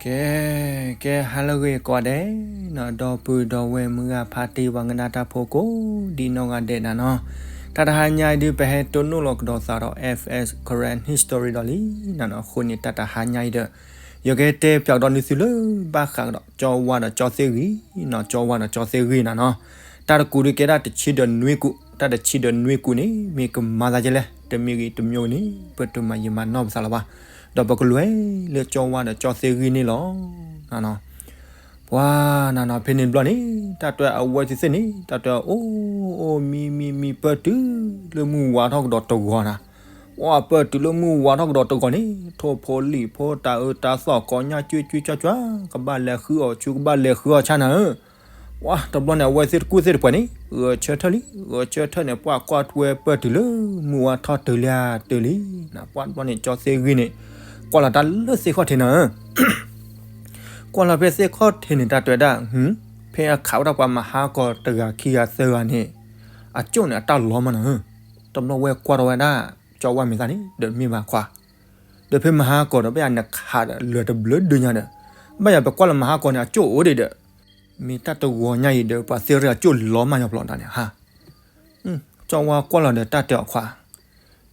ကဲ, ကဲ ဟါလၢအဂ့ၤကိးဂၤဒဲးနီၤ, ဒီပုၢ်ဒီဝဲၢ်မုၢ်ဂၤဖါတံၢ်ပှၤကနၣ်တၢ်ဖိကိးဒံနီၢ်ဂၤဒဲးနီၤနီၤ, တၢ်တဟါညါအံၤဒုး ပဟဲတိၢ်နီၣ်လီၤကဒီးသးဒီး F S Karen History ဒီးလံနီၤနီၤ, အဃိန့ၣ် တၢ်တဟါညါအံၤဒီး ယကတဲပၠးကဒီးနသုလၢဘၣ်ဃးကဒီး ကၠီဝါဒီးကၠီသ့ၣ်ဂံၢ်နီၤ, ကၠီဝါဒီးကၠီသ့ၣ်ဂံၢ်နီၤနီၤ, တၢ်တကူးဒုးကဲဒၣ်တဆံဒီးနွံကူး, တၢ်တဆံဒီးနွံကူးန့ၣ် မ့ၢ်ကမၤသးဒ်လဲၣ်, တမံၤဂ့ၤတမံၤဂ့ၤန့ၣ် ပတမၤယံာ်မၤနီၢ်ပသးလၢၤဘၣ်, ဒီးပကလဲၤလၢကၠီဝါဒီးကၠီသ့ၣ်ဂံၢ်န့ၣ်လီၤ. ပှၤနီၤနီၤ ဖဲန့ၣ်တဘျီန့ၣ် တၢ်တဲအဝဲသ့ၣ်သ့ၣ်န့ၣ် တၢ်တဲအိၣ်အိၣ်မံမံမံ ပၢၢ်တုၤလၢမုၢ်ဝါထီၣ်ကဒီးတဂီၤနီၤ, ပှၤပၢၢ်တုၤလၢမုၢ်ဝါထီၣ်ကဒီးတဂီၤန့ၣ် ထိၣ်ဖိလံာ်ဖိ တၢ်အၢတၢ်သီၣ်ကိးညါ ကွ့ကွ့ကွၢ်ကွၢ် ကဘၣ်လဲၤဃုအီၣ်ဆူ ကဘၣ်လဲၤဃုအီၣ်ဆၣ်နၤဧၢ, ပှၤတဘျီန့ၣ် အဝဲသ့ၣ်တကူၣ်သ့ၣ်တဖှဲးန့ၣ် ဂဲၤဆၢထၢၣ်လံ, ဂဲၤဆၢထၢၣ်န့ၣ် ပှၤကွၢ်ထွဲပၢၢ်တုၤလၢမုၢ်ဝါထီၣ်တုၤလံဧါတုၤလံ, ပှၤတဘျီန့ၣ် ကၠီသ့ၣ်ဂံၢ်န့ၣ် ကွၢ်လီၤတၢ်လၢသ့ၣ်ခီၣ်ထံးနၤဧၢ ကွၢ်လီၤဖဲသ့ၣ်ခီၣ်ထံးန့ၣ် တၢ်တဲဝဲဒၣ်, ဖဲအခးဝဲဒၣ်ပှၤမၤဟါကီၤတဂၤခံဂၤသၢဂၤန့ၣ် အကၠိၣ်န့ၣ်အတၢ်လီၤမးနၤဧၢ, တဘျီဝဲကွၢ်ထီၣ်ဝဲဒၣ် ကၠီဝါမဲာ်သၣ်န့ၣ် ဒီးမ့ၢ်ဘၣ်ခွါ, ဒီးဖဲမၤဟါကီၤဒီး ဘၣ်ယၤနခးဒီးလၢၤတဘျုးဒုညါဒီး, ဘၣ်ယၤပကွၢ်လၢမၤဟါကီၤန့ၣ် အကၠိၣ်အိၣ်ဒံးဒီး, မ့ၢ်တၢ်တဂီၤညါအံၤဒီး ပှၤသ့ၣ်ရ့ၣ်အကၠိၣ်လီၤမးညီဖျိတၢ်န့ၣ်ဧါ ကၠီဝါကွၢ်လီၤဒီးတၢ်တဲအီၤခွါ,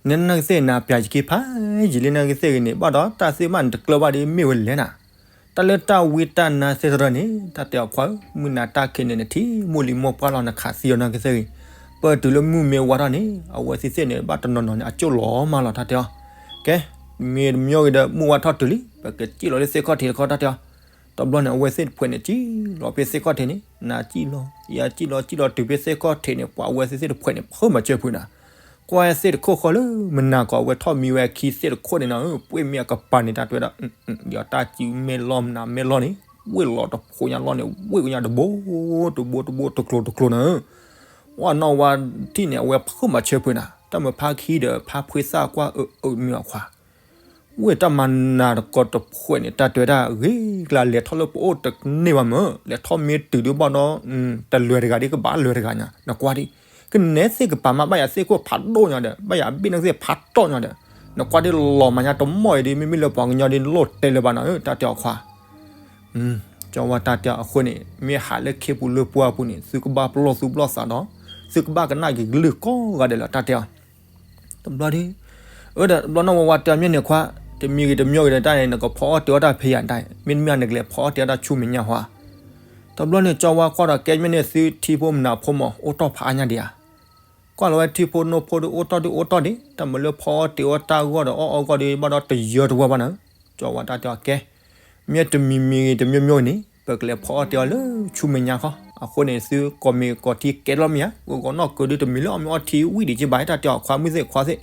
နနၢ်ကသ့ၣ်နၤပျၢ်ယက့ၤဖးယံာ်လံနၢ်ကသ့ၣ်ဂ့ၤန့ၣ် ဘၣ်ဒီးတၢ်သ့ၣ်မးနတကျၢၤဘၣ်ဒီးမ့ၢ်ဝဲလဲၣ်နၤ, တၢ်လၢတၢ်ဝံတၢ်နါသ့ၣ်တဖၣ်န့ၣ် တၢ်တဲအီၤခွါဧၢ, မုၢ်နၤတၢ်ခံးန့ၣ် နထံၣ်မိၢ်လံၤမိၢ်ပှၢ်လီၤ နခးသံအီၤနၢ်ကသ့ၣ်ဂ့ၤ, ပၢၢ်တုၤလၢမုၢ်မ့ၢ်ဝါထီၣ်န့ၣ် အဝဲသ့ၣ်သ့ၣ်န့ၣ် ဘၣ်တနီၤနီၤန့ၣ် အကၠိၣ်လီၤမးလီၤ တၢ်တဲအီၤ, ကဲ, မ့ၢ်တမံၤဂ့ၤဒီး မုၢ်ဝါထီၣ်တုၤလံ ပကစံၣ်လီၤလၢသ့ၣ်ခီၣ်ထံးတခီ တၢ်တဲအီၤ တဘျီန့ၣ် အဝဲသ့ၣ်တဖှဲးန့ၣ် စံၣ်လီၤဖဲသ့ၣ်ခီၣ်ထံးန့ၣ် နၤစံၣ်လီၤ ယၤစံၣ်လီၤ စံၣ်လီၤတုၤဖဲသ့ၣ်ခီၣ်ထံးန့ၣ် ပှၤအဝဲသ့ၣ်သ့ၣ်တဖှဲးန့ၣ် ဖုးမၤစၢၤဖုးနၤ, ကွၢ်သ့ၣ်တခိၣ်ဃီလၢမနၤကီး အဝဲထီၣ်မံဝဲခံသ့ၣ်တခိၣ်န့ၣ်နၤဧၢ, ပှ့ၢ်မ့ၢ်အကပၤန့ၣ် တၢ်တဲဝဲဒၣ်, ဒီးတၢ်စုမဲာ်လီၤမနၤမဲာ်လီၤန့ၣ် ဝ့ၢ်လီၤတဖိညါလီၤန့ၣ် ဝ့ၢ်ကညါတဘိ တဘိတဘိတကျိၤတကျိၤနၤဧၢ, ပှၤနီၢ်ဝါထံၣ်န့ၣ် အဝဲဖုးမၤစၢၤဖုးနၤ, တၢ်မ့ၢ်ဖါခံဒီး ဖါဖှ့သၣ်ကွၢ်အၢအၢမ့ၢ်အခွါ ဝ့ၢ်တၢ်မၤနၤတကီတဖှဲးန့ၣ် တၢ်တဲဝဲဒၣ် ဂ့ၤကျါလဲၤထီၣ်လၢပအိၣ်တန့ၢ်ဘၣ်မၢ်, လဲၤထီၣ်မ့ၢ်တုၤဒုးဘၣ်ဒီး တလွဲၢ်တဂၤဒ်ကဘၣ်လွဲၢ်တဂၤညါ နကွၢ်ဒ်, ကနဲသ့ၣ်ကပၤမး ဘၣ်ယၤသ့ၣ်ခိၣ်ဖးဒိၣ်ညါဒီး ဘၣ်ယၤဘ့ၣ်နၢ်ကသ့ၣ်ဖးတီၢ်ညါဒီး နကွၢ်ဒ်လီၤမၤညါတမီၢ်အံၤဒ် မ့မ့ၢ်လၢပှၤကညီဒ်လိၣ်တဲလၢၤဘၣ်နၤဧၢ တၢ်တဲအီၤခွါ ကၠီဝါတၢ်တဲအီၤအဃိန့ၣ် မ့ၢ်ဟးလၢခ့ပူၤလၢပှၢ်ပူၤန့ၣ် သုကဘၣ်ပလီၢ်သူၣ်ပလီၢ်သးဒီး သုကဘၣ်ကနၣ်က့ၤကလုၢ်ကိးဂၤဒဲးလီၤ တၢ်တဲအီၤ တဘျီဒီး, အၢဒီးတဘျီနီၢ်ဝါဝါတဲအီၤ မ့ၢ်န့ၣ်ခွါ, တမံၤဂ့ၤတမံၤဂ့ၤဒီးတၢ်န့ၣ် နကဖီအီၣ်တ့ၤအီၣ်တၢ်ဖဲယၤတၢ်, မ့တမ့ၢ်နကလဲၤဖီအီၣ်တ့ၤအီၣ်တၢ်ဆူမဲာ်ညါဟါ. တဘျီန့ၣ် ကၠီဝါကွၢ်ဒီးကဲ မ့ၢ်န့ၣ်သုထံဖိမနၤဖိမး အိၣ်တ့ၢ်ဖးအါညါဒံးဧါ. ကွၢ်လီၤဝဲထံဖိနိဖိဒီး အိၣ်တ့ၢ်ဒုးအိၣ်တ့ၢ်ဒံး, တၢ်မၤလၢဖီအီၣ်တ့ၤအီၣ်တၢ်အဂီၢ်ဒီး အီၣ်အီၣ်ဂီၢ်ဒီး ဘၣ်ဒီးတယၢတဝါဘၣ်နၤ. ကၠီဝါတၢ်တဲအီၤကဲ မ့ၢ်တမံၤမံၤဂ့ၤ တမံၤမံၤဂ့ၤန့ၣ် ပကလဲၤဖီအီၣ်တ့ၤအီၣ်လၢဆူမဲာ်ညါခီ. အဃိန့ၣ် သုကိးမံၤကိးထံကဲလီၤမ့ၢ်ဧါ, ဂီၤဂီၤနီၢ်ကၢဒုးတမံၤလၢအီၣ်မ့ၢ်အီထံဝံၣ်ဒံးက့ဘၣ် တၢ်တဲအီၤခွါ မုၢ်သ့ၣ်ခွါသ့ၣ်,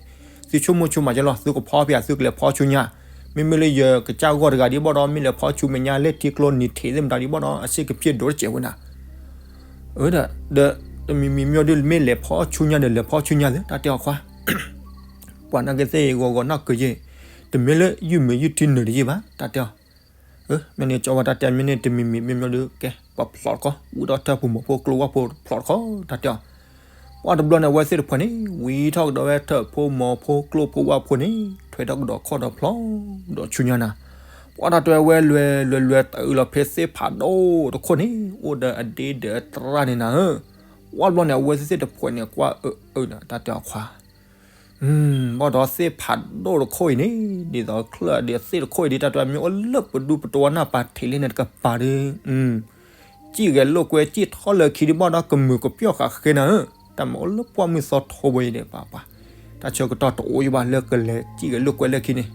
သုဆိကမိၣ်ဆိကမးကဲလီၤ, သုကဖီအီၣ်ဖဲယၤ သုကလဲၤဖီဆူညါ, မ့မ့ၢ်လၢယကစၢ်ဂီၢ်တဂၤဒံးဘၣ်ဒီး မ့ၢ်လဲၤဖီဆူမဲာ်ညါလၢထံကျိနံၤထံးသ့ၣ်မတၤဒံးဘၣ်ဒီး အစ့ၣ်ကဖျၢၣ်ဒိၣ်တစဲးဝဲနၤ. အၢ ဒီး တမံၤမံၤမံၤဒုး မ့ၢ်လဲၤဖီဆူညါဒီး လဲၤဖီဆူညါသ့ တၢ်တဲအီၤခွါ ပှၤနာ်က့သ့ၣ်ဂီၤဂီၤနီၢ်ကၢယ့ၣ်, တမ့ၢ်လၢယုၢ်မုာ်ယုၢ်ထံနုာ်တယ့ၣ်ဘၣ် တၢ်တဲအီၤ. မ့ၢ်န့ၣ် ကၠီဝါတၢ်တဲ မ့ၢ်န့ၣ် တမံၤမံၤမံၤမံၤဒုး ကဲ ပဖျိးတခီ, ဝံထီၣ်ထၢၣ်ဖိမီၤဖိကျိဝၣ်ဖိဖျိးတခီ တၢ်တဲအီၤ. ပှၤတဘျီန့ၣ် အဝဲသ့ၣ်တဖှဲးန့ၣ် ဝံထီၣ်ကဒီးဝဲထၢၣ်ဖိမီၤဖိကျိဖိဝၣ်ဖိန့ၣ် ထွဲထီၣ်ကဒီးခီၣ်ဒီးဖျိးဒီးဆူညါနၤ. ပှၤတၢ်တဲဝဲလွဲၤလွဲၤလွဲၤတအုးလီၤဖဲသ့ၣ်ဖးဒိၣ်တခိၣ်န့ၣ် အိၣ်ဒီးအဒ့ဒီးအသရၣ်န့ၣ်နၤဧၢ. ပှၤတဘျီန့ၣ် အဝဲသ့ၣ်သ့ၣ်တဖှဲးန့ၣ် ကွၢ်အၢအၢနၤ တၢ်တဲအီၤခွါ ဘၣ်ဒီးသ့ၣ်ဖးဒိၣ်တခိၣ်အံၤန့ၣ် ဒ်သိးချၢၣ်ဒ်သ့ၣ်တခိၣ်အံၤဒ် တၢ်တဲမ့ၢ်အိၣ်လၢပဒူပတဝါနၢ်ပာ်ထံးလၢန့ၣ်တကပၤဒီး စံၣ်ဂဲၤလိာ်ကွဲ စံၣ်ထီၣ်လၢခံဒံးဘၣ်ဒီး ကမုာ်ကပျီၢ်ဃာ်ဃဲနၤဧၢ, တၢ်မ့ၢ်အိၣ်လၢပှၢ်မုၢ်သီထိဘိအံၤဒီး ပှၤပှၤ တၢ်ဆၢကတီၢ်တအိၣ်ယဘၣ်လၢကလဲၤစံၣ်ဂဲၤလိာ်ကွဲလၢခံန့ၣ်.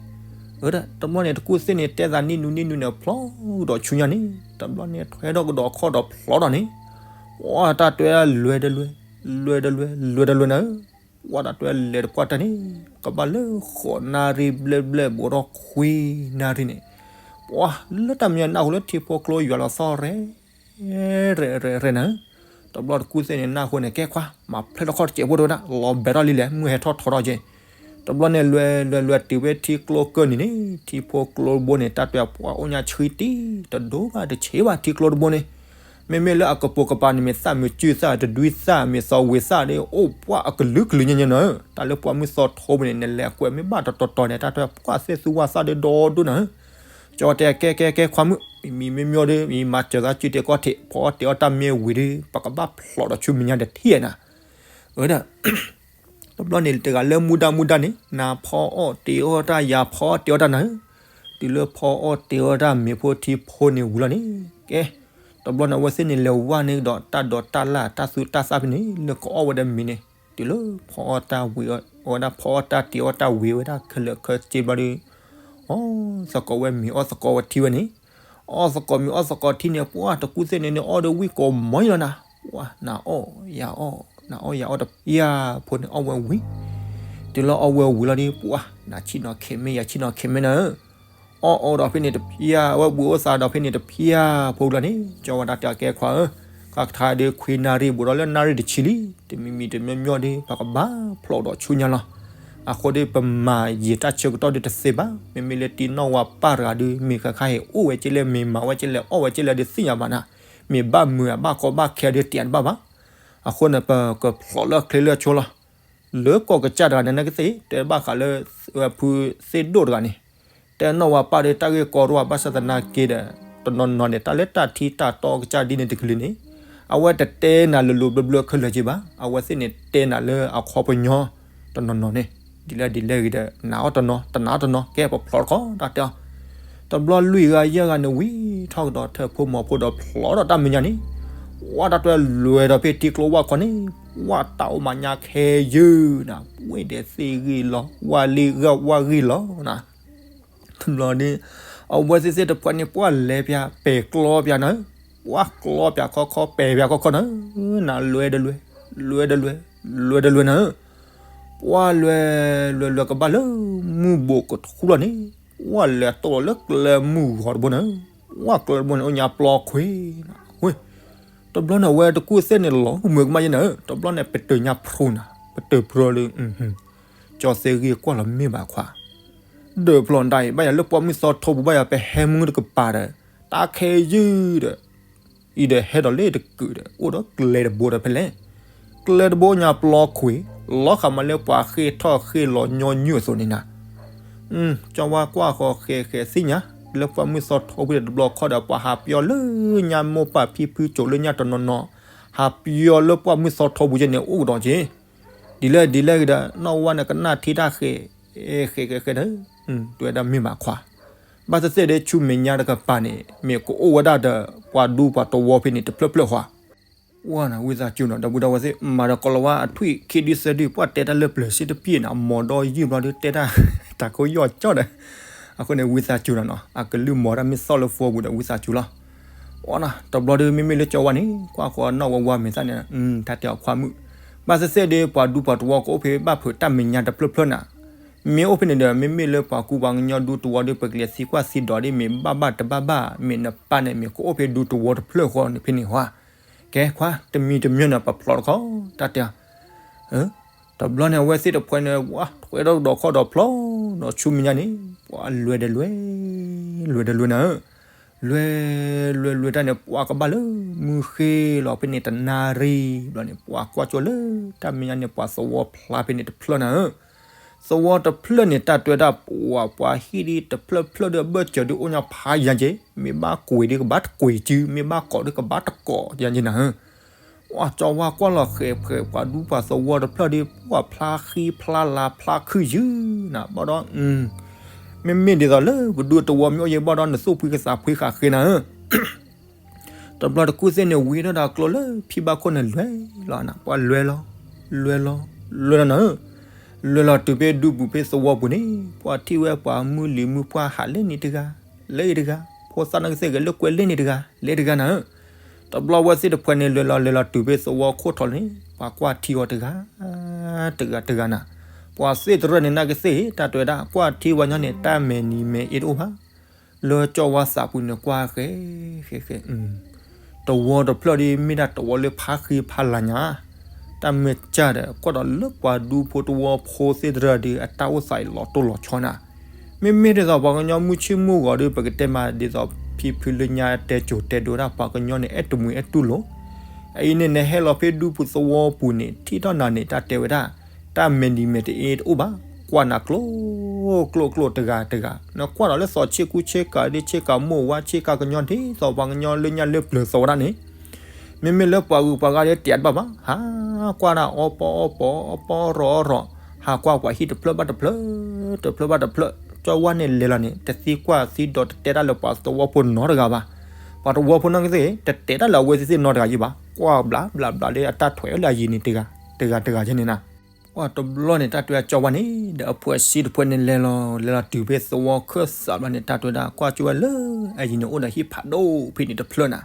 အၢ တဘျီန့ၣ် တကူၣ်သ့ၣ်န့ၣ် တဲသးနံၣ်နူနံၣ်နူန့ၣ် ဖျိးဒီးဆူညါန့ၣ် တဘျီန့ၣ် ထွဲထီၣ်ကဒီးခီၣ်ဒီးဖျိးဒီးန့ၣ် ပှၤတၢ်တဲလွဲၤတလွဲၤ လွဲၤတလွဲၤ လွဲၤတလွဲၤနၤဧၢ. ပှၤတၢ်တဲလဲၤတပှၢ်တၢၢ်န့ၣ် ကဘၣ်လၢဃိးနၣ်ရံၣ်ဘျဲၣ်ဘျဲၣ် ဘူးထီၣ်ခွံနၣ်ရံၣ်န့ၣ် ပှၤလၢတၢ်မဲာ်ညါနၢ်ဟူလၢထံဖိကျိယွၤလီၤသီၣ်ရဲၣ် ရဲၣ်ရဲၣ်ရဲၣ်နၤဧၢ. တဘျီတကူၣ်သ့ၣ်န့ၣ် နၢ်ဟူန့ၣ် ကဲခွါ မၤဖျဲၣ်ထီၣ်ခီၣ်တစဲးဖိတဝဲဒၣ် လီၤဘဲထီၣ်လံလဲၣ် မုၢ်ဟဲထီၣ်ထီထီၣ်က့ၤ. တဘျီန့ၣ် လွဲၤလွဲၤလွဲၤတုၤဖဲထံကျိကၢၢ်နံၤန့ၣ် ထံဖိကျိတဘိန့ၣ် တၢ်တဲပှၤအိၣ်ညါဆှံတံၢ် တဒိဘၣ်တဆံးဘၣ်ထံကျိတဘိန့ၣ် မ့မ့ၢ်လၢအကပိာ်ကပၤန့ၣ် မ့ၢ်သၣ်မုာ်စုၣ်သၣ် တဒွံသၣ် မ့ၢ်သီဝ့ၤသၣ်ဒီး အိၣ်ပှၢ်အကလုာ်ကလုာ်ညါညါနၤဧၢ. တၢ်လၢပှၢ်မုၢ်သီထိဘိန့ၣ် နလဲၤကွဲးမ့ၢ်ဘၣ်တတီၤတီၤန့ၣ် တၢ်တဲပှၤသ့ၣ်သူဝါသၣ်ဒီးဒီဒိၣ်နၤဧၢ. ကၠီတဲ ကဲကဲကဲခွါမုၣ်, မံမံမ့မ့ၢ်ဒီး မံမၤစၢၤသးစုတဲာ်ကီၢ်ထံး ဖီအီၣ်တ့ၤအီၣ်တၢ်မ့ၢ်ဝံၤဒီး ပကဘၣ်ဖျိးဒီးဆူမဲာ်ညါတထံၣ်နၤ, အၢဒီး တဘျီန့ၣ်တဂၤလၢမူဒါမူဒါန့ၣ် နၤဖီအီၣ်တ့ၤအီၣ်တၢ် ယၤဖီအီၣ်တ့ၤအီၣ်တၢ်နၤ, တုၤလၢဖီအီၣ်တ့ၤအီၣ်တၢ်မ့ၤဖိထံဖိန့ၣ်ဝံၤလီၤန့ၣ်, ကဲ တဘျီန့ၣ်အဝဲသ့ၣ်န့ၣ်လဲၤဝဲန့ၣ်ဒီး တၢ်ဒိးတၢ်လၢ်တၢ်သူတၢ်သၣ်ဖဲန့ၣ် လၢကအီၣ်ဝဲဒီးမ့ၤန့ၣ် တုၤလၢဖီအီၣ်တၢ်ဝံၤ အဝဲဒၣ်ဖီအီၣ်တၢ်တ့ၤအီၣ်တၢ်ဝံၤဝဲဒၣ်ခဲလၢာ်ခဲဆ့ဘျီဒီး အီၣ်သကိးဝဲမ့ၤအီၣ်သကိးဝဲထံဝဲန့ၣ်, အီၣ်သကိးမ့ၤအီၣ်သကိးထံန့ၣ် ပှၢ်တကူၣ်သ့ၣ်န့ၣ်န့ၣ် အီၣ်ဒီးဝံၣ်ကိးမီၤလီၤနၤ, ပှၢ်နၤအီၣ်ယၤအီၣ် နၤအီၣ်ယၤအီၣ်တဖျါဖိန့ၣ်အီၣ်ဝဲဝံၤ တုၤလၢအီၣ်ဝဲဝံၤလီၤဒီး ပှၢ်နၤဆံၣ်နီၤခဲမ့ၢ် ယၤဆံၣ်နီၤခဲမ့ၢ်နၤဧၢ အီၣ်အီဒီးဖဲန့ၣ်တဖျါ အဝဲဘူးအိၣ်သးဒီးဖဲန့ၣ်တဖျါဖိလီၤန့ၣ် ကၠီဝဲဒၣ်တဲအကဲခွါဧၢ, ကါကထါဒီးခွံနၣ်ရံၣ်ဘူးဒီးလၢနၣ်ရံၣ်တဆံလံ, တမံၤမံၤတမံၤမံၤဒီး ပကဘၣ်ဖျိးဒီးဆူညါလီၤ. အဃိဒီးပမၤယံာ်တၢ်ဆၢကတီၢ်ဒီးတသ့ဘၣ်, မ့မ့ၢ်လၢတံၤနီၣ်ဝါပၢ်တဂၤဒီး မ့ၢ်ဃါခါဟဲအိၣ်ဝဲက့လဲၣ် မ့ၢ်မၤဝဲက့လဲၣ် အီၣ်ဝဲက့လဲၣ်ဒီးသ့ၣ်ညါဘၣ်နၤ, မ့ၢ်ဘၣ်မုာ်အဘၣ်ကီဘၣ်ခဲဒီးတံၤတဘၣ်ဘၣ်. အဃိန့ၣ် ပကဖျိးလၢချ့လၢဆိလီၤ. လၢကီၢ်ကစၢ်တဂၤန့ၣ် နကသ့ၣ်တဲဘၣ်ဃးလၢ ဝဲဖုသ့ၣ်ဒိၣ်တဂၤန့ၣ် တဲနီၣ်ဝါပၢ်ဒီးတၢ်ဂ့ၢ်ကီတအိၣ်ဘၣ်ဆၣ်သနာ်က့ဒီး တနီၤနီၤန့ၣ် တၢ်လၢတၢ်ထံတၢ်တီကစၢ်ဒ်န့ၣ်တကလုာ်န့ၣ် အဝဲတတဲနၤလိၤလိၤဘျၢဘျၢခဲလၢာ်က့ဘၣ်. အဝဲသ့ၣ်န့ၣ်တဲနၤလၢအခီပညီ တနီၤနီၤန့ၣ် ဒ်လဲၣ်ဒ်လဲၣ်ဂ့ၤဒီး နၤအီၣ်တနီၤ တနၤအီၣ်တနီၤ ကဲပဖျိးတခီ တၢ်တဲအီၤ တဘျီလွံၢ်ဂၤယဲၢ်ဂၤန့ၣ် ဝံၤထီၣ်ကဒီးထၢၣ်ဖိမီၤဖိဒီးဖျိးဒီးတၢ်မဲာ်ညါန့ၣ် ဝဲတၢ်တွဲလွဲၤဒီးဖဲထံကျိဝၢ်ခီန့ၣ် ဝဲတၢ်အိၣ်မးညါခဲယုၢ်နၤ ဝ့ၢ်ဒဲးသ့ၣ်ဂံၢ်လီၤ ဝၢ်လ့ၣ်ဂၢ်ဝၢ်ဂံၢ်လီၤနၤ တဘျီန့ၣ် အဝဲသ့ၣ်သ့ၣ်တဖှဲန့ၣ် ပှၢ်လဲၤပၠးပဲာ်ကျီပၠးနၤဧၢ, ပှၢ်ကျီပၠးခီခီပဲာ်ပၠးခီခီနၤဧၢ, နၤလွဲၤတလွဲၤ လွဲၤတလွဲၤ လွဲၤတလွဲၤနၤဧၢ, ပှၢ်လွဲၤ လွဲၤလွဲၤကဘၣ်လၢမုၢ်ဘိးကထူလီၤန့ၣ် ပှၢ်လဲၤတိၢ်လီၤလၢကျဲမုၢ်ဂီၤတဘိနၤဧၢ, ပှၢ်ကျဲတဘိန့ၣ် အိၣ်ညါပျီခွံနၤ, ဝ့ၢ် တဘျီန့ၣ် အဝဲတကူၣ်သ့ၣ်န့ၣ်လီၤမုာ်ကမၣ်ယဲနၤဧၢ, တဘျီန့ၣ် ပတၢၤညါဖျိနၤ, ပတၢၤဖျိလၢ ကၠီသ့ဂ့ၢ်ကွၢ်လီၤမ့ၢ်ဘၣ်ခွါ, ဒၢးဖျိဒၣ်အံၤ ဘၣ်ယၤလၢပှၢ်မုၢ်သီထိပူၤ ဘၣ်ယၤပဟဲမုၢ်တကပၤဒီး တၢ်ခဲယုၢ်ဒီး အံၤဒီးဟဲဒီးလၢတကုာ်ဒီး အိၣ်ဒီးကျဲတဘိဒီးဖဲလဲၣ်, ကျဲတဘိညါပျီခွံ, လီၤဃာ်မးလၢပှၤဃ့ၢ်ထီၣ်ဃ့ၢ်လီၤညီနုၢ်အသိးန့ၣ်နၤ ကၠီဝါကွၢ်ဃီၤဃဲၤဃဲၤသ့ၣ်ညါ လၢပှၢ်မုၢ်သီထိပူၤဒီးတဘျီခီဒီး ပှၤဟးပယီၤလၢညါမိၢ်ပၢ်ဖံဖုကိၤလၢညါတနီၤနီၤ, ဟးပယီၤလၢပှၢ်မုၢ်သီထိပူၤကဲန့ၣ် အိၣ်ကဒီးက့ၤ, ဒ်လဲၣ်ဒ်လဲၣ်ဂ့ၤဒီး နီၢ်ဝါန့ၣ်ကနၣ်ထံတၢ်ဃဲၤ ဃဲၤဃဲၤဃဲၤဒီး တဲဝဲဒၣ်မ့ၢ်ဘၣ်ခွါ, ဘၣ်သ့ၣ်သ့ၣ်ဒီးဆူမဲာ်ညါတကပၤန့ၣ် မ့ၢ်ကအိၣ်ဝဲဒၣ်ဒီး ပှၤဒူပှၤသဝီဖဲန့ၣ်တဖျၢၣ်ဖျၢၣ်ဃီ ဝဲနၤ ဝံသးစူၤနီၤ ဒီပုၢ်ဒီဝဲၢ်သ့ၣ် မၤဒီးကိၤလၤဝါအထွံၣ်ခံဒုသၢဒု ပှၢ်တဲတၢ်လၢပျၢၤစ့တပျၢ်န့ၣ် အမၤဒီးယုၢ်ဘျီဒီး တဲတၢ်တၢ်ကိးယီၢ်ကၠီဒီး အဃိန့ၣ် ဝံသးစူၤနီၤနီၤ အကလုၢ်မၤတၢ်မ့ၢ်သီၣ်လၢဖိပူၤဒီး ဝံသးစူၤလီၤ. အီနၤ တဘျီဒီး မ့မ့ၢ်လၢကၠီဝါန့ၣ် ကွၢ်ဃီၤနီၢ်ဝါဝါမဲာ်သၣ်န့ၣ် တၢ်တဲအီၤခွါမုၣ် ဘၣ်သ့ၣ်သ့ၣ်ဒီး ပှၤဒူပှၤသဝီကအိၣ်ဖဲဘၣ်ဖုးတၢ်မဲာ်ညါတဖျၢၣ်ဖျၢၣ်နၤ မ့ၢ်အိၣ်ဖဲန့ၣ်ဒီး မ့မ့ၢ်လၢပှၤကူပှၤကညီဒူသဝီဒီး ပကလဲၤသံကွၢ်သံဒိးဒီး မ့ၢ်ဘၣ်ဘၣ်တဘၣ်ဘၣ် မ့ၢ်နပၢ်န့ၣ် မ့ၢ်ကအိၣ်ဖဲဒူသဝီတဖျၢၣ်ဃီန့ၣ်ဖဲန့ၣ်ဟီ ကဲခွါ တမံၤတမံၤန့ၣ် ပဖျိးတခီ တၢ်တဲ တဘျီန့ၣ် အဝဲသ့ၣ်တဖှဲန့ၣ် ဝဲထွဲဒီးဒီးခီၣ်ဒီးဖျိး ဒီးဆူမဲာ်ညါန့ၣ် ပှၤလွဲၤဒီးလွဲၤ လွဲၤဒီးလွဲၤနၤဧၢ, လွဲၤ လွဲၤလွဲၤတၢ်န့ၣ် ပှၤကဘၣ်လၢမုၢ်ဃ့လီၤဖဲန့ၣ်တနၣ်ရံၣ်ဘျီန့ၣ် ပှၤကွၢ်ကၠိလၢတၢ်မဲာ်ညါန့ၣ် ပှၤသဝီဖျါဖဲန့ၣ်တဖျၢၣ်နၤဧၢ သဝီတဖျၢၣ်န့ၣ် တၢ်တွဲဒၣ်ပှၤ ပှၤဟံၣ်ဒ်တဖျၢၣ်ဖျၢၣ်ဒီး အဘၢၣ်စၢၤဒ်အိၣ်ညါဖးယံၤက့ၤ, မ့ၢ်ဘၣ်ကွံာ်ဒ်ကဘၣ်တကွံာ်စု, မ့ၢ်ဘၣ်ကိးဒ်ကဘၣ်တကိးယံၤက့ၤနၤဧၢ, ပှၤကၠီဝါကွၢ်လီၤဃဲၤဃဲၤ ပှၤဒူပှၤသဝီတဖျၢၣ်ဒီး ပှၤဖျါဃံဖျါလၤဖျါခုၣ်ယုၢ်နၤ ဘၣ်ဒီး မ့မ့ၢ်ဒ်သိးလၢပဒူသဝီမ့ၢ်အိၣ်ယဲဘၣ်ဒီး နသူၣ်ဖှံကသးဖှံဃာ်ဃ့နၤဧၢ တဘျီတကူၣ်သ့ၣ်န့ၣ် ဝံၤထီၣ်ဒီးကျိလၢဖံဘၣ်ခိၣ်န့ၣ် လွဲၤလီၤနၤ, ပှၤလွဲၤလီၤ လွဲၤလီၤ လွဲၤလီၤနၤဧၢ, လွဲၤလီၤတုၤဖဲဒူပူၤဖဲသဝီပူၤန့ၣ် ပှၤထံၣ်ဝဲပှၤမုၢ်လံၤမုၢ်ပှၢ်ဟးလၢန့ၣ်တဂၤ လၢအံၤတဂၤ, ဖိသၣ်နာ်ကသ့ၣ်ဂဲၤလၢကွဲလၢန့ၣ်တဂၤ လၢတဂၤနၤဧၢ, တဘျီဝဲသ့ၣ်တဖှဲန့ၣ် လွဲၤလီၤလဲၤလီၤတုၤဖဲသဝီခိၣ်ထီၣ်န့ၣ် ပှၤကွၢ်ထံအီၤတဂၤ တဂၤတဂၤနၤ, ပှၤသ့ၣ်တရၢၣ်န့ၣ်နာ်ကသ့ၣ် တၢ်တဲဝဲဒၣ် ကွၢ်ထံပှၤညီန့ၣ် တၢ်မဲာ်နံၤမဲာ်အ့တအိၣ်ဘၣ် လၢကၠီဝါသးပူၤန့ၣ် ကွၢ်ဃဲ ဃဲ ဃဲ သဝီတဖျၢၣ်ဒီး မ့ၢ်ဒၣ်သဝီလၢဖးဃံဖးလၤညါ, တၢ်မ့ၢ်ကၢ်ဒီး ကွၢ်ဒီးလၢပှၤဒူဖိသဝီဖိသ့ၣ်တရၢၣ်ဒီး အတၢ်အိၣ်သးအံၤလီၤတိၢ်လီၤဆီနၤ, မ့မ့ၢ်ဒ်သိးပှၤကညီမုၢ်ဆ့ၣ်မုၢ်ဂီၤဒီး ပကတဲမးဒ်သိးဖံဖုလၢညါတဲစိၤတဲဒိးဒၣ် ပှၤကညီန့ၣ် အဲၣ်တမှံၤအဲၣ်တူၢ်လိာ်, အအံၤန့ၣ် နဟဲလီၤဖဲဒူပူၤသဝီပူၤန့ၣ် ထံၣ်ထီၣ်နၤန့ၣ် တၢ်တဲဝဲဒၣ် တၢ်မဲာ်နံၤမဲာ်တအ့တအိၣ်ဘၣ်, ကွၢ်နၤကျိ အိၣ်ကျိၣ်ကျိၣ်တဂၤတဂၤ နကွၢ်ဒီးလၢသီၣ်ဆ့ကူဆ့ကၤဒ်ဆ့ကၤမိၢ်ဝါဆ့ကၤကညီဒ်သိးပှၤကညီလၢညါလၢပျၢၤသီဝဲဒၣ်န့ၣ် မ့မ့ၢ်လၢပှၤဂုၤပှၤဂၤဒ်တဲတဘၣ်ဘၣ် ဟးကွၢ်ဒၣ်အီပီအီပီအီပီရီၤအီရီၤ ဟးကွၢ်ပှၤဟံၣ်တဖျၢၣ်ဘၣ်တဖျၢၣ် တဖျၢၣ်ဘၣ်တဖျၢၣ် ကၠီဝါန့ၣ်လဲၤလီၤန့ၣ် တသံကွၢ်သံဒိးတတဲတၢ်လၢပှၤသဝီဖိနီတဂၤဘၣ်. ပှၤသဝီဖိနီၢ်ကသ့ၣ် တတဲတၢ်လၢအဝဲသ့ၣ်နီတဂၤယံၤဘၣ် ကွၢ်ဘျးဘျးဘျးလၢအတၢ်ထွဲးလၢအယံၤန့ၣ်တဂၤတဂၤတဂၤယဲန့ၣ်နၤ ပှၤတဘျီန့ၣ် တၢ်တဲကၠီဝါန့ၣ် ဒီးအဖိအဆံးတဖှဲန့ၣ်လဲၤလီၤ လဲၤလီၤတုၤဖဲသဝီခၢၣ်သးဘျီန့ၣ် တၢ်တဲဝဲဒၣ် ကွၢ်ကၠီဝါလၢအယံၤန့ၣ် အိၣ်ဒီးဟံၣ်ဖးဒိၣ်ဖဲန့ၣ်တဖျၢၣ်နၤ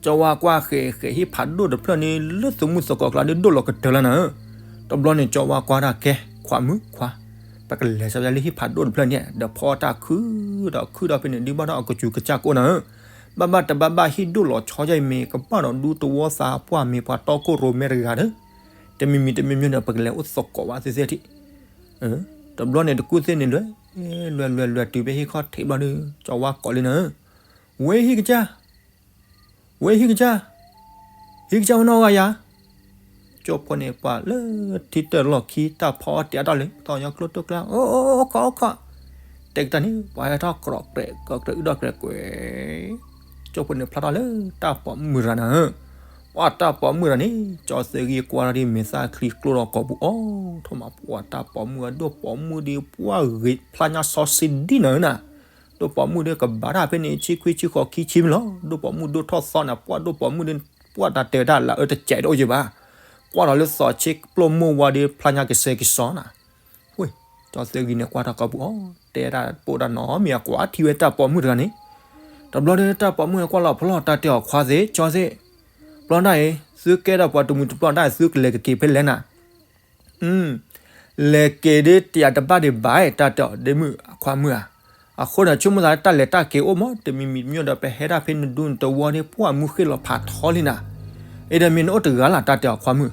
ကၠီဝါကွၢ်ဃဲးဃဲးဟံၣ်ဖးဒိၣ်တဖျၢၣ်န့ၣ် လၢသုးမုၢ်သကိးကျါဒ်ဒိၣ်လီၤကတၢၢ်လီၤနၤဧၢ တဘျီန့ၣ် ကၠီဝါကွၢ်တၢ်ကဲ ခွါမုၣ်ခွါ ပကလဲၤစၢၤလၢဟံၣ်ဖးဒိၣ်တဖျၢၣ်န့ၣ် ဒီးဖီတၢ်ခုဒီးခုဒီးဖဲန့ၣ် ဒ်ဘၣ်ထီၣ်အကစူၤကစၢ်ကအိၣ်နၤဧၢ ဘၣ်ဘၣ်တဘၣ်ဘၣ်ဟံၣ်ဒိၣ်လီၤဆီယဲမ့ၢ် ကဘၣ်ဒီးဒူသဝီသးပှၢ်မ့ၢ်ပှၤတီခိၣ်ရိၣ်မဲတဂၤဒီး တမံၤမံၤတမံၤမံၤန့ၣ် ပကလဲၤအိၣ်သကိးဘၣ်သ့ၣ်သ့ၣ်ထံၣ် တဘျီန့ၣ် တကူၣ်သ့ၣ်န့ၣ်လွဲ လွဲလွဲလွဲတုၤဖဲဟံၣ်ခီၣ်ထံးဘျီဒီး ကၠီဝါကိးလံနၤဧၢ ဝဲဟံၣ်ကစၢ် ဝဲဟံၣ်ကစၢ် ဟံၣ်ကစၢ်ဝဲနီၢ်ဂၤယၤ ကၠီဖိန့ၣ် ပှၤလၢထံတၢၢ်လီၢ်ခံတၢ်ဖီအီၣ်တဲအါတီၢ်လံ သီၣ်ညီကျိတိၢ်ကျါ အိၣ်ခိးအိၣ်ခိး တဲကတၢၢ်န့ၣ် ပှၤဟဲထီၣ်ကြီးကြဲး ကီးကြဲးအုၣ်ဒီးကြဲးကွဲး ကၠီဖိန့ၣ်ဖျါထီၣ်လၢတၢ်ပိာ်မုၣ်တဂၤနၤဧၢ ပှၤတၢ်ပိာ်မုၣ်တဂၤန့ၣ် ကၠီသဲဂံၢ်ကွၢ်ထီၣ်ဒ်မဲာ်သၣ်ချံကျိဒီးကိာ်ပူၤအီၣ်ထီၣ်မး ပှၤတၢ်ပိာ်မုၣ်အဒိၣ်ပိာ်မုၣ်ဒ် ပှၤဂ့ၤဖျါညါစီဆှံဒ်နၤဧၢနၤ ဒိၣ်ပိာ်မုၣ်ဒ်ကဘၣ်တၢ်ဖဲန့ၣ် ဆံခွံဆံဃိးခံဆံမ့ၢ်လီၤ ဒိၣ်ပိာ်မုၣ်ဒိၣ်ထီၣ်သီနၤ ပှၤဒိၣ်ပိာ်မုၣ်ဒ် ပှၤတၢ်တဲတၢ်လၢအၢတစဲးတအိၣ်ယဘၣ် ကွၢ်ဒီးလၢသီၣ်ဆ့ကပျိမိၢ်ဝါဒ်ဖျါညါကစဲကစီနၤ ဝ့ၢ် ကၠီသဲဂံၢ်န့ၣ်ကွၢ်ထီၣ်ကိာ်ပူၤအီၣ် တဲဒၣ်ပိာ်ဒၣ်နီၢ်မ့ၢ်အကွၢ်ထံဝဲတၢ်ပိာ်မုၣ်တဂၤန့ၣ် တဘျီဒီးတၢ်ပိာ်မုၣ်န့ၣ်ကွၢ်လီၤဖီလီၤ တၢ်တဲအီၤခွါသ့ၣ် ကၠီသ့ၣ် ဘျီဒၣ်အံၤ သုကဲဒီးပှၤတမုာ်တပျီၢ်ဒၣ်အံၤ သုကလဲၤကက့ၤဖဲလဲၣ်နၤ လဲၤက့ၤဒ်တယၤတဘၣ်ဒံးဘၣ် တၢ်တဲအီၤဒ်မုၣ်ခွါမုၣ်ဧါ အဃိန့ၣ် ဆိကမိၣ်သးလၢတၢ်လဲၤတၢ်က့ၤအိၣ်မး တမံၤမံၤတမံၤဒီး ပဟဲဒၣ်ဖဲနဒူနတဝီန့ၣ် ပှၤမူဃ့ၢ်လီၤဖးထီလံနၤ အံၤဒီးမ့ၢ်နအိၣ်တဂၤလၢ် တၢ်တဲအီၤခွါမုၣ်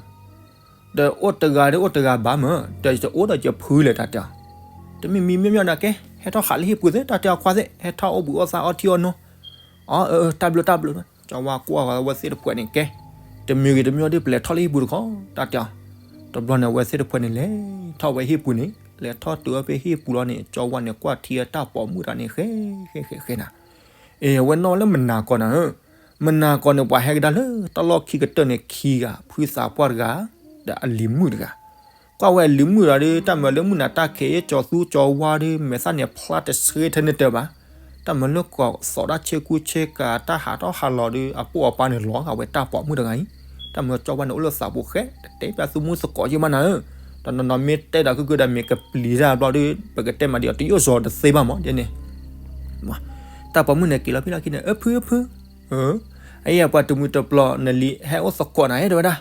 ဒီးအိၣ်တဂၤဒီးအိၣ်တဂၤဘၣ်မး ဒီးယတအိၣ်ဒီးယဖုလဲၣ် တၢ်တဲအီၤ တမံၤမံၤမ့ၢ်မ့ၢ်ဒီးကဲ ဟဲထီၣ်ဃးလၢဟံၣ်ပူၤသ့ၣ် တၢ်တဲအီၤခွါသ့ၣ် ဟဲထီၣ်အိၣ်ဘှံးအိၣ်သါအီထံအီနိ အၢ အၢ တၢ်ဘျုးတၢ်ဘျုး ကၠီဝါကွၢ်ဂီၤဝဲသ့ၣ်တဖှဲးန့ၣ်ကဲ တမံၤဂ့ၤတမံၤဒီး ပလဲၤထီၣ်လၢဟံၣ်ပူၤတခီ တၢ်တဲအီၤ တဘျီန့ၣ် အဝဲသ့ၣ်တဖှဲးန့ၣ် လဲၤထီၣ်ဝဲဟံၣ်ပူၤန့ၣ် လဲၤထီၣ်တုၤဝဲဖဲဟံၣ်ပူၤလီၤန့ၣ် ကၠီဝါန့ၣ် ကွၢ်ထံအတၢ်ပိာ်မုၣ်တဂၤန့ၣ် ဃဲ ဃဲ ဃဲ ဃဲနၤ အ့ အဝဲနီၣ်ဝဲလၢမနၤကီၢ်နၤဧၢ မနၤကီၢ်န့ၣ် ပှၤဟဲကဒါလၢတၢ်လီၢ်ခံကတၢၢ်န့ၣ်ခံဂၤ ဖုသးပှၢ်တဂၤ ဒီးအလံၤမုၣ်တဂၤ ကွၢ်ဝဲအလံၤမုၣ်တဂၤဒီး တၢ်မၤလၢမုၢ်နၤတၢ်ခဲအံၤ ကၠီသူကၠီဝါဒီး မဲာ်သၣ်န့ၣ်ဖျါတဆှ့ထဲန့ၣ်တၢ်ဘၣ် တၢ်မၤလၢကီၢ်သီၣ်တၢ်ဆ့ကူဆ့ကၤ တၢ်ဟးထီၣ်ဟးလီၤဒီး အပိာ်အပၤန့ၣ်လီၤဂာ်ဝဲတၢ်ပိာ်မုၣ်တဂၤအံၤ တၢ်မၤကၠီဝါန့ၣ်အိၣ်လၢသးပူၤဃဲ တတဲဘၣ်သူမူသကိးယဲၢ်မးနၤဧၢ တနီၤနီၤမ့ၢ်တဲဒီးကုၢ်ကုၢ်ဒီးမ့ၢ်ကပျံၤတၢ်ဘျီဒီး ပကတဲမးဒ်အီၤတယိၣ်စီၤတသ့ဘၣ်မး ဒ်န့ၣ် တၢ်ပိာ်မုၣ်န့ၣ်က့ၤလီၤဖံလီၤခံန့ၣ် အဖုအဖု အံၤပှၤတမုာ်တပျီၤနလံၤဟဲအိၣ်သကိးနၤ အဲၣ်ဒိးဝဲဒၣ်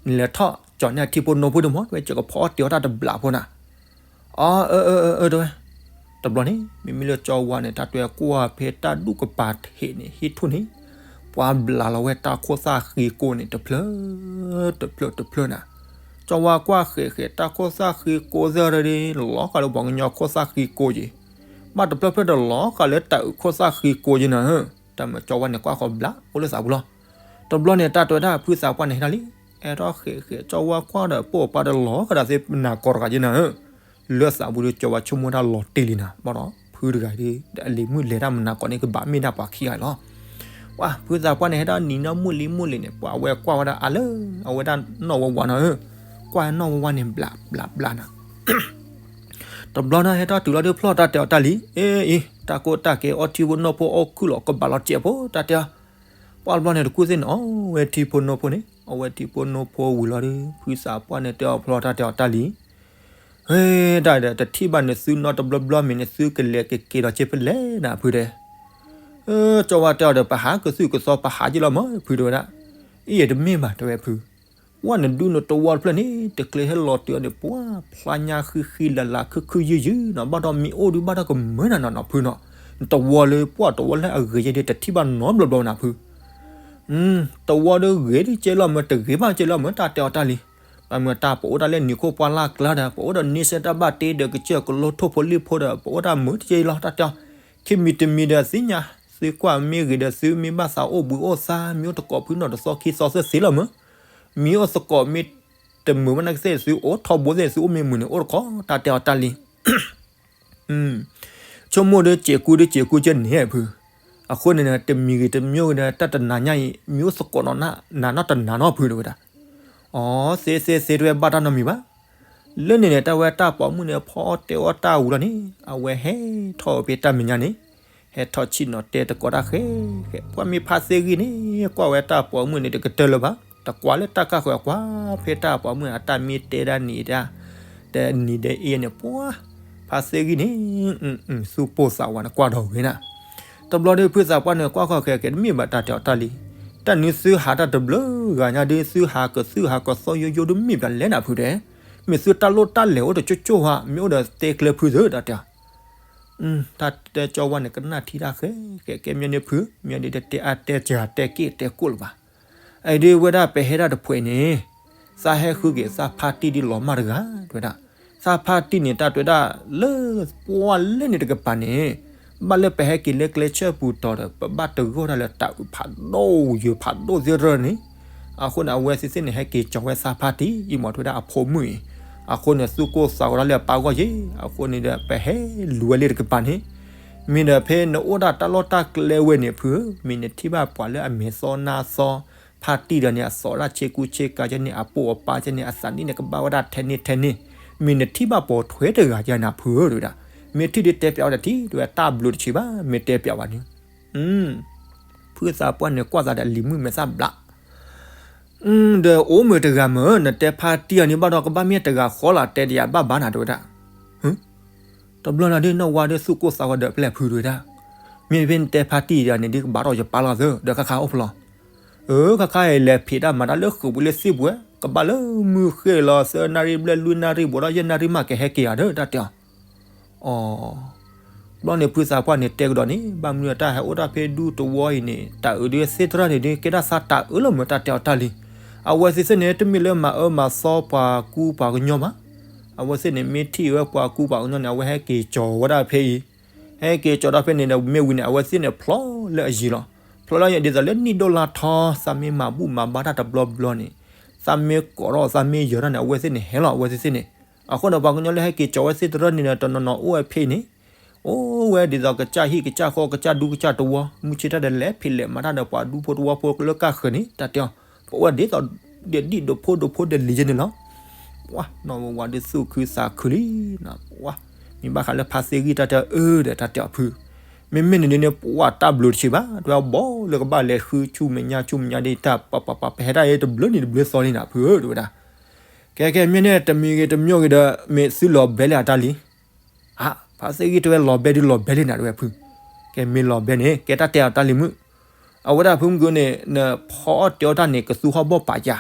နလဲၤထီၣ်ကၠီၤန့ၢ်အထံဖိနိဖိဒ်မး တဝဲကကဖီအီၣ်တ့ၤအီၣ်တၢ်တဘျးဖိနၤ အၢ အၢ အၢ အၢ တဝဲ တဘျီန့ၣ် မ့မ့ၢ်လၢကၠီဝါန့ၣ် တၢ်တဝဲကွၢ်ဖဲတၢ်ဒူၣ်ကပၤထံးန့ၣ် ဟံၣ်ထူၣ်န့ၣ် ပှၤဘျးလီၤဝဲတၢ်ခိၣ်သၣ်ဃံကိန့ၣ် တဖျၢၣ် တဖျၢၣ် တဖျၢၣ်နၤ ကၠီဝါကွၢ်ဃဲးဃဲးတၢ်ခိၣ်သၣ်ဃံကိသ့ၣ်ဒီး လီၤဃာ်လၢပှၤကညီခိၣ်သၣ်ဃံကိယံၤ ဘၣ်တဖျၢၣ်ဖျၢၣ်ဒီးလီၤဃာ်လၢတၢ်အုးခိၣ်သၣ်ဃံကိယံၤနၤဧၢ တၢ်မၤကၠီဝါန့ၣ်ကွၢ်ဃီဘျး အိၣ်လၢသးပူၤလီၤ တဘျီန့ၣ် တၢ်တဝဲဒၣ်ဖုသးပှၢ်န့ၣ်ဟဲဒၣ်လံ အဲၣ်ထီၣ်ဃဲးဃဲး ကၠီဝါကွၢ်ဒီးပိာ်ပၤဒီးလီၤကဒီးသ့ၣ်မနၤကီၢ်တဂၤယဲၢ်နၤဧၢ လၢသးပူၤဒီးကၠီဝါဆိကမိၣ်ဒၣ်လီၤတ့ၢ်လံနၤ ဘၣ်ဒီး ဖုတဂၤဒီး ဒီးအလံၤမုၣ်လဲၤတၢ်မနၤကီၢ်န့ၣ် ကဘၣ်မ့ၢ်ဒၣ်ပှၤခံဂၤလီၤ ပှၤဖုသးပှၢ်န့ၣ် ဟဲဒၣ်နံၤနီၢ်မုၢ်လံမုၢ်လံန့ၣ် ပှၤအဝဲကွၢ်ဝဲဒၣ်အါလၢ အဝဲဒၣ်နီၢ်ဝဲဝါနၤဧၢ ကွၢ်နီၢ်ဝဲဝါန့ၣ် ဘျးဘျးဘျးနၤ တဘျီန့ၣ်ဟဲထီၣ်တုၤလီၤဒုးဖျီၣ်တၢ်တဲအီၤတၢ်လံ အ့ အ့ တၢ်ကိၢ်တၢ်ကဲအီထံဖိနိဖိအီၣ်ခုၣ်လီၤကဘၣ်လီၤစဲးဖိ တၢ်တဲအီၤ ပှၤတဘျီန့ၣ်တကူၣ်သ့ၣ်န့ၣ် အီဝဲထံဖိနိဖိန့ၣ် အဝဲထံဖိနိဖိဝံၤလီၤဒီး ဖုသးပှၢ်န့ၣ်တဲအီၤဖျီၣ်တၢ်တဲအီၤတၢ်လံ ဟဲ တၢ်ဒီးတထံၣ်ဘၣ်န့ၣ်သုနီတဘျီဘျီမ့ၢ်န့ၣ် သုကလဲၤကက့ၤဒီးက့ၤဖဲလဲၣ်နၤဖုတဲ ကၠီဝါတဲအီၤဒီး ပဟးကသုၣ်ကသီပဟးက့ၤလီၤမး ဖုတဲဝဲဒၣ် အံၤယတမ့ၢ်ဘၣ်တဲဝဲဖု ဝဲနဒူနတဝီတဖျၢၣ်န့ၣ် တကျဲၤဟဲလီၤတုၤအီၤန့ၣ် ပှၤဖျါညါဃံဃံလၤလၤခုၣ်ခုၣ်ယုၢ်ယုၢ်နီၤ ဘၣ်ဒီးမ့ၢ်အိၣ်ဒုးဘၣ်ဒီးကမၢနၤနီၤနီၤဖုနီၤ နတဝီလၢပှၤတဝီလၢအဂ့ၤယဲၢ်ဒုး တထံၣ်ဘၣ်နီတဘျီဘျီနၤဖု တဝီဒီးဂ့ၤဒုးကဲလီၤမး တဂ့ၤဘၣ်ကဲလီၤမး တၢ်တဲအီၤတၢ်လံ. ဘၣ်မနုၤတၢ် ပအိၣ်ဒၣ်လၢနံၤခိၣ်ပှၢ်လၢ်ကျါဒီး ပအိၣ်ဒီးန့ဆၢၣ်တၢ်ဘၣ်တ့ဒီး ကစၢၢ်ကလိထိၣ်ဖိလံၣ်ဖိဒီး ပအိၣ်ဒၣ်မုာ်တကဲလီၤ တၢ်တဲအီၤ. ခံမံၤတမံၤဒီးသ့ၣ်ညါ သုကွၢ်မ့ၢ်ဂ့ၤဒီး သုမ့ၢ်ဘၣ်သးအိၣ်ဘှံးအိၣ်သါ မ့ၢ်အိၣ်တကိးဖုနီၢ်တသီခံသီသ့ၣ်သ့ၣ်လီၤမး. မ့ၢ်အိၣ်သကိးမ့ၢ်တမုာ်ဘၣ်နာ်ကသ့ၣ် သုအိၣ်ထီဘိသ့ၣ် သုအိၣ်မ့ၢ်မုာ်န့ၣ် အိၣ်တကိး တၢ်တဲအီၤတၢ်လံ. ဆိကမိၣ်ဒီးစဲးကူဒီးစဲးကူကဲန့ၣ်ဖု, အဃိန့ၣ် တမံၤဂ့ၤတမံၤဂ့ၤဒီး တၢ်တနၤညါအံၤ မံၤအိၣ်သကိးနီၢ်နးနီၢ်တနၤနီၢ်ဖုတဲဝဲဒၣ်. အီ သ့သ့သ့တဲဝဲဘၣ်တၢ်နီတမံၤဘၣ်. လၢန့ၣ်န့ၣ် တၢ်ဝဲတၢ်ပိာ်မုၣ်န့ၣ် ဖီအီၣ်တဲအီၣ်တၢ်ဝံၤလီၤန့ၣ် အဝဲဟဲထီၣ်ဝဲဖဲတၢ်မဲာ်ညါန့ၣ်, ဟဲထီၣ်ဆ့ၣ်နီၤတဲသကိးတၢ်ဃဲဃဲ, ပှၢ်မ့ၢ်ဖါသ့ဂံၢ်န့ၣ် ကွၢ်ဝဲတၢ်ပိာ်မုၣ်န့ၣ် တကတၢၢ်လၢၤဘၣ်, တကွၢ်လၢတၢ်ကၢ်ဃၢၤအကွၢ် ဖဲတၢ်ပိာ်မုၣ်အတၢ်မ့ၢ်တဲဒၣ်န့ၣ်ဒၣ်, တနံၤဒဲးအံၤန့ၣ် ပှၢ် ဖါသ့ဂံၢ်န့ၣ် သူၣ်ပိၢ်သးဝးန့ၣ် ကွၢ်ဒီးဝဲနၤ. တဘျီဒီးဖုသးပှၢ်န့ၣ် ကွၢ်ခီၣ်ဃဲဃဲ တမ့ၢ်ဘၣ်တၢ်တဲအီၤတၢ်လံ. တၢ်နုၤသုဟးတၢ်တဘျုးဂၤညါဒီး သုဟးကသုဟးကသီယိယိဒီး မ့ၢ်ပၠးလဲၣ်နၤဖုတဲ, မ့ၢ်သုတၢ်လိၣ်တၢ်လဲၤအိၣ်တကၠိကၠိဧါ, မ့ၢ်အိၣ်ဒီးတဲကျဲဖုသၢတၢ်တဲအီၤ. တၢ်တဲကၠီဝါန့ၣ် ကနၣ်ထံတၢ်ဃဲဃဲ ကဲမ့ၢ်န့ၣ်ဖု, မ့ၢ်ဒ်တတဲအါတဲစှၤတဲက့ၣ်တဲကိၣ်လၢၤဘၣ်. အံၤဒ်ဝဲဒၣ်ပဟဲဒၣ်တဖှဲးန့ၣ်, သးဟဲဃုက့ၤသးဖါတံၢ်ဒ်လီၤမၢ်တဂၤ, တဲဝဲဒၣ်, သးဖါတံၢ်န့ၣ် တၢ်တဲဝဲဒၣ်လၢပှၢ်လဲၣ်န့ၣ်တကပၤန့ၣ်, ဘၣ်လၢပဟဲက့ၤလၢကျဲဆၢပူၤတီၤဒီး ပဘၣ်တဂီၢ်တၢ်လၢတၢ်အုးဖးဒိၣ်ယၢၤဖးဒိၣ်သ့ၣ်တဖၣ်န့ၣ်, အဃိန့ၣ် အဝဲသ့ၣ်သ့ၣ်န့ၣ် ဟဲက့ၤကၠီၤဝဲသးဖါတံၢ် ယမၤထွဲဒၣ်အဖိမုၣ်အံၤ, အဃိန့ၣ် သူၣ်ကိၢ်သးဂီၤတၢ်လၢအပၢ်ဂီၢ်ယ့ၢ်, အဃိန့ၣ်ဒီး ပဟဲလူၤဝဲလၢတကပၤန့ၣ်, မ့ၢ်ဒီးဖဲနအိၣ်ဒၣ်တၢ်လီၢ်တၢ်ကျဲဝဲန့ၣ်ဖုဧၢ, မ့ၢ်နထံၣ်ဘၣ်ပှၤလၢအမဲာ်သီနါသီ, ဖါတံၢ်ဒီးန့ၣ် အသီၣ်ဒၣ်ဆ့ကူဆ့ကၤကဲန့ၣ် အပိာ်အပၢ်ကဲန့ၣ် အသးနံၣ်န့ၣ် ကဘၣ်ဝဲဒၣ်ထဲန့ၣ်ထဲန့ၣ်, မ့ၢ်နထံၣ်ဘၣ်ပိာ်ထွဲတဂၤကဲနၤဖုဧၢတဲဝဲဒၣ်, မ့ၢ်ထံၣ်ဒ်တဲပၠးဝဲဒၣ်ထံၣ် တဲဝဲတၢ်ဘျုးတဆံးဘၣ် မ့ၢ်တဲပၠးဝဲန့ၣ်, ဖုသးပှၢ်န့ၣ် ကွၢ်သးဒီးအလံၤမုၣ်မဲာ်သၣ်ဘျး ဒီးအိၣ်မုာ်တဂၤမ့ၢ် နတဲဖါတံၢ်အီၤန့ၣ်ဘၣ်ဒီး ကဘၣ်မ့ၢ်တဂၤဃီလၢတဲဒ်ယၤဘၣ်ဘၣ်နၤတဲဝဲဒၣ်, တဘျီလၢ်ဒ်နီၢ်ဝါဒီးသူၣ်ကိၢ်သးဂီၤဒီးပျဲၢ်ဖုတဲဝဲဒၣ်, မ့ၢ်ဖဲနတဲဖါတံၢ်အီၤန့ၣ် ဒ်ကဘၣ်ထီၣ်ယပၢ်လီၤသၢ ဒီးခါခါအိၣ်ဖျိ, အၢ ခါခါအံၤလဲၤဖံးတၢ်မၤတၢ်လၢဃုာ်ပူၤလၢသ့ၣ်ပူၤဝဲ ကဘၣ်လၢမုၢ်ဃ့ၢ်လီၤသၢနၣ်ရံၣ်ဘျဲၣ်လွံၢ်နၣ်ရံၣ် ဘူးဒီးယဲၢ်နၣ်ရံၣ်မးကဟဲက့ၤဧါဒီးတၢ်တဲအီၤ အီၤ, ဘျီန့ၣ်ဖုသးပှၢ်န့ၣ်တဲကဒီးန့ၣ် ဘၣ်မနုၤတၢ်ဟဲအိၣ်တၢ်ဖဲဒူသဝီအံၤန့ၣ် တၢ်အုးဒ်သ့ၣ်တဖၣ်န့ၣ်ဒ် ကဲဒၣ်သးတၢ်အၢလီၤမ့ၢ်တၢ်တဲအီၤတၢ်လံ. အဝဲသ့ၣ်သ့ၣ်န့ၣ် တမ့ၢ်လၢမၤအၢမၤသီပှၤကူပှၤကညီဘၣ်. အဝဲသ့ၣ်န့ၣ် မ့ၢ်ထံၣ်ဝဲပှၤကူပှၤကညီန့ၣ် အဝဲဟဲက့ၤကၠီၤဝဲဒၣ်ဖဲအံၤ, ဟဲက့ၤကၠီၤဒၣ်ဖဲန့ၣ်ဒီး မ့ၢ်ဝံၤန့ၣ် အဝဲသ့ၣ်န့ၣ်ဖျိးလၢအယံၤလီၤ. ဖျိးလၢယံၤဒ်သိးလၢနံၣ်ဒိၣ်လါထီ သးမ့ၢ်မၤဘူၣ်မၤဘါတၢ်တဘျီဘျီန့ၣ်, သးမ့ၢ်ကိးထီၣ်သးမ့ၢ်ယၢၤထီၣ်န့ၣ် အဝဲသ့ၣ်န့ၣ်ဟဲလီၤ အဝဲသ့ၣ်သ့ၣ်န့ၣ်. အဃိဒီးပှၤကညီလၢဟဲက့ၤကၠီၤဝဲသ့ၣ်တဖၣ်န့ၣ်ဒီး တနီၤနီၤအိၣ်ဝဲဖဲအံၤန့ၣ်, အိၣ်ဝဲဒ်သိးကစၢ်ဟံၣ်ကစၢ်ဃီကစၢ်ဒူကစၢ်တဝီ, မုၢ်ဆ့ၣ်ထီၣ်ဒီးလဲၤဖံးလဲၤမၤတၢ်ဒီးပှၤဒူဖိတဝီဖိလၢကၢ်ဃၢၤန့ၣ် တၢ်တဲအီၤ, ပအိၣ်ဒ်သိး ဒ်ဒိၣ်ဖိဒိၣ်ဖိဒ်လံၤယဲန့ၣ်လီၤ. ပှၤနီၢ်ဝဲဝၤဒ်သူၣ်ခုသးခုလံ, ပှၤ မ့ၢ်ဘၣ်ဃးလၢဖါသ့ဂံၢ်တၢ်တဲအီၤအၢဒီးတၢ်တဲအီၤဖု, မ့မ့ၢ်န့ၣ်ဒ်န့ၣ် ပှၤတၢ်ဘျုးတဆံးဘၣ် တဲဝဲဘီလၢကဘၣ်လဲၤဃုဆူမဲာ်ညါဆူမဲာ်ညါဒ်တၢ်ပပပပဟဲဒၣ်အံၤတဘျုးနံၤတဘျုးသီန့ၣ်နၤဖုဧၢ တဲဝဲဒၣ်. ကဲကဲမ့ၢ်န့ၣ် တမံၤဂ့ၤတမံၤဂ့ၤဒီး မ့ၢ်သုလီၤဘဲလံအတၢ်လံ. အါ ဖါသ့ဂံၢ်တဲဝဲလီၤဘဲဒုးလီၤဘဲလံနၤတဲဝဲဖု, ကဲမ့ၢ်လီၤဘဲန့ၣ် ကဲတၢ်တဲအီၤတၢ်လံၤမုၣ်, အဝဲဒၣ်ဖုမုၢ်ဂုၤန့ၣ် နဖီအီၣ်တဲအီၣ်တၢ်န့ၣ် ကသူဟီၣ်ဘီၣ်ပာ်ယၤ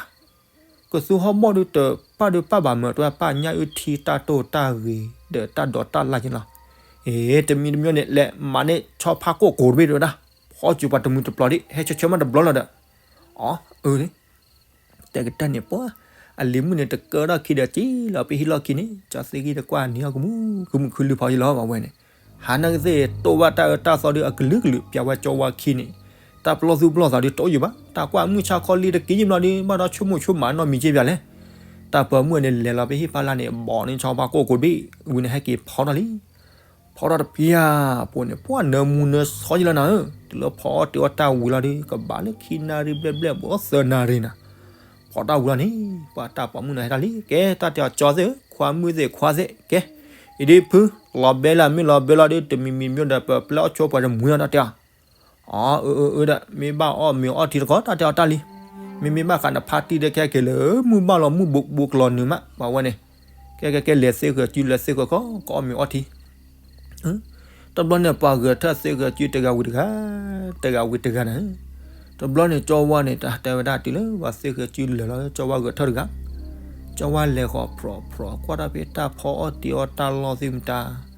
ကသူဟီၣ်ဘီၣ်ဒုးတပၢ်ဒုးပၢ်ဘၣ်မၢ်တဲဝဲပၢ်ညၣ်အုၣ်ထံတၢ်တိၢ်တၢ်ဂ့ၤ ဒီးတၢ်ဒိးတၢ်လၢ်က့လီၤ. အ့ တမံၤတမံၤန့ၣ် လဲၤမၤန့ၢ်ဆီဖါကိၣ်ကိးတဘ့ၣ်တဲဝဲဒၣ်, ဖီစူၤပှၤတမုာ်တပျီၤဒ် ဟဲဆၢဆၢမးတဘျီလီၤဒီး, အီ အၢ တဲကတၢၢ်န့ၣ်ပှၤ, အလံၤမုၣ်န့ၣ် တကၢထီၣ်ခံဒီးက့ၤလီၤဖဲဟံၣ်လီၢ်ခံန့ၣ် ကၠီသ့ဂံၢ်တကွၢ်နံၤအီၣ်ကမူၣ် ကမုၣ်ခုလုၢ်ဖီယလီၤဘၣ်ဝဲန့ၣ်, ဟးနၢ်ကသ့ၣ်တိၢ်ဘၣ်တၢ်အၢတၢ်သီဒုးအကလုာ်ကလုာ် ပၠးဝဲကၠီဝါခံန့ၣ်, တၢ်ပလီၢ်သူၣ်ပလီၢ်သးဒုးတအိၣ်ယံၤဘၣ် တၢ်ကွၢ်မုၢ်ဆါခီလံတက့ၢ်ယံၤဘျီဒုး ဘၣ်ဒီးဆိကမိၣ်ဆိကမးနီတမံၤက့ၢ်ပၠးလဲၣ်. တၢ်ပၢၤမုၣ်န့ၣ် လဲၤလီၤဖဲဟံၣ်ဖီလာ်န့ၣ် ဘီန့ၢ်ဆီဖါကိၣ်ကိးတဘ့ၣ် ဝံၤန့ၣ်ဟဲက့ၤဖီထီၣ်လံ ဖီထီၣ်တပျီၤ ပှၤန့ၣ် ပှၤနၢမူနၢဆှီယလီၤနၤဧၢ, တုၤလၢဖီအီၣ်တ့ၢ်အီၣ်တၢ်ဝံၤလီၤဒုး ကဘၣ်လၢခံနၣ်ရံၣ်ဘျဲၣ်ဘျဲၣ် ဘူးသၢနၣ်ရံၣ်နၤ, ဖီတၢ်ဝံၤလီၤန့ၣ် ပှၤတၢ်ပိာ်မုၣ်န့ၣ်ဟဲထီၣ်လံ ကဲတၢ်တဲအီၤကၠီသ့ၣ်ဧၢ ခွါမုၣ်သ့ၣ်ခွါသ့ၣ် ကဲ, အံၤဒ်ဖု လီၤဘဲလၢမ့ၢ်လီၤဘဲလီၤဒုး တမံၤမံၤမ့ၢ်ဒီး ပပျဲအီၣ်ဆိပှၤတမူလီၤတၢ်တဲအီၤ အီ အၢ အၢ အၢ ဒီး မ့ၢ်ဘၣ်အီၣ်မ့ၤအီထံတခီ တၢ်တဲအီၤတၢ်လံ. မ့မ့ၢ်ဘၣ်ဃးနဖါတံၢ်ဒီး ခဲက့ၤလၢ မုၢ်ဘၣ်လီၤမုၢ်ဘိးဘိးကလီၤနုာ်မး ပှၤဝဲန့ၣ်, ကဲကဲကဲ လဲၤသ့ဃဲၤစု လဲၤသ့ဃဲၤခီ ကအီၣ်မ့ၤအီထံ. တဘျီန့ၣ် ပှၤဂဲၤထၢၣ်သ့ဃဲၤစု တဂၤဝံၤတဂၤ, တဂၤဝံၤတဂၤန့ၣ်, တဘျီန့ၣ် ကၠီဝါန့ၣ် တၢ်တဲဝဲဒၣ်တုၤလၢ ပှၤသ့ဃဲၤစုလၢာ်လီၤ ကၠီဝါဂဲၤထၢၣ်တဂၤ, ကၠီဝါလဲၤဃီၤဖြီဖြီ ကွၢ်တၢ်ဖဲတၢ်ဖီအီၣ်တ့ၢ်အီၣ်တၢ်လီၢ်သ့ၣ်မတၤ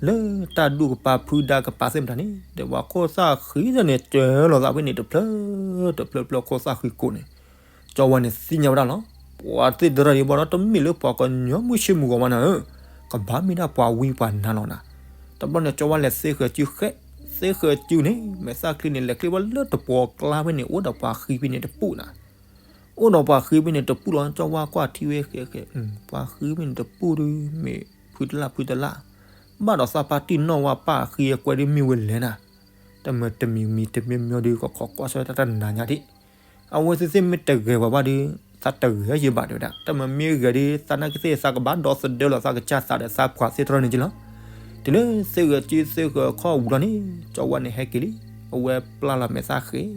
လၢတၢ်ဒူၣ်ကပၤဖုဒါကပၤသ့ၣ်မတၤန့ၣ် ဒီးပှၤခိၣ်သၣ်ဃံသ့ၣ်န့ၣ် စၢၤလီၤသးဖဲန့ၣ်တဖျၢၣ်တဖျၢၣ်တဖျၢၣ်ခိၣ်သၣ်ဃံကိးန့ၣ်, ကၠီဝါန့ၣ်သ့ၣ်ညါဝဲဒၣ်လီၤ. ပှၤသ့ၣ်တဖၣ်အံၤဘၣ်ဒီးတမ့ၢ်လၢပှၤကညီမုၢ်ဆ့ၣ်မုၢ်ဂီၤမးနၤဧၢ, ကဘၣ်မ့ၢ်ဒၣ်ပှၤဝံပှၤနါလီၤနၤ. တဘျီန့ၣ် ကၠီဝါလဲၤသ့ဃဲၤစုဃဲ, သ့ဃဲၤစုန့ၣ် မဲာ်သၣ်ချံန့ၣ် လဲၤချ့ဝဲလၢတပှီၤကျါဖဲန့ၣ် အိၣ်ဒီးပှၤဃံဖဲန့ၣ်တပူၤနၤ အိၣ်ဒီးပှၤဃံဖဲန့ၣ်တပူၤလီၤ. ကၠီဝါကွၢ်ထံဝဲဃဲဃဲ, ပှၤဃံဖဲန့ၣ်တပူၤဒီး မ့ၢ်ဖုတလၢ်ဖုတလၢ်, ဘၣ်ဒီးသးပာ်တံၢ်နီၢ်ဝါပၢ်အဃံအကွဲဒ်မ့ၢ်ဝဲလဲၣ်နၤ. တၢ်မၤတမံၤမံၤတမံၤမံၤဒီး ကခိးကွၢ်ဆၢတၢ်တနၤညါဒံး, အဝဲသ့ၣ်သ့ၣ်မ့ၢ်တဂဲၤဝဲဘၣ်ဒီး သးတဂဲၤယဘၣ်တဲဝဲဒၣ်, တၢ်မၤမ့ၢ်ဂဲၤဒီး သးနာ်က့သ့ၣ်သးကဘၣ်ဒီသဒၢလီၤသးကစၢ်သးဒီးသးပှၢ်သ့ၣ်တဖၣ်န့ၣ်က့လီၤ. တုၤလၢသ့ၣ်ဂဲၤက့သ့ၣ်ဂဲၤခီၣ်ဝံၤလီၤန့ၣ် ကၠီဝါန့ၣ်ဟဲက့ၤလံ, အဝဲပျၢ်လီၤမဲာ်သၣ်ဃဲၤ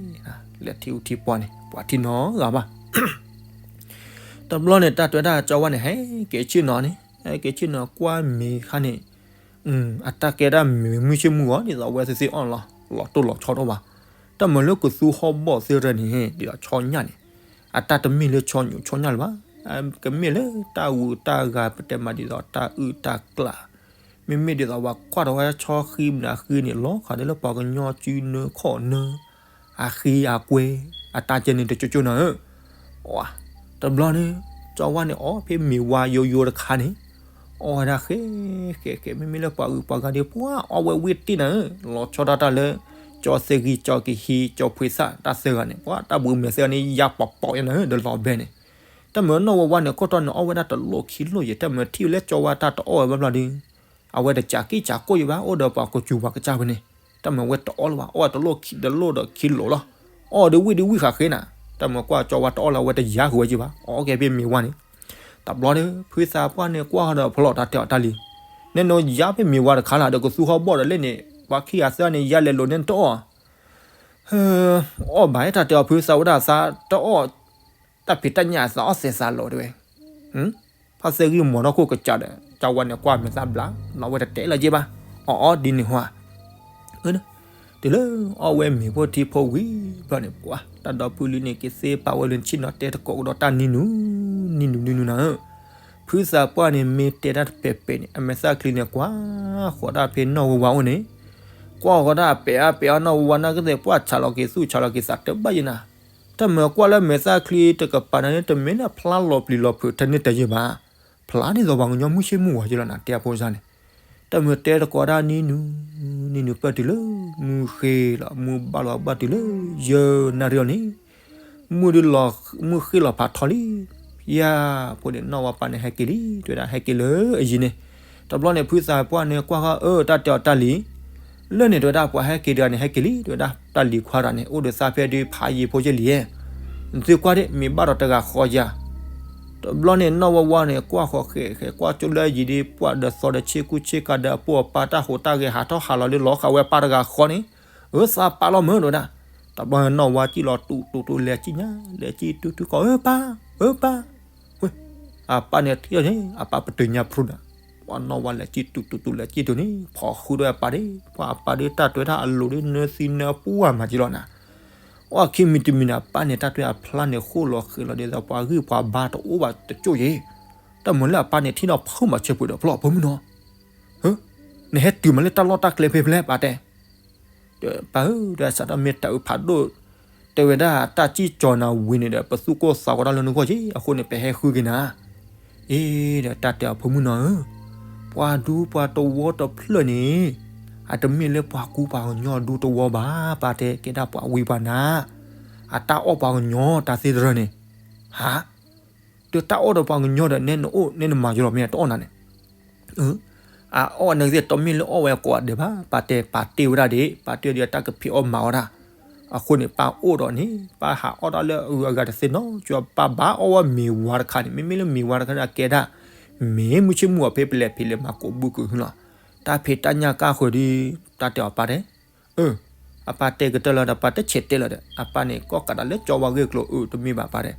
လဲၤထံအူထံပှၢ်န့ၣ် ပှၤထံၣ်နီတဂၤဘၣ်. တဘျီန့ၣ် တၢ်တဲဝဲဒၣ်ကၠီဝါန့ၣ် ဟဲက့ၤဆ့ၣ်နီၤန့ၣ်, ဟဲက့ၤဆ့ၣ်နီၤကွၢ်မ့ၤခါန့ၣ်, အတၢ်ကဲဒၣ်မ့ၤမုၢ်ဆ့ၣ်မုၢ်ဂီၤ ဒ်သိးအဝဲသ့ၣ်သ့ၣ်အီၣ်လီၤ လီၤတိၢ်လီၤဆီတအိၣ်ဘၣ်. တၢ်မၤလၢကသူဟီၣ်ဘီၣ်သ့ၣ်တဖၣ်န့ၣ် ဒ်သိးဆီညၣ်န့ၣ်, အတၢ်တမ့ၢ်လၢဆီညိးဆီညၣ်လၢၤဘၣ်. ကမ့ၢ်လၢတၢ်ဂုၤတၢ်ဂၤ ပတဲမးဒ်သိးတၢ်အုၣ်တၢ်ကျၢၤ, မ့မ့ၢ်ဒ်သိးပှၤကွၢ်ထီၣ်ဝဲဆီဃံမနုၤဃံန့ၣ် လီၤခးဒၣ်လၢပှၤကညီစုနၢခီၣ်နၢ အဃံအကွဲ အတၢ်ကဲန့ၣ်တကၠိကၠိနၤဧၢ. တဘျီန့ၣ် ကၠီဝါန့ၣ် အီၣ်ဖဲမ့ၤဝါယိယိတခါန့ၣ်, အီၣ်ဝဲဒၣ်ဃဲ ဃဲဃဲ မ့မ့ၢ်လၢပှၤဂုၤပှၤဂၤဒီး ပှၤအီၣ်ဝဲဝံၣ်တ့ၢ်နၤဧၢ, လီၤဆီဒၣ်တၢ်လၢ ကၠီသ့ၣ်ဂံၢ် ကၠီကဟံး ကၠီဖှ့သၣ် တၢ်သၢဂၤန့ၣ် ပှၤတၢ်ဘှံးမဲာ်သၢဂၤန့ၣ် ယါပီးပီးယါနၤဧၢ ဒီးလီၤဘဲန့ၣ်. တၢ်မၤနီၢ်ဝဲဝါန့ၣ် ခိၣ်တီန့ၣ် အီၣ်ဝဲဒၣ်တလိၣ်ခံလိၣ်ယဲၢ်, တၢ်မၤထံၣ်ဝဲလၢကၠီဝါတၢ်တအီၣ်ဝဲဘၣ်ဘျီဒီး အဝဲတကးက့ၢ်ကးကိၢ်ယဲၢ်ဘၣ်, အိၣ်ဒီးပှၤကစူၤပှၤကစၢ်ဖဲန့ၣ်, တၢ်မၤဝဲတအီၣ်လၢၤဘၣ်, အီၣ်ဝဲတလိၣ်ခံ တလိၣ်ဒီးခံလိၣ်လီၤ. အီၣ်ဒီးဝံၣ်ဒီးဝံၣ်ဃာ်ဃ့နၤ, တၢ်မၤကွၢ်ကၠီဝါတအီၣ်လၢၤ အဝဲတယါဃုာ်ဝဲက့ၢ်ဘၣ်, အီၣ်ကဲဖဲမ့ၤဝါန့ၣ်. တဘျီဒီး ဖုသးပှၢ်န့ၣ် ကွၢ်ဃီဒီးဖီလီၤတၢ်တဲအီၤတၢ်လံ, နဲနယါဖဲမ့ၤဝါတခါလၢ်ဒီး ကသူဟီၣ်ဘီၣ်ဒီးလဲၣ်န့ၣ် ပှၤခံဂၤသၢဂၤန့ၣ် ယါလဲၤလိာ်န့ၣ်တအီၣ် အီၣ်ဘၣ်တၢ်တဲအီၤ ဖုသးဝဲဒၣ်သးတအီၣ်, တၢ်ဖံးတၢ်ညၣ် သးအီၣ်သဲးသးလီၤတဲဝဲ, ဖါသဲဂံၢ်မီၤထီၣ်ခိၣ်ကစးဒီး ကၠီဝါန့ၣ်ကွၢ်မဲာ်သၣ်ဘျး လီၤဝဲတတဲလၢၤက့ၢ်ဘၣ်, အီၣ်အီၣ်ဒ်န့ၣ်ဟါ, တုၤလၢအီၣ်ဝဲမ့ၤဖိထံဖိဝံၤဘျီန့ၣ် ပှၤတၢ်ဒီပုၢ်လံၤန့ၣ် ကသ့ပာ်ဝဲလၢဆ့ၣ်နီၤတဲတကိးကဒီးတၢ်နံၤနုၤ, နံၤနုၤနံၤနုၤနၤဧၢ. ဖုသးပှၢ်န့ၣ် မ့ၢ်တဲတၢ်တပဲာ်ပဲာ်န့ၣ် အမဲာ်သၣ်ချံန့ၣ်ကွၢ်ဃီၤဒၣ်ဖဲနီၢ်ဝဲဝါအိၣ်န့ၣ်, ကွၢ်ဃီၤဒၣ်အပဲာ်အါပဲာ်အါနီၢ်ဝဲဝါနာ်ကသ့ၣ် ပှၢ်ဆးလီၤက့ၤသူၣ်ဆးလီၤက့ၤသးတဘၣ်ယဲၢ်နၤ, တၢ်မၤကွၢ်လၢမဲာ်သၣ်ချံတကပၤန့ၣ် တမ့ၢ်လၢဖျါလီၤပျံၤလီၤဖုးထဲန့ၣ်တယဲၢ်ဘၣ်, ဖျါဒ်သိးပှၤကညီမုၢ်ဆ့ၣ်မုၢ်ဂီၤက့ၢ်လီၤနၤ တဲအဖိစါန့ၣ်, တၢ်မၤတဲတကိးဒၣ်နံၤနုၤ, နံၤနုၤပၢၢ်တုၤလၢ မုၢ်ဃ့လီၤ မုၢ်ဘၣ်လီၤဘၣ်တုၤလၢ ယဲၢ်နၣ်ရံၣ်အီၤန့ၣ် မုၢ်ဒုးလီၤ, မုၢ်ဃ့လီၤဖးထီလံ, ယၤ, ဖိန့ၣ်နီၢ်ဝါပၢ်န့ၣ်ဟဲက့ၤလံ တဲဝဲဒၣ်ဟဲက့ၤလၢအယံၤန့ၣ်, တဘျီန့ၣ် ဖုသးပှၢ်န့ၣ်ကွၢ်ဃီ အၢ တၢ်တဲအီၤတၢ်လံၤ, လၢန့ၣ်တဲဝဲဒၣ်ပှၤဟဲက့ၤတဂၤန့ၣ် ဟဲက့ၤလံ တဲဝဲဒၣ်တၢ်လံၤခွါတဂၤန့ၣ် အိၣ်ဒီးသးဖဲဒုးဖးယံၤဖိယဲၢ်လံဧါ, သုကွၢ်ဒ့ၣ် မ့ၢ်ဘၣ်ဒီးတဂၤဃီယၤ တဘျီန့ၣ် နီၢ်ဝါဝါန့ၣ် ကွၢ်ဃီၤဃဲးဃဲး ကွၢ်ကၠိလၢအယံၤဒ် ပှၢ်ဒီးသီဒီးဆ့ကူဆ့ကၤဒီးအပိၢ်အပၢ်တၢ်ဟူးတၢ်ဂဲၤ ဟးထီၣ်ဟးလီၤလၢလီၤဃာ်ဝဲပၢ်တဂၤဃီန့ၣ်, အၢ သးပာ်လီၤမုၢ်တဲဝဲဒၣ်, တဘျီန့ၣ် နီၢ်ဝါစံၣ်လီၤတူတူတူ လဲၤစံၣ်ညါ လဲၤစံၣ်တူတူကီး အၢ ပၢ်, အၢ ပၢ်, ဝဲ, အပၢ်န့ၣ်ထံၣ်န့ၣ် အပၢ်ပတုာ်ညါဖျိဒီး, ပှၤနီၢ်ဝါလဲၤစံၣ်တူတူတူ လဲၤစံၣ်တူန့ၣ် ဖီၣ်ဃုာ်ဒီးအပၢ်ဒ့ၣ်, ပှၤအပၢ်ဒ့ၣ် တၢ်တွဲတၢ်အလိၤဒ် နၢသံနၢပှၢ်မၤက့ၤလီၤနၤ အီၣ်ခံမံၤတမံၤန့ၣ် အပၢ်န့ၣ် တၢ်တွဲအဖျါန့ၣ် ဃိၣ်လီၤဃဲးလီၤဒ်သိး ပှၤဂံၢ်ပှၤဘါတအိၣ်ဘၣ်တကၠိၢ်ယဲၢ်, တၢ်မၤလၢအပၢ်န့ၣ် ထံၣ်နီၢ်ဖုမၤဆၢပှဲၤဒီးဖျီၣ်ဖိမုၣ်နီၤ, နဟဲတုၤမးလၢတၢ်လီၢ်တၢ်ကျဲဖဲဖဲလဲၣ် ပၢ်တဲ, ဒီးပၢ်ဧၢ ဒီးစးထီၣ်မ့ၢ်တၢ်အုးဖးဒိၣ်, တဲဝဲဒၣ်တၢ်စံၣ်ကၠီၤနၤဝံၤန့ၣ်ဒီး ပသူၣ်ကိၢ်သးဂီၤတၢ်လၢနဂီၢ်ယဲၢ် အဃိန့ၣ် ပဟဲဃုက့ၤနၤ အ့ ဒီးတၢ်တဲအီၤ ဖိမုၣ်နီၤဧၢ, ပှၤဒူပှၤတဝီတဖျၢၣ်န့ၣ်, အတမ့ၢ်လၢပှၤကူပှၤကညီအဒူတဝီဘၣ်, ပၢ်တဲကဲဒၣ်ပှၤဝံပှၤနါ, အတၢ်အီၣ်ပှၤကညီတၢ်သ့တရၢန့ၣ်, ဟါ, ဒီးတၢ်အီၣ်ဒီးပှၤကညီဒီး နဲနအိၣ်နဲနမၤယလီၤမ့ၢ်တအီၣ်နၤန့ၣ် အအီၣ်နကသ့ၣ်တမ့ၢ်လၢအီၣ်ဝဲကိးဂၤဒဲးဘၣ်, ပၢ်တဲပာ်တ့ၢ်ဝဲဒၣ်ဒံး, ပာ်တ့ၢ်ဒီးတၢ်ကဖံးအီၣ်မၤအီၣ်ဒၣ်, အဃိန့ၣ် ပၢ်အိၣ်ဒီးန့ၣ် ပၢ်ဟးအီၣ်တၢ်လၢအဂၤတသ့နီတကီၢ်, ပၢ်ဘၣ်အီၣ်ဝဲမ့ၤဝါတခါန့ၣ်, မ့မ့ၢ်လၢမ့ၤဝါတခါန့ၣ် အကဲဒၣ် မ့ၢ်မုၢ်ဆ့ၣ်မုၢ်ဂီၤဖဲပလဲၤဖံးလဲၤမၤကိးဘုကိးဟုလီၤ, တၢ်ဖံးတၢ်ညၣ်ကၢ်ဃုာ်ဒီး, တၢ်တဲအီၤပၢ်တဲ အၢ, အပၢ်တဲကတၢၢ်လီၤဒီး ပၢ်တဆဲးတဲလီၤဒီး အပၢ်န့ၣ် ကိးကးဒၣ်လၢကၠီဝါဂ့ၢ်ကျိၤအၢ တမ့ၢ်ဘၣ်ပၢ်တဲ,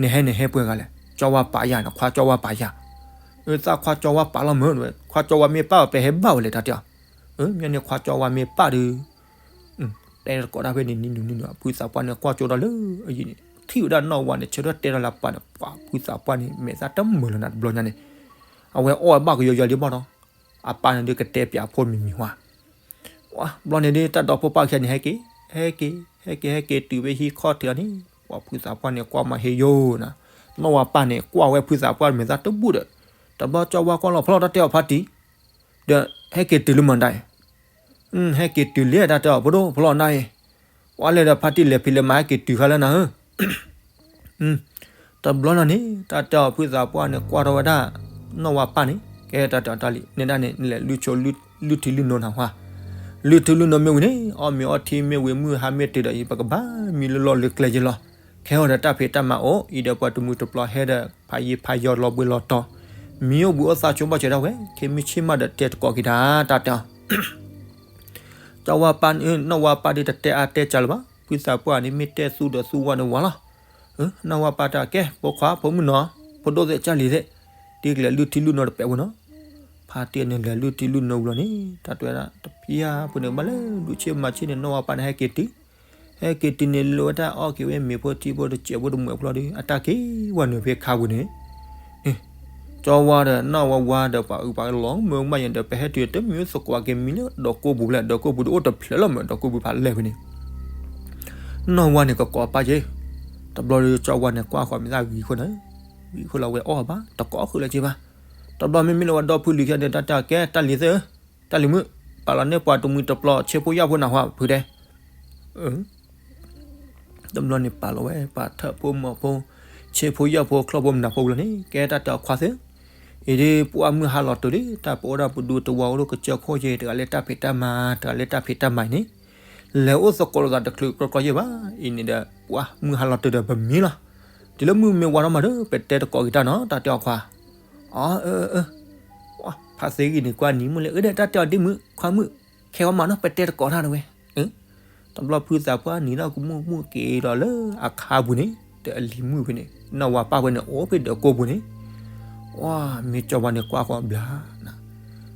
နဟဲနဟဲပှဲၤဂၤလဲၣ်, ကၠီဝါပာ်ယၤန့ၣ် ခွါကၠီဝါပာ်ယၤ, အၢ သးခွါကၠီဝါပာ်လီၤမုၢ်, ခွါကၠီဝါမ့ၢ်ပာ်အီၤ ပဟဲဘၣ်ဝဲလဲၣ် တၢ်တဲအီၤ, အၢ မ့ၢ်န့ၣ်ခွါကၠီဝါမ့ၢ်ပာ်ဒီး တဲတကိးတၢ်ဖဲန့ၣ်နံၤနုၤနံၤနုၤ ဖုသးပှၢ်န့ၣ် ကွၢ်ကၠိဒီးလၢအယံၤန့ၣ် ထံၣ်ဝဲဒၣ်နီၢ်ဝါန့ၣ် ဆၢထၢၣ်တဲဒီးလၢအပၢ်န့ၣ် ပှၤဖုသးပှၢ်န့ၣ် မဲာ်သၣ်တမုာ်လီၤနၤတဘျီညါန့ၣ်, အဝဲအီၣ်ဝဲဘၣ်ကယီယီလံဘၣ်ဒီး, အပၢ်န့ၣ်ဒုးကတဲပၠးဖိမံၤမံၤဝါ ဘျီန့ၣ်ဒ်တၢ်ဒီဖိပၢ်ခံဂၤန့ၣ် ဟဲက့ၤ, ဟဲက့ၤ, ဟဲက့ၤ ဟဲက့ၤတုၤဖဲဟံၣ်ခီၣ်ထံးလီၤန့ၣ် ပှၤဖုသးပှၢ်န့ၣ် ကွၢ်မၤဟ့ယိနၤ, နီၢ်ဝါပၢ်န့ၣ် ကွၢ်ဝဲဖုသးပှၢ်မဲာ်သၣ်တဘူၣ်ဒီး, တဘျီကၠီဝါကွၢ်လီၤဖျီၣ်တၢ်တဲအီၤဖါတံၢ်, ဒီးဟဲက့ၤတုၤလၢမတၤအံၤ, ဟဲက့ၤတုၤလံတၢ်တဲအီၤ ဖိဒိၣ်ဖျီၣ်နၤအံၤ, ကွၢ်လဲၤဒီးဖါတံၢ်လဲၤဖံးလဲၤမၤဟဲက့ၤတုၤခါလၢနၤဧၢ တဘျီလီၤန့ၣ် တၢ်တဲအီၤဖုသးပှၢ်န့ၣ် ကွၢ်ထီၣ်ဝဲဒၣ် နီၢ်ဝါပၢ်န့ၣ် ကဲ ဟဲတၢ်တၢ်တၢ်လံ နဲဒၣ်န့ၣ် နလဲၤလုၢ်ဆိလုၢ်ထံလုၢ်နိနၢ်ဟါ, လုၢ်ထံလုၢ်နိမ့ၢ်ဝံၤန့ၣ် အီၣ်မ့ၤအီထံမ့ၢ်ဝံၤ မုၢ်ဟါမ့ၢ်တုၤဒီး ပကဘၣ်မံလၢလီၢ်လၢကျဲယ့လီၤ. ခဲအံၤဒီးတၢ်ဖံးတၢ်မၤအိၣ် အံၤဒီးပှၤတမုာ်တပျီဟဲဒီး ဖးယံၤဖးယီၤလီၤဘှံးလီၤတီၤ, မံအိၣ်ဘှံးအိၣ်သးဆိဘၣ်စၢၤဒၣ်ဝဲ ခဲမုၢ်ဆ့ၣ်မးဒီးတဲတကိးက့ၤတၢ် တၢ်တဲအီၤ ကၠီဝါပၢ်န့ၣ် နီၢ်ဝါပၢ်ဒ်တတဲအါတဲစှၤလၢၤဘၣ်, ဖုသးပှၢ်န့ၣ်မ့ၢ်တဲသူဒီးသူဝါန့ၣ်ဝါလီၤ. နီၢ်ဝါပၢ်တဲကဲ ဖိခွါဖိမုၣ်နီၤ, ဖိဒိၣ်သ့ၣ်ကၢ်လံၤသ့ၣ်, ဒ်ကလဲၤလုၢ်ထံလုၢ်နိတပဲာ်ဖိနီၤ. ဖါတံၢ်န့ၣ်လဲၤလုၢ်ထံလုၢ်နိဝံၤလီၤန့ၣ် တၢ်တဲဝဲဒၣ် တဖံယါဖိန့ၣ် ဘၣ်လၢဒုးဆ့မၤဆ့ၣ်န့ၣ် နီၢ်ဝါပၢ်န့ၣ်ဟဲက့ၤတုၤ, ဟဲက့ၤတုၤန့ၣ် လိဝဲဒၣ်အီၣ်က့ၤဝဲမ့ၤဖိထံဖိတစဲးဖိတမှဲးဖိလီၤဒီး အတၢ်က့ၤဝဲနုာ်ဖဲခါပူၤန့ၣ် ကၠီဝါဒီးနီၢ်ဝါဝါဒီးပှၤအုးပှၤလီၤမုာ်မးယံၤဒီး ပဟဲတုၤတမံၤသကိးက့ၤမံလၢဒီးကိၢ်ပူၤလဲၣ်, ဒီးကိၢ်ပူၤတအိၣ်တဖျၢၣ်လၢၤမး ဒီးကိၢ်ပူၤဖးလဲၢ်ဖဲန့ၣ် နီၢ်ဝါန့ၣ်ကကိးပၢ်က့ၤ, တဘျီဒီးကၠီဝါန့ၣ်ကွၢ်ဃီၤမ့ၢ်သၣ်ဂံၤခိၣ်န့ၣ်, ဂံၤခိၣ်လီၤဝဲအီၣ်ဘၣ် တကိးဃုာ်လၢၤက့ၤဘၣ်. တဘျီမ့မ့ၢ်လၢဝဲဒီဖုလံၤခံန့ၣ် တၢ်တဲကဲ တၢ်လံၤသ့ၣ်ဧၢ, တၢ်လံၤမုၣ်, ပာ်လီၤန့ၢ်ပှၤတမှံၤတပျီ ဆ့ဖိယာ်ဖိနၢ်ဟါဖုတဲ တဘျီန့ၣ်ပာ်လီၤဝဲ ပှၤထၢၣ်ဖိမီၤဖိ, ဆ့ဖိယာ်ဖိ ချီၣ်ဖိမနုၤဖိဝံၤလီၤန့ၣ် ကဲတၢ်တဲအီၤခွါသ့ၣ်, အံၤဒ်ပှၤမုၢ်ဟါလီၤတုၤလံ တၢ်ပအိၣ်ဒၣ်ပဒူတဝီအိၣ်လၢကစၢၢ်ခိၣ်ယဲၢ် တဂၤလၢတၢ်ဖံးတၢ်မၤ တဂၤလၢတၢ်ဖံးတၢ်မၤအံၤန့ၣ် လဲၤအိၣ်သကိးလိာ်သးတချုးကြီကြီယဲၢ်ဘၣ်. အံၤန့ၣ်ဒီး ပှၤမုၢ်ဟါလီၤတုၤဒီးပမံလီၤ. တုၤလၢမုၢ်မ့ၢ်ဝါထီၣ်မးဒီး ပတဲတကိးက့ၤတၢ်နီၤ တၢ်တဲအီၤခွါ, အီ အၢ အၢ ဖါသ့ဂံၢ်န့ၣ် ကွၢ်နံၤမုၣ်လဲၣ် အၢ ဒီးတၢ်တဲအီၤဒ်မုၣ် ခွါမုၣ်, ခဲအီၤမးနီၤ ပတဲတကိးတၢ်တဝဲ. တဘျီဖုသးပှၢ်နံၤဒီးကမူၣ်ကမူၣ်က့ၤဒီးလၢအခါပူၤန့ၣ် ဒီးအလံၤမုၣ်ဖဲန့ၣ် နီၢ်ဝါပၢ်ဖဲန့ၣ် အိၣ်ဖဲဒီးကိၢ်ပူၤန့ၣ် ဝါ မ့ၢ်ကၠီဝါန့ၣ်ကွၢ်ဃီၤဘျါ,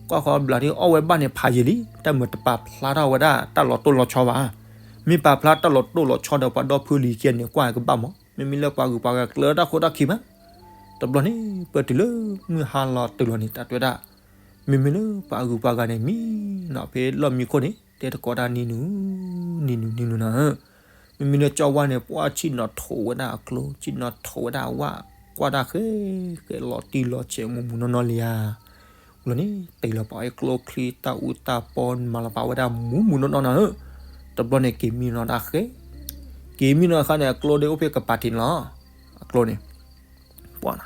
ကွၢ်ဃီၤဘျါဒီးအီၣ်ဝဲဘၣ်န့ၣ်ဖးယံၤလံ တၢ်မၤတပာ်ဖျါထီၣ်ဝဲဒၣ် တၢ်လီၤတိၢ်လီၤဆီဘၣ်. မ့ၢ်ပာ်ဖျါတၢ်လီၤတိၢ်လီၤဆီဒီးပှၤဒီဖုလံၤခံန့ၣ် ကွၢ်ကဘၣ်မး မ့မ့ၢ်လၢပှၤဂုၤပှၤဂၤကျၢၤတၢ်ခိၣ်တၢ်ခံဘၣ်. တဘျီန့ၣ် ပတုၤလၢမုၢ်ဟါလီၤတုၤလီၤန့ၣ် တၢ်တဲဝဲဒၣ် မ့မ့ၢ်လၢပှၤဂုၤပှၤဂၤန့ၣ် မံနီၤဖဲလီၢ်မံခိၣ်န့ၣ် တဲတကိးတၢ်နံၤနုၤ နံၤနုၤ နံၤနုၤနၤဧၢ, မ့မ့ၢ်လၢကၠီဝါန့ၣ် ပှၤဆ့ၣ်နီၤထိးဝဲဒၣ်အကျိ ဆ့ၣ်နီၤထိးဝဲဒၣ်အဝၣ် ကွၢ်တၢ်ဃဲ ဃဲလီၤတံၢ်လီၤဆဲးမူးမူးနီၢ်နီၢ်လံဧါ. လီၤန့ၣ် တ့ၢ်လီၤပာ်ဝဲကျိချံတၢ်အူတၢ်ပီ မၤလီၤပာ်ဝဲဒၣ်မူးမူးနီၢ်နီၢ်နၤဧၢ, တဘျီန့ၣ်က့ၤမံနီၤတၢ်ဃဲ က့ၤမံနီၤအခါန့ၣ် အကျိဒ်အိၣ်ဖဲကပၤထံးန့ၣ်လီၤ. အကျိန့ၣ် ပှၤနၤ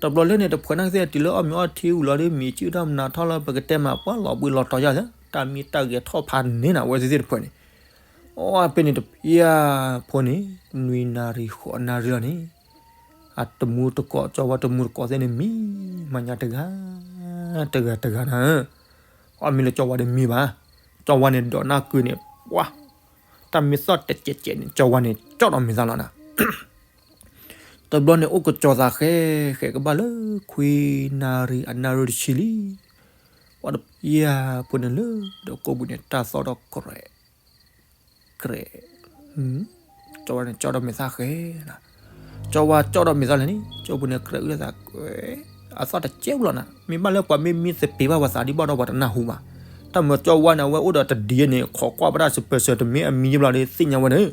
တဘျီလၢန့ၣ် တဖှဲးနၢ်ကသ့ၣ်တုၤလၢအီၣ်မ့ၤအီထံဝံၤလီၤဒီး မံၤစုတၢ်မနုၤထီၣ်လၢပကတဲမး ပှၤလီၤဘှံးလီၤတီၤယါလၢ တၢ်မံတၢ်ဂဲၤထီၣ်ဖးန့ၢ်နၤ အဝဲသ့ၣ်သ့ၣ်တဖှဲးန့ၣ် အီၣ်ဖဲန့ၣ်တဖျၢၣ်ဖိန့ၣ် နွံနၣ်ရံၣ်ဃိးနၣ်ရံၣ်လီၤန့ၣ် အတမူတကိး ကၠီဝါတမူတကိးသ့ၣ်န့ၣ် မံမၤညါတဂၤ တဂၤတဂၤနၤဧၢ, အီၣ်မ့ၢ်လၢကၠီဝါဒီးမံဘၣ်, ကၠီဝါန့ၣ် ဒိးနၢ်ကုန့ၣ် ပှၤ တၢ်မ့ၢ်သီၣ်တစဲးစဲးန့ၣ် ကၠီဝါန့ၣ် ကၠီၣ်ဒီးမ့ၢ်သၣ်လီၤနၤ တဘျီန့ၣ် အိၣ်ကစီၤသးဃဲ ဃဲကဘၣ်လၢခွံနၣ်ရံၣ်တဆံလံ, ပှၤတဖျၢၣ်ဖိန့ၣ်လၢ ဒီးကိၢ်ပူၤန့ၣ် တၢ်သီၣ်ထီၣ်ကြဲး ကြဲး, ကၠီဝါန့ၣ် ကၠီၣ်ဒီးမ့ၢ်သၣ်ဃဲလီၤ, ကၠီဝါကၠီၣ်ဒီးမ့ၢ်သၣ်လဲၣ်န့ၣ် ကၠီၢ်ပူၤန့ၣ် ကြဲးအုၣ်သးကွဲ အသီၣ်တစဲးလီၤနၤ, မ့ၢ်ဘၣ်လၢပှၤမ့ၢ်မံသပ့ၤဘၣ်ပှၤသးဒ်ဘၣ်ဒီးပှၤတနၢ်ဟူဘၣ်, တၢ်မၤကၠီဝါန့ၣ် အဝဲအိၣ်ဒီးတဒံန့ၣ် ခိးကွၢ်ပတၢ်စပၢၤစၢၤ တမ့ၢ်အမံဘျီဒီးသ့ၣ်ညါဝဲန့ၣ်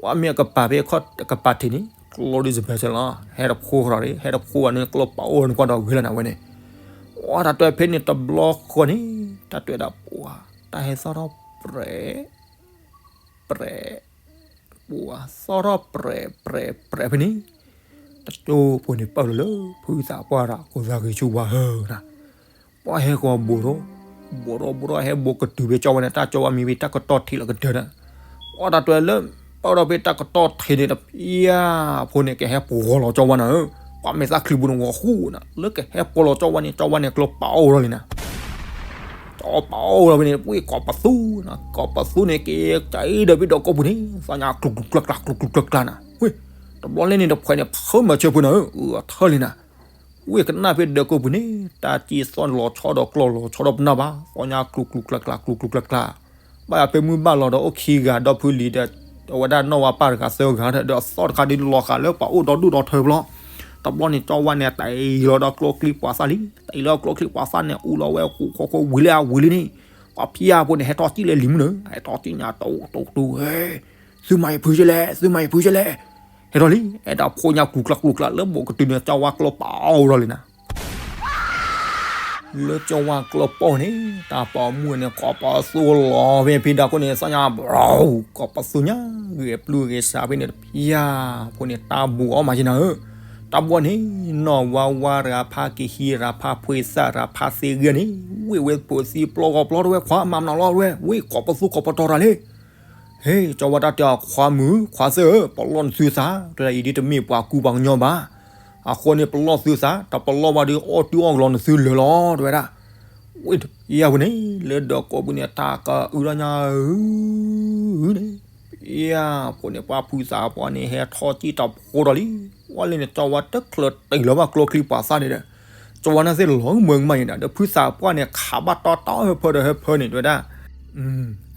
ဝဲမ့ၢ်အကပၤဖဲခီၣ်ကပၤထံးန့ၣ် ကျိဒ်စပၢၤစၢၤလီၤ, ဟဲတဖိဃီဒီး ဟဲတဖိဂၤန့ၣ် ကျိပာ်အိၣ်နကွၢ်ဒီးဂ့ၤလီၤနၤဝဲန့ၣ်, ဝဲတၢ်တဲဖဲန့ၣ်တဘျီဃီန့ၣ် တၢ်တဲဝဲဒၣ်ပှၤ တၢ်ဟဲသီၣ်ထီၣ်ပြဲး ပြဲး ပှၤသီၣ်ထီၣ်ပြဲးပြဲးပြဲးဖဲန့ၣ်, တကၠိဖိန့ၣ်ပာ်လီၤလၢ ဖုသးပှၢ်တၢ်ကိးသးဂ့ၤဆူဝါဧၢနၤ, ပှၤဟဲဃီၤဘိးထီၣ် ဘိးထီၣ်ဘိးထီၣ် ဟဲဘိးကတုၤဖဲကၠီဝါန့ၣ် တၢ်ကၠီဝါမံဖဲတၢ်ကတီၢ်ထံးလီၤကတၢၢ်ဒီး, ပှၤတၢ်တဲလၢ ပာ်ဒီးဖဲတၢ်ကတီၢ်ထံးန့ၣ် တဖျၢၣ်ဖိန့ၣ် ကဟဲပှီၤလီၤကၠီဝါနၤဧၢ, ပှၤမဲာ်သၣ်ချံပူၤန့ၣ်ဂီၤဃူနၤ လၢကဟဲပှီၤလီၤကၠီဝါန့ၣ် ကၠီဝါန့ၣ်ကျိပာ်အိၣ်လီၤလံနၤ ကၠီပာ်အိၣ်လီၤဖဲန့ၣ် ဝ့ၢ်ကိးပသူနၤ, ကိးပသူန့ၣ် က့ၤကၢအံၤဒီးဖဲဒီးကိၢ်ပူၤန့ၣ် သီၣ်ညါကျူၤကျူၤကျါကျါ ကျူၤကျူၤကျါကျါနၤ, ဝ့ၢ် တဘျီလဲၣ်န့ၣ် တဖှဲးန့ၣ် ဖုမၤဆၢဖိနၤဧၢ, အထၢၣ်လံနၤ, ဝ့ၢ်ကနၣ်ဖဲဒီးကိၢ်ပူၤန့ၣ် တၢ်က့ၤသီၣ်လီၤဆီဒီးကျိလီၤဆီဒီးပနၢ်ဘၣ်, သီၣ်ညါကျူၤကျူၤကျါကျါ ကျူၤကျူၤကျါကျါ ဘၣ်ယၤဖဲမုၢ်ဘၣ်လီၤဒီးအိၣ်ခံဂၤဒီဖုလံၤဒီး အဝဲဒၣ်နီၢ်ဝါပၢ်တဂၤသၢဂၤဒီး အသီၣ်တခါဒ်လီၤဃာ်လၢပှၤအိၣ်ဒီဒူၣ်ဒီထၢဘျီ, တဘျီန့ၣ် ကၠီဝါန့ၣ် တ့ၢ်လီၤဒီးကျိချံပှၤသၣ်လံ, တ့ၢ်လီၤကျိချံပှၤသၣ်န့ၣ် အူလီၤဝဲဃူဃူဃူဝံၤလံအဝံၤလံန့ၣ်, ပှၤဖံးယါဖိန့ၣ် ဟဲထီၣ်စံၣ်လၢလံၤမုၢ်နၤ, ဟဲထီၣ်စံၣ်ညါတူတူတူ ဟဲ သုမၤယဖုယလဲၣ်, သုမၤယဖုယလဲၣ်, ဟဲထီၣ်လံ, အဲၣ်ဒိးဖိညါကျူၤကျါကျူၤကျါလၢဘိးကတုၤန့ၣ် ကၠီဝါကျိပာ်အိၣ်လီၤလံနၤ လၢကၠီဝါကျိပာ်န့ၣ် တၢ်ပိာ်မုၣ်န့ၣ် ကိးပသူလီၤဖဲဖံးဒၣ်ခိၣ်န့ၣ် သီၣ်ညါဘျီ, ကိးပသူညါ ဂဲၤပျုၢ်ဂဲၤဆးဖဲန့ၣ်တဖျၢၣ်ဖိန့ၣ် တၢ်ဘူးအီၣ်မၤက့နၤဧၢ, တၢ်ဘီန့ၣ် နီၢ်ဝါဝါရၤဖးကဟံးရၤဖးဖှ့သးရၤဖးသ့ဂ့ၤန့ၣ် ဝ့ၢ်ဝဲပၢၤသံပျီဂီၤပျီတဝဲခွါ မၤမနုၤလီၤတဝဲ ဝ့ၢ်ကိးပသူကိးပတီၤတၢ်လံ ဟ့ၣ် ကၠီဝါတၢ်တဲအီၤ ခွါမုၣ်ခွါသၢၣ် ပလီၢ်နသုသး တဲဒၣ်အံၤဒ်တမ့ၢ်ပှၤကူပှၤကညီဘၣ်. အဃိန့ၣ် ပလီၢ်သုသး တပလီၢ်ဘၣ်ဒီးအီၣ်တုၤအီၣ်ကလီနသုလၢာ်လီၤ တဲဝဲဒၣ်. ဝ့ၢ်ယၤပူၤန့ၣ် လၢဒီးကိးပူၤန့ၣ် တၢ်ကအုထီၣ်ညါအုန့ၣ် ယၤဖိန့ၣ် ပှၤဖုသးပှၢ်န့ၣ် ဟဲထီၣ်စံၣ်တဖိဒီးလံ. ဝဲလၢန့ၣ် ကၠီဝါတချုးတ့ၢ်လီၤဘၣ်ကျိချံပှၤသၣ်န့ၣ်ဒီး ကၠီဝါန့ၣ်သ့ၣ်လီၤမၢ်မးန့ၣ်ဒီး ဒီးဖုသးပှၢ်န့ၣ် ခးဘၣ်တီတီဟၢဖၢဒီးဟၢဖၢန့ၣ် တဲဝဲဒၣ်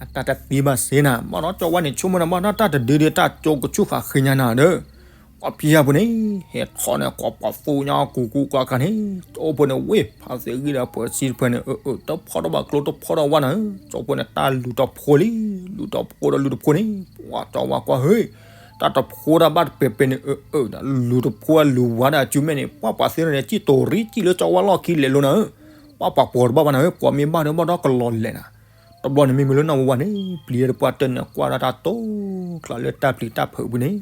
အတၢ်တသ့ဘၣ်စ့နၤ ဘၣ်ဒီးကၠီဝါန့ၣ် ဆိကမိၣ်နၤ ဘၣ်ဒီးတၢ်တဒုဒီး တၢ်ကၠိကဆူၣ်ဃာ်ဃ့ညါနၤဒီး ပှၤဖံယၤပူၤန့ၣ် ဟဲထီၣ်န့ၣ် ကိးပသူညါကူကူကွၢ်ခါန့ၣ် ကၠီဖိန့ၣ် ဝ့ၢ်ဖးသ့ဂံၢ်ဒီးပၢၤစံတဖၢန့ၣ် အၢ အၢ တဖီၣ်ထီၣ်ဘၣ်ကျိတဖီၣ်ထီၣ်ဝါနၤ ကၠီဖိန့ၣ် တၢ်လူၤတဖိလံ လူၤတဖိဒီးလူၤတဖိန့ၣ် ပှၤကၠီဝါကွၢ်ဟ့ၣ် တၢ်တဖိတၢ်ဘၣ်တပဲာ်ပဲာ်န့ၣ် အၢ အၢ လူၤတဖိလူၤဝါဒီးအစုမဲာ်န့ၣ် ပှၤပှၤသ့ၣ်န့ၣ် စံၣ်တိၤရံစံၣ်လၢကၠီဝါလီၢ်ခံလဲၤလိၤနၤဧၢ ပှၤပှၤပှီၤတဘၣ်ဘၣ်နၤဧၢ ပှၤမ့ၢ်ဘၣ်ဒီးဘၣ်ဒီးကလီၤလဲၤနၤ တဘျီန့ၣ်မ့မ့ၢ်လၢနီၢ်ဝါဝါန့ၣ် ပျံၤတပှၢ်တၢၢ်န့ၣ် ကွၢ်ဒီးတၢ်တိကျးလၢတၢ်ပျံၤတၢ်ဖုးပူၤန့ၣ်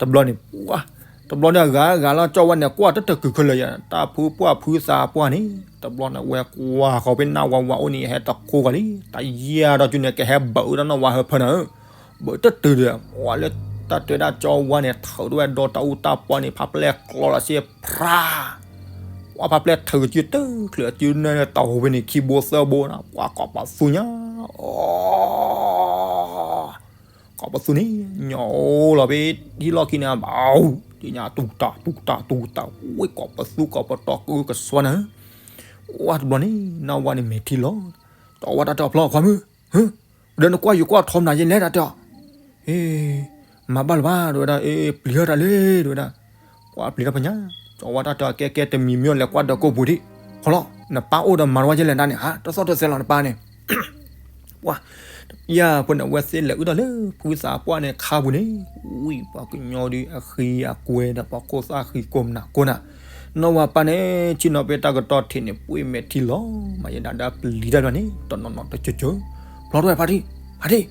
တဘျီန့ၣ် ပှၤ တဘျီန့ၣ်အဂၤဂၤလီၤ ကၠီဝါန့ၣ် ကွၢ်တတကုာ်ခဲလၢာ်ယၤ တၢ်ဖုပှၢ်ဖုသးပှၢ်န့ၣ် တဘျီန့ၣ် ဝဲကွၢ်ဃီၤဖဲနီၢ်ဝါဝါအိၣ်န့ၣ် ဟဲတဃိဂၤလံ တၢ်ယဲၢ်ဒီးကၠူန့ၣ် ကဟဲဘၢးဝဲဒၣ်နီၢ်ဝါဟၢဖၢနၤဧၢ ဘၢးတတုၤဒီး ပှၤလၢတၢ်တဲဒၣ်ကၠီဝါန့ၣ် ထုးထီၣ်ဝဲဒီတၢ်အူတၢ်ပီန့ၣ် ဖးပျဲၢ်ကျီလီၤစ့ ဖြါ ပှၤဖးပျဲၢ်ထုးကစုတချုးအစုနဲၣ်တၢ်ဟူးဖဲန့ၣ် ခံဘိသၢဘိနၤ ပှၤကိးပသူညါ အီ ကိးပသူန့ၣ် ညီအိၣ်လီၤဖဲထံလီၢ်ခံန့ၣ် ဘၣ် ဒ်ညါတူၢ်တၢ်တူၢ်တၢ်တူၢ်တၢ် ဝ့ၢ်ကိးပသူကိးပတီၤကကစွါနၤ ဝဲတဘျီန့ၣ် နီၢ်ဝါန့ၣ်မဲာ်ထံလီၤ ကၠီဝါတၢ်တဲအီၤ ဖျီခွါမုၣ် ဟၢ ဒီးနကွၢ်ယိၤကွၢ်ထီမနုၤယဲလဲၣ်တၢ်တဲအီၤ ဟ့ မၤဘၣ်လၢၤဘၣ် တဲဝဲဒၣ် အ့ ပျံၤထီၣ်တၢ်လံ တဲဝဲဒၣ် ကွၢ်ပျံၤထီၣ်ဖဲညါ ကၠီဝါတၢ်တဲအီၤ ကဲကဲတမံၤမံၤအီၤလဲၤကွၢ်ဒီးကိးပူၤဒံး ဖီလီၤ နပၢ်အိၣ်ဒီးမၤတဝါယဲလဲၣ်ဒၣ်န့ၣ် ဟး တသီၣ်တသဲလီၤနပၢ်န့ၣ် ပှၤ ယၤဖိန့ၣ် အဝဲသ့ၣ်လဲၤအုၣ်ထီၣ်လၢ ဖုသးပှၢ်န့ၣ်ခါပူၤန့ၣ် ဝံၤပှၤကညီဒုးအဃံအကွဲဒီး ပှၤခိၣ်သၣ်ဃံကိးမနၤကိးနၤ နီၢ်ဝါပၢ်န့ၣ် ဆ့ၣ်နီၤဖဲတၢ်ကတီၢ်ထံးန့ၣ် ပှ့ၢ်မဲာ်ထံလီၤ မၤယဲဒၣ်ဒီးပျံၤတၢ်ဘျီန့ၣ် တနီၤနီၤတကၠိကၠိ ဖျီတဝဲဖါတံၢ် ဖါတံၢ်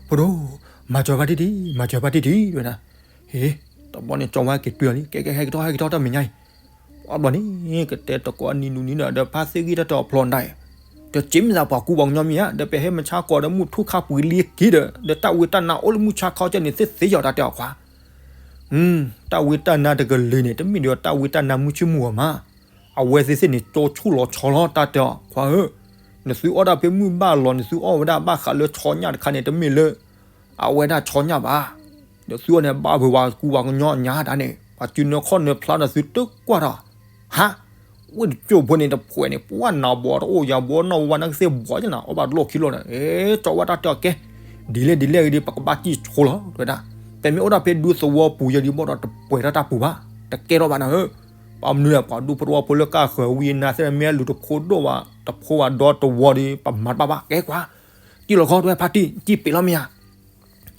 ဖိဒိၣ် မၤစၢၤဖါတံၢ်တံၢ် မၤစၢၤဖါတံၢ်တံၢ် တဲဝဲဒၣ် ဟ့ တဘျီန့ၣ် ကၠီဝါက့ၤတွံၢ်အီၤလံ ကဲကဲဟဲက့ၤထီၣ်ဟဲက့ၤထီၣ်တၢ်မဲာ်ညါအံၤ ပှၤဘျီန့ၣ် ကတဲတကိးအနံၤနူၤနံၤဒီး ဒီးဖါသ့ၣ်ဂံၢ်တၢ်တဲအီၤဖျီနၤ တက့မ့ၢ်သးပှၤကူပှၤကညီမ့ၢ်ဧါ ဒီးပဟဲမုၢ်ဆါကီးဒီးမုၢ်ထူၣ်ခါပူၤလံက့ၤဒီး ဒီးတၢ်ဝံတၢ်နါအိၣ်လၢမုၢ်ဆါခီကဲန့ၣ် သ့ၣ်သ့ၣ်ယီၤတၢ်တဲအီၤခွါ တၢ်ဝံတၢ်နါတကလုာ်န့ၣ် တမ့ၢ်ဒီးတၢ်ဝံတၢ်နါမုၢ်ဆ့ၣ်မုၢ်ဂီၤမး အဝဲသ့ၣ်သ့ၣ်န့ၣ် ကၠိဆိၣ်လီၤဆီလီၤတၢ်တဲအီၤ ခွါဧၢ နသုအီၣ်ဒၣ်ဖဲမုၢ်ဘၣ်လီၤ နသုအီၣ်ဝဲဒၣ်ဘၣ်ဃးလၢဆီညၣ်တခါန့ၣ် တမ့ၢ်လၢ အဝဲဒၣ်ဆီညၣ်ဘၣ် ဒီးသုအီၣ်န့ၣ် ဘၣ်ဖဲပှၤကူပှၤကညီညါတၢ်န့ၣ် ပှၤစုနၢခီၣ်နၢဖျါဒီးသုတကွၢ်ထီၣ် ဟါ ဝ့ၢ်တကၠိၢ်ဖိန့ၣ်တဖှဲးန့ၣ် ပှၤနးဘီတအိၣ်ယၤဘီနီၢ်ဝါနၢ်ကသ့ၣ်ဘီကနၤ အီၣ်ဘၣ်တလိၣ်ခံလိၣ်န့ၣ် အဲ ကၠီဝါတၢ်တဲအီၤကဲ ဒ်လဲၣ်ဒ်လဲၣ်ဂ့ၤဒီး ပကဘၣ်စံၣ်ဆိလီၤ တဲဝဲဒၣ် ပမ့ၢ်အိၣ်ဒၣ်ဖဲဒူသဝီပူၤယဲဒီးဘၣ်ဒီး တပှဲၤထီၣ်တၢ်ပူၤဘၣ် တကဲထီၣ်ဘၣ်နၤဧၢ ပှၤမနုၤလဲၣ် ပှၤဒူဖိတဝီဖိလၢကၢ်ဃၢၤဝံၤနၤသ့ၣ် မ့ၢ်လူၤတဖိဒိၣ်ဘၣ် တဖိဘၣ်ဒီတဝီဒီး ပမၤတဘၣ်ဘၣ် ကဲကွၢ် စံၣ်လီၤခီ တဲဝဲဖါတံၢ် စံၣ်ပ့ၤလီၤမ့ၢ်ဧါ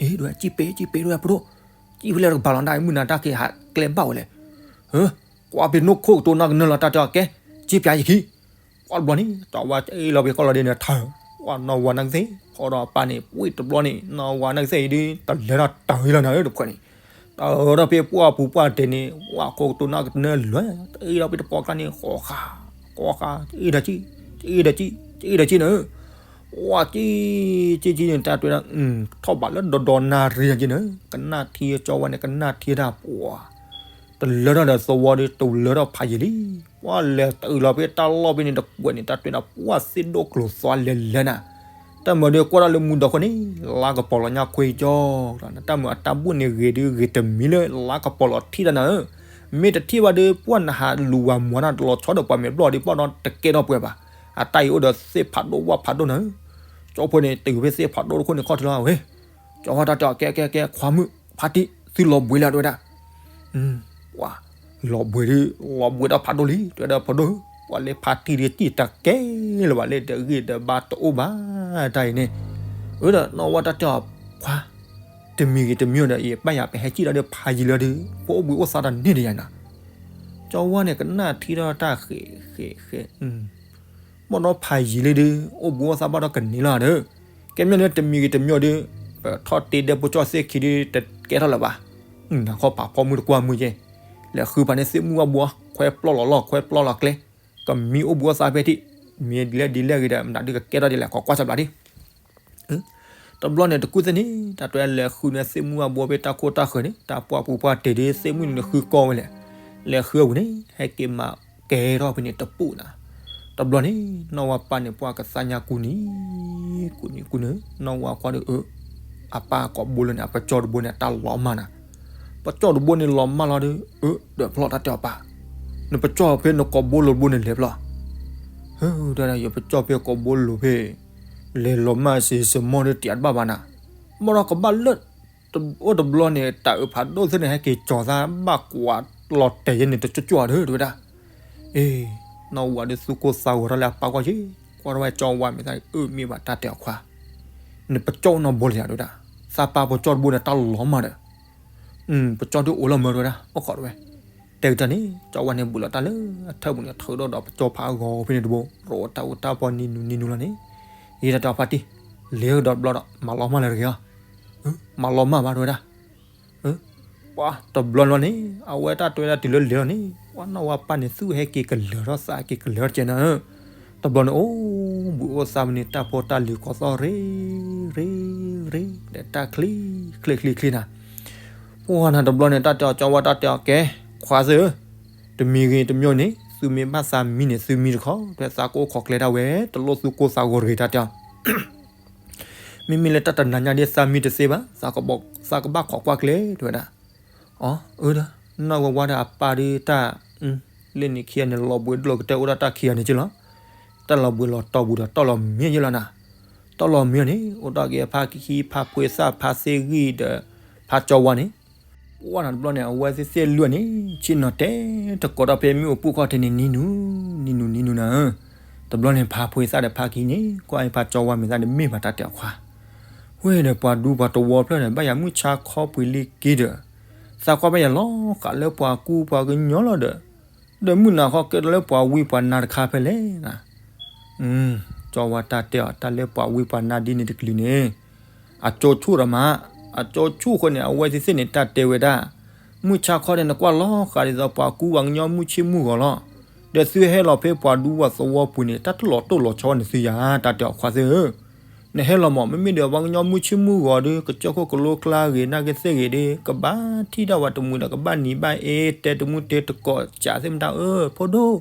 အ့ တဲဝဲ စံၣ်ပ့ၤ စံၣ်ပ့ၤ တဲဝဲဖိဒိၣ် စံၣ်ဖဲလဲၣ်တကပၤလီၤ တၢ်မုၢ်နၤတၢ်က့ၤဟးကျဲဘၣ်ဝဲလဲၣ် ဟၢ ကွၢ်ဖဲနိခိၣ်ကတိၤနီၢ်ကနၢလီၤ တၢ်တဲအီၤကဲ စံၣ်ပၠးယခံ ပှၤတဘျီန့ၣ် ကၠီဝါအ့ၣ်လီၤဖဲကီၢ်လီၤဒ့န့ၣ်ထၢ ပှၤနီၢ်ဝါနၢ်ကသ့ၣ် ဖီဒီးပၢ်န့ၣ် ဝ့ၢ်တဘျီန့ၣ် နီၢ်ဝါနၢ်ကသ့ၣ်အံၤဒုး တလဲၤထီၣ်တၢ်အံၤလီၤနၤဧၢ တဖှဲးန့ၣ် တၢ်ဒီးဖဲပှၢ်ပူၤပှၢ်တဲာ်န့ၣ် ပှၤခိၣ်ကတိၤနီၢ်ကနၢလၢ တအ့ၣ်လီၤဖဲတပှီၢ်ကျါန့ၣ် ဃီဃာ် ဃီဃာ် တအ့ၣ်ဒီးစံၣ် တအ့ၣ်ဒီးစံၣ် တအ့ၣ်ဒီးစံၣ်နၤဧၢ ပှၤစံၣ် စံၣ်စံၣ်န့ၣ် တၢ်တဲဒၣ် ထီၣ်ဘးလၢဒီဒီနၣ်ရံၣ်က့နၤဧၢ ကနၣ်ထံကၠီဝါန့ၣ် ကနၣ်ထံတၢ်ပှၤ တလၢထီၣ်ဒီးသဝီဒီး တလၢထီၣ်ဖးယံာ်လံ ပှၤလဲၤတအုးလီၤဖဲတၢ်လီၢ်ဖဲန့ၣ်တကွဲးန့ၣ် တၢ်တဲဒၣ် ပှၤသ့ၣ်ဒိၣ်ကျိၤသွါလဲၤလဲၤနၤ တၢ်မၤဒီးကွၢ်တၢ်လၢမူဒီခိၣ်န့ၣ် လါကပီၤလီၤညါခွ့ကၠီ တၢ်မၤအတၢ်ဘူၣ်န့ၣ်ဂ့ၤဒုးဂ့ၤတမံၤလၢ လါကပီၤလီၤထံၣ်တၢ်နၤဧၢ မ့ၢ်တထံၣ်ဘၣ်ဒီး ပှၤနဟးလူၤဝၤမၤနၤတလီၤဆီဒီးပှၤမဲာ်ဘျီၣ်ဒီး ဘၣ်ဒီးတကဲထီၣ်ပှဲၤဘၣ် အတၢ်အံၤအိၣ်ဒီးသ့ၣ်ဖးဒိၣ်ဝၣ်ဖးဒိၣ်နၤဧၢ ကၠီဖိန့ၣ် တုၤဖဲသ့ၣ်ဖးဒိၣ်တခိၣ်န့ၣ်ခီၣ်ထံးလီၤဝဲ ကၠီဝါတၢ်တဲအီၤ ကဲကဲကဲ ခွါမုၣ် ဖါတံၢ် သုလီၤဘှံးလၢၤ တဲဝဲဒၣ် ပှၤ လီၤဘှံးဒုး လီၤဘှံးဒီးဖးဒိၣ်လံ တဲဝဲဒၣ်ဖးဒိၣ်ဧၢ ပှၤလၢဖါတံၢ်ဒုးစံၣ်တကဲလၢၤဘၣ် လၢတဂ့ၢ်ဒီးဘၣ်တအိၣ်ဘၣ် တၢ်အံၤန့ၣ် အၢဒီးနီၢ်ဝါတၢ်တဲအီၤ ခွါ တမံၤဂ့ၤတမံၤဒီး ယပၢ်ယၤပဟဲစံၣ်လီၤဒီးဖးယံာ်လၢၤဒီး ပအိၣ်ဘှံးအိၣ်သါတန့ၢ်ဒီးယၤနၤ ကၠီဝါန့ၣ် ကနၣ်ထံထီၣ်တၢ်ဃဲးဃဲးဃဲး ဘၣ်ဒီးဖးယံာ်လံဒီး အိၣ်ဘှံးအိၣ်သါဘၣ်ဒီးကန့ၢ်လီၤဒီး ကဲမ့ၢ်လၢတမံၤဂ့ၤတမံၤဒီး ပထီၣ်တ့ဒဲဖိကၠီသ့ၣ်ခံဒီး တကဲထီၣ်လၢၤဘၣ်. နၤခီပာ်ဖီမုၢ်တကွၢ်မုၢ်ယဲၢ်, လဲၤဃုဖးန့ၢ်သ့ၣ်မုၢ်ဝါဘိ ခွဲပျီၢ်လီၤလီၢ် ခွဲပျီၢ်လီၤကျဲ, ကမံအိၣ်ဘှံးအိၣ်သါဖဲထံး, မ့ၢ်ဒ်လဲၣ်ဒ်လဲၣ်ဂ့ၤဒီး မနုၤဒုးကကဲထီၣ်ဒ်လဲၣ် ခိးကွၢ်စၢ်ဘျးဒံး. တဘျီန့ၣ် တကူၣ်သ့ၣ်န့ၣ် တၢ်တဲလဲၤဃုန့ၢ်သ့ၣ်မုၢ်ဝါဘိဖဲတၢ်ခိၣ်တၢ်ဃၢၤန့ၣ် တၢ်ပှၢ်ပူၤပှၢ်တ့ၢ်ဒ်သ့ၣ်မုၢ်န့ၣ် နဃုကီၢ်ဝဲလဲၣ်. လဲၤဃုအပူၤန့ၣ် ဟဲက့ၤမၤကဲထီၣ်ဖဲန့ၣ်တပူၤနၤ. တဘျီန့ၣ် နီၢ်ဝါပၢ်န့ၣ် ပှၤကသါညါကူနံၤ ကူနံၤကူနံၤ နီၢ်ဝါကွၢ်ဒီး အပၢ်ကိးဘိလၢန့ၣ် အပကၠီတဘိန့ၣ် တၢ်လီၤမၢ်နၤ. ပကၠီတဘိန့ၣ်လီၤမၢ်လီၤဒီး အၢ ဒီးဖျီၣ်တၢ်တဲအီၤပၢ်, နပကၠီဖဲနကိးဘိလိၤတဘိန့ၣ်လဲၤဖျီၣ်. ဟၢ တၢ်ဒၣ် ယပကၠီဖဲကိးဘိလိၤဖဲ လဲၤလီၤမၢ်စ့စမီၢ်ဒီးတံၢ်အတဘၣ်ဘၣ်နၤ. မ့ၢ်ဒီးကဘၣ်လၢ အိၣ်တဘျီန့ၣ် တၢ်အုးဖးဒိၣ်သ့ၣ်န့ၣ် ဟဲက့ၤကၠီၤသးဘၣ်ကွၢ်လီၤတဲာ်ယဲန့ၣ် တကၠီကၠီဒီး တဲဝဲဒၣ်. အ့ နီၢ်ဝါဒီးသူၣ်ကိၢ်သးဂီၤထီၣ်လၢအပၢ်ကွၢ်က့ၤ, ကွၢ်ထီၣ်ဝဲကၠီဝါမဲာ်သၣ် အၢ မ့ၢ်ဘၣ်တၢ်တဲအီၤခွါ, နပကၠီအိၣ်နီတဘိလၢၤ တဲဝဲဒၣ်. သးပၢ်ပကၠီတဘိန့ၣ် တၢ်လီၤမၢ်ဒီး ပကၠီဒုးအိၣ်လီၤမၢ် တဲဝဲဒၣ်. အိၣ်ခိးတဲဝဲ, တဲကတၢၢ်န့ၣ် ကၠီဝါန့ၣ် ဘူးလီၤတၢ်လၢအထၢၣ်ပူၤန့ၣ် ထုးထီၣ်ဒီးပကၠီဖးဂီၤဖဲန့ၣ်တဘိ, ရိးတၢ်အူတၢ်ပီနံၤနူၤနံၤနူၤလီၤန့ၣ်, ယဲဒၣ်တၢ်ဖါတံၢ်, လဲၤဒီးဘျီဒီး မၤလီၤမၢ်လၢတဂ့ၤအီၤ, မၤလီၤမၢ်ဘၣ် တဲဝဲဒၣ်. ပှၤတဘျီလီၤန့ၣ် အဝဲတၢ်တဲဝဲဒၣ်တုၤလၢလဲၤလီၤန့ၣ် ပှၤနီၢ်ဝါပၢ်န့ၣ် သူၣ်ဟဲက့ၤကလၢၤထီၣ်သးက့ၤကလၢၤထီၣ်ကဲနၤ. တဘျီန့ၣ် အိၣ်ဘှံးအိၣ်သါဖဲန့ၣ် တၢ်ဖိတၢ်လံၤကိးသီၣ်ရ့ ရ့ ရ့ ဒီးတၢ်ချံ ချံ ချံ ချံနၤ. ပှၤနၤတဘျီန့ၣ် တၢ်တဲအီၤကၠီဝါ တၢ်တဲအီၤကဲ, ခွါသ့ၣ်ဧၢ, တမံၤဂ့ၤတမံၤန့ၣ် သုမ့ၢ်ဘၣ်သးမံန့ၣ် သုမံတခီ, တဲသးကအိၣ်ခိးကျဲဒၣ်ဝဲ တလိၣ်သူၣ်ကိၢ်သးဂီၤတဂ့ၤ တၢ်တဲအီၤ မ့မ့ၢ်လၢတၢ်တနၤညါဒ်သးမံတသ့ဘၣ်, သးကဘၣ်ခိးကွၢ်ကျဲ တဲဝဲဒၣ်. အၢ အၢ ဒီး နီၢ်ဝါဝါဒီးအပၢ်ဒီးတၢ် လၢန့ၣ်ခံဂၤန့ၣ် လီၤဘှံးဒိၣ်ကတၢၢ်အိၣ်ဒၣ်တၢ်ခံဂၤန့ၣ်က့လီၤ. တၢ်လီၤဘှံးလီၤတီၤပူၤဒီးတီၢ်လီၤမံယဲလီၤနၤ. တီၢ်လီၤမံအီၤန့ၣ် အိၣ်ဒီးက့ၤဖါခံခံ ဖါဖှ့သၣ် ဖါသ့ၣ်ဂံၢ်ဒီး ဖါကၠီဝါန့ၣ် ပှၤနၤတဘျီန့ၣ် အဝဲသ့ၣ်သ့ၣ်လွံၢ်န့ၣ် ဆ့ၣ်နီၤတဲတကိးဒီးဖဲမ့ၣ်အူပူၤခီၣ်ထံးန့ၣ် နံၤနူၤ နံၤနူၤ နံၤနူၤနၤဧၢ. တဘျီန့ၣ် ဖါဖှ့သၣ်ဒီးဖါခံန့ၣ် ကွၢ်ဖါကၠီဝါမဲာ်သၣ်န့ၣ် မ့ၢ်ဘၣ်တၢ်တဲအီၤခွါ, ဝဲဒီးပှၤဒူပှၤသဝီဖျၢၣ်န့ၣ် ဘၣ်ယၤမုၢ်ဆါခီပှ့ၤလံက့ဒီး သးကွၢ်ဘၣ်ယၤလီၤဃးလၢပှၤကူပှၤကညီလီၤဒီး ဒီးမုၢ်နၤခီကဲထီၣ်လၢပှၤဝံပှၤနါတခါဖဲလဲၣ်နၤ. ကၠီဝါတၢ်တဲအီၤ တၢ်လၢပှၤဝံပှၤနါဒ်န့ၣ်တကလုာ်န့ၣ် အကၠိဆူၣ်ဒီးမး, အကၠိဆူၣ်ဃိန့ၣ် အဝဲသ့ၣ်သ့ၣ်န့ၣ် တၢ်တဲဝဲဒၣ်, မုၢ်ဆါခီန့ၣ် နကွၢ်လီၤဃးဒ်သိးပှၤကူပှၤကညီမုၢ်ဆ့ၣ်မုၢ်ဂီၤလီၤ. ဒီးသုဟဲလီၤဖဲပှၤဒူပှၤသဝီပူၤန့ၣ် တၢ်တလီၤတိၢ်လီၤဆီဘၣ်န့ၣ်သုယၤ တၢ်တဲအီၤခွါသ့ၣ်ဧၢ. နဟဲလီၤမး မ့မ့ၢ်ဒီးပှၤကညီမုၢ်ဆ့ၣ်မုၢ်ဂီၤဒီး ကစၢၢ်ခိၣ်ကလိကျါဂ့ၤ နာ်က့သ့ၣ်ဂ့ၤဒီး ကဘၣ်ထံၣ်ဒၣ်ဝဲတမှံၤဒီး ကဘၣ်နံၤဘၣ်အ့ တဲတမုၢ်တဲတကိး ကးသ့ၣ်မတၤဧၢ ဖိဒိၣ်,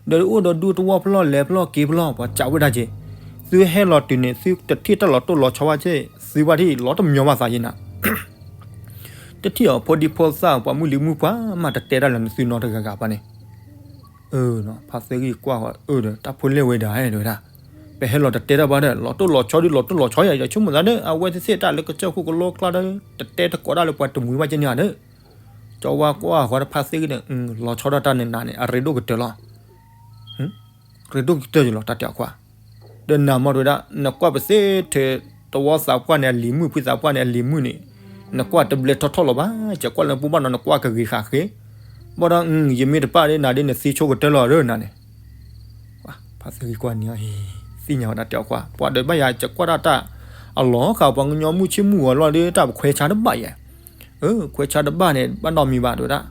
ဒီးအိၣ်ဒီးဒူသဝီဖျီၣ်လဲၤဖျီၣ်က့ၤဖျီၣ် ပှၤကးဝဲဒၣ်က့ၤ. သုဟဲလီၤတုၤန့ၣ် သုတထံၣ်တၢ်လီၤတိၢ်လီၤဆီဘၣ်က့ၤ သုဘၣ်ထံၣ်လီၤတမညီဘၣ်သးယဲနၤ တထံၣ်အီၤဖိဒံဖိသၣ် ပှၤမုၢ်လံၤမုၢ်ပှၢ်မးတတဲတၢ်လၢနသုနီတဂၤဂၤဘၣ်န့ၣ်. ဖါသ့ၣ်ဂံၢ်ကွၢ်ဃီအၢဒီး တၢ်ဖိလဲၣ်ဝဲဒၣ်တဲဝဲဒၣ်, ပဟဲလီၤတတဲတၢ်ဘၣ်ဒီး လီၤတိၢ်လီၤဆီဒီး လီၤတိၢ်လီၤဆီယၤ ယဆိကမိၣ်သးဒီး အဝဲသ့ၣ်သ့ၣ်တၢ်လၢကစၢၢ်ခိၣ်ကလိကျါဒီး တတဲတကိးတၢ်လၢပှၤတမှံၤဘၣ်က့ၤန့ၣ်ဧါဒီး, ကၠီဝါကွၢ်ဃီဒီးဖါသ့ၣ်ဂံၢ်န့ၣ် လီၤဆီဒၣ်တၢ်န့ၣ်နၤန့ၣ် အရ့ဒိၣ်ကတၢၢ်လီၤ ရ့ဒိၣ်ကတၢၢ်ယလီၤ တၢ်တဲအီၤခွါ, ဒီးနၤမ့ၢ်တဲဝဲဒၣ် နကွၢ်ပသ့ထဲတဝီသးပှၢ်န့ၣ်အလံၤမုၢ် ဖုသးပှၢ်န့ၣ်အလံၤမုၢ်န့ၣ်, နကွၢ်တဘျဲထီၣ်ထီၣ်လီၤဘၣ်, ယကွၢ်လၢပူၤဘၣ်နီၤ နကွၢ်ကဂ့ၤဃာ်ဃ့, ဘၣ်ဒီး ယမ့ၢ်တပၣ်ဒ်နၤဒ်နသံဆိကတၢၢ်လီၤဒီးနၤန့ၣ် ဖါသ့ၣ်ဂံၢ်ကွၢ်န့ၣ်အံၤ သ့ၣ်ညါဝဲဒၣ်တဲအီၤခွါ ပှၤဒီးဘၣ်ယၤ ယကွၢ်ဒၣ်တၢ် အလီၤဃာ်ပှၤကညီမုၢ်ဆ့ၣ်မုၢ်ဂီၤလီၤဒီး တၢ်ပခွဲးဆါတဘၣ်ယဲ, ခွဲးဆါတဘၣ်န့ၣ် ဘၣ်နီတမံၤဘၣ်တဲဝဲဒၣ်,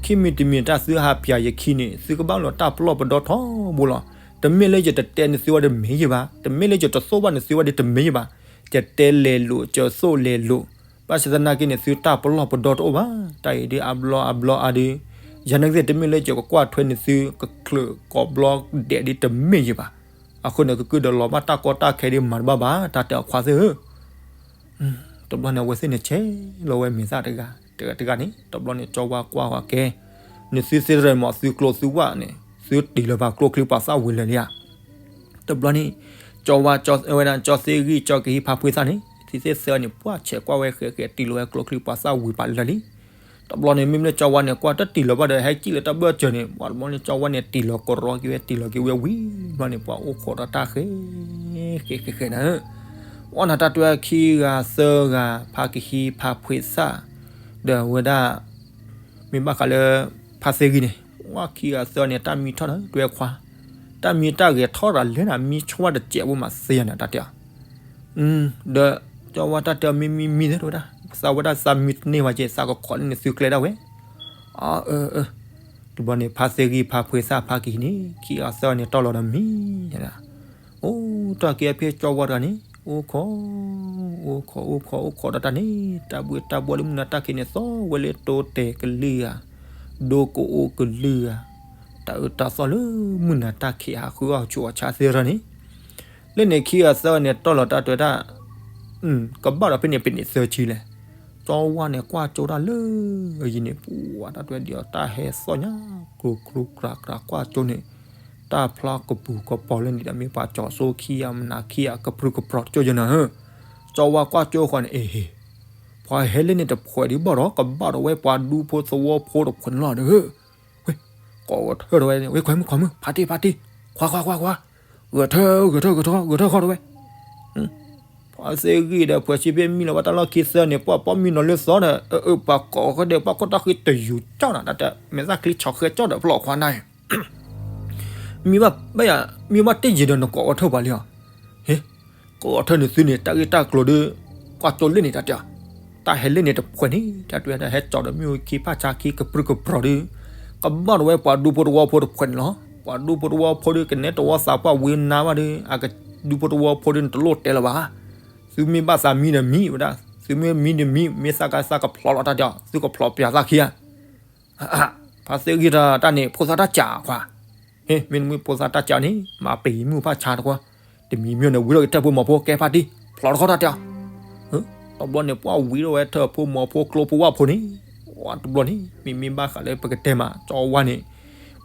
ခံမံၤတမံၤတၢ်သုဟးပၠးယခံန့ၣ် သုကဘၣ်လီၤတၢ်ပလီၢ်ပဒီထီဘိလီၤ, တမ့ၢ်လၢယတတဲန့ၣ်သုဝဲဒီးမ့ၢ်ယဘၣ်, တမ့ၢ်လၢယတသိၣ်ဘၣ်န့ၣ်သုဝဲဒီးတမ့ၢ်ယဘၣ်, ယတဲလဲၤလိာ် ယသိၣ်လဲၤလိာ်, ဘၣ်ဆၣ်သနာ်က့န့ၣ် သုတၢ်ပလီၢ်ပဒီတအိၣ်ဘၣ်, တၢ်အံၤဒ်အဘျီအဘျီအါဒီး, ယၤန့ၣ်ကသ့ၣ်တမ့ၢ်လၢယကကွၢ်ထွဲန့ၢ်သုကချုးကိးဘျီဒဲးဒ်တမ့ၢ်ယဘၣ်, အဃိန့ၣ် ကကုၢ်ဒီးလီၤဘၣ်တၢ်ကီတၢ်ခဲဒ်မၤတဘၣ်ဘၣ် တၢ်တဲအီၤခွါသ့ၣ်ဧၢ တဘျီန့ၣ် အဝဲသ့ၣ်န့ၣ် ဆဲးလီၤဝဲမဲာ်သၣ်တဂၤ, တဂၤတဂၤန့ၣ် တဘျီန့ၣ် ကၠီဝါကွၢ်ဃီကဲ, နသုသ့ၣ်တရၢၣ်မး သုကျိၤသုဝၣ်န့ၣ် သုတံၢ်လီၤဘၣ်ကျိချံပှၤသၣ်ဝံၤလၢာ်လံဧါ. တဘျီန့ၣ် ကၠီဝါ ကၠီဝဲဒၣ် ကၠီသ့ၣ်ဂံၢ် ကၠီကဟံးဖါဖှ့သၣ်န့ၣ် သုသ့ၣ်သၢန့ၣ် ပှၢ်ဆဲးကွၢ်ဝဲဃဲးဃဲး တံၢ်လီၤဝဲကျိချံပှၤသၣ်ဝံၤပာ်လၢာ်လံ. တဘျီန့ၣ် မ့မ့ၢ်လၢကၠီဝါန့ၣ် ကွၢ်တတံၢ်လီၤဘၣ်ဒီး ဟဲကံၣ်လၢတၢ်ဘၢၣ်စၢၤန့ၣ် ပှၤတဘျီန့ၣ် ကၠီဝါန့ၣ် တံၢ်လီၤကရီက့ၤဝဲ တံၢ်လီၤက့ၤဝဲဝံၤ တဘျီန့ၣ် ပှၤအိၣ်ခိးဒီးတၢ်ဃဲး ဃဲးဃဲးဃဲးနၤဧၢ ဝဲနၤတၢ်တွဲခံဂၤသၢဂၤ ဖါကဟံးဖါဖှ့သၣ် ဒီးဝဲဒၣ် မ့ၢ်ဘၣ်ဃးလၢ ဖါသ့ၣ်ဂံၢ်န့ၣ် ဝဲခံဂၤသၢဂၤန့ၣ် တၢ်မံထီၣ်နၤ တွဲခွါ တၢ်မံတၢ်ဂဲၤထီၣ်ရၤလဲၤနၤ မံဆိဝဲတစဲးဖိမးသ့ယၤန့ၣ် တၢ်တဲအီၤ ဒီးကၠီဝါတၢ်တဲအီၤ မ့ၢ်မံမံသ့တဲဝဲဒၣ် သးဝဲဒၣ်သးမံတန့ၢ်ဘၣ်က့ၤ သးကခိးန့ၢ်နသုကျဲဒၣ်ဝဲ အၢ အၢ တဘျီန့ၣ် ဖါသ့ၣ်ဂံၢ်ဖါဖှ့သၣ်ဖါကဟံးန့ၣ် ခံဂၤသၢဂၤန့ၣ်တီၢ်လီၤဒီးမံ, အိၣ်တၢ်က့ၤအဖဲကၠီဝါတဂၤန့ၣ် အိၣ်ခိး အိၣ်ခိး အိၣ်ခိး အိၣ်ခိးဒီးတၢ်န့ၣ် တၢ်ဘှ့ၣ်တၢ်ဘှီလၢမုၢ်နၤတၢ်ခံးန့ၣ် သီဝဲလၢတိတဲာ်ကလုၢ်ဧါ, ဒိကအိၣ်ကလုၢ်ဧါ, တၢ်အၢတၢ်သီလၢမုၢ်နၤတၢ်ခံးဟးဃုအီၣ်ဆူၣ်အီၣ်ဆါသ့ၣ်ရၢန့ၣ် လၢန့ၣ်ခံဂၤသၢဂၤန့ၣ် တီၢ်လီၤတၢ်တဲဝဲဒၣ်, ကဘၣ်ဒီးဖဲန့ၣ် ဖဲန့ၣ်သၢဆံလဲၣ်, ကၠီဝါန့ၣ်ကွၢ်ကၠိတၢ်လၢအယံၤန့ၣ် ပှၤတၢ်တဲဝဲဒ်အီၤ တၢ်ဟဲသီၣ်ညါ ကြူကြူကြၤကြၤကွၢ်ကၠိန့ၣ်, တၢ်ဖျါကပူၤကပီၤလၢန့ၣ်ဒီး မ့ၢ်ပှၤကၠီၤစိခံဂၤမနၤခံဂၤ ကပြုၢ်ကပြီၤတကၠိယဲၢ်နၤဧၢ, ကၠီဝါကွၢ်ကၠိဃီန့ၣ် အ့ဟ့ၣ်, ပှၤဟဲလၢန့ၣ်တဖှဲးဒံးဘၣ်ဒီး ကဘၣ်ဒီးဝဲပှၤဒူဖိသဝီဖိတဖှဲးန့ၣ်လီၤဒီး ဝဲ, ကိးဂဲၤထၢၣ်ဒီးဝဲ ဝဲခွဲးမုၣ်ခွဲးမုၣ် ဖါတံၢ်ဖါတံၢ်, ခွါခွါခွါခွါ, ဂဲၤထၢၣ် ဂဲၤထၢၣ် ဂဲၤထၢၣ် ဂဲၤထၢၣ်ဃီဒီးဝဲ, ဖါသ့ၣ်ဂံၢ်ဒီး ဖှဲးဆံဖ့မံလီၤဘၣ်တၢ်လီၢ်ခံသၢန့ၣ် ပှၤပိာ်မုၣ်နီၤလၢသီဒီး အၢ ပှၤကိးဃဲဒီး ပှၤခိၣ်တၢ်ဃံတယူၤကၠီၣ်နၤ တၢ်တဲ မဲာ်သၣ်ချံဆီၣ်ဃဲကၠီၣ်ဒီးဖျီၣ်ခွါနၤ မ့ၢ်ဘၣ်ယၤ, မ့ၢ်ဘၣ်တ့ၢ်ယံၤဒီးနကိးဂဲၤထၢၣ်ပှၤလံဧါ, ဟ့ၣ်, ကိးဂဲၤထၢၣ်နသုန့ၣ် တၢ်ဂ့ၢ်တၢ်ကျိၤဒီး ကွၢ်ကၠိလၢန့ၣ်တၢ်တဲ, တၢ်ဟဲလၢန့ၣ်တဖှဲးန့ၣ် တၢ်တဲဝဲဒၣ် ဟဲကၠီၤဒီးမ့ၣ်အူခံဖၣ်ဆါခံကပြုၢ်ကပြီၤဒီး ကဘၣ်ဒီးဝဲပှၤဒူဖိသဝီဖိတဖှဲးန့ၣ်လီၤ. ပှၤဒူဖိသဝီဖိဒီး ကနဲတဝီသးပှၢ်ဝံနါဘၣ်ဒီး အဒူဖိသဝီဖိဒီး နတလိၣ်တဲလၢၤဘၣ်. သုမ့ၢ်ဘၣ်သးမံဒီးမံဝဲဒၣ်, သုမ့ၢ်မံဒီးမံ, မ့ၢ်သးကသးကဖျီလီၤတၢ်တဲအီၤ, သုကဖျီပၠးသးခံဧါ ဖါသ့ၣ်ဂံၢ်တၢ်န့ၣ် ဖိသၣ်တၢ်စးခွါ, ဟ့ၣ် မ့ၢ်နမ့ၢ်ဖိသၣ်တၢ်စးန့ၣ် မၤပ့ၤမ့ၣ်အူဖၣ်ဆါတခွါ, တမံၤမ့ၢ်န့ၣ် ဝံထီၣ်က့ၤထၢၣ်ဖိမီၤဖိကဲဖါတံၢ်, ဖျီတခီတၢ်တဲအီၤ. တဘျီန့ၣ် ပှၤဝံထီၣ်ဝဲထၢၣ်ဖိမီၤဖိကျိဖိဝၣ်ဖိန့ၣ်, ပှၤတဘျီန့ၣ် မ့မ့ၢ်ဘၣ်ဃးလၢပကတဲမး ကၠီဝါန့ၣ်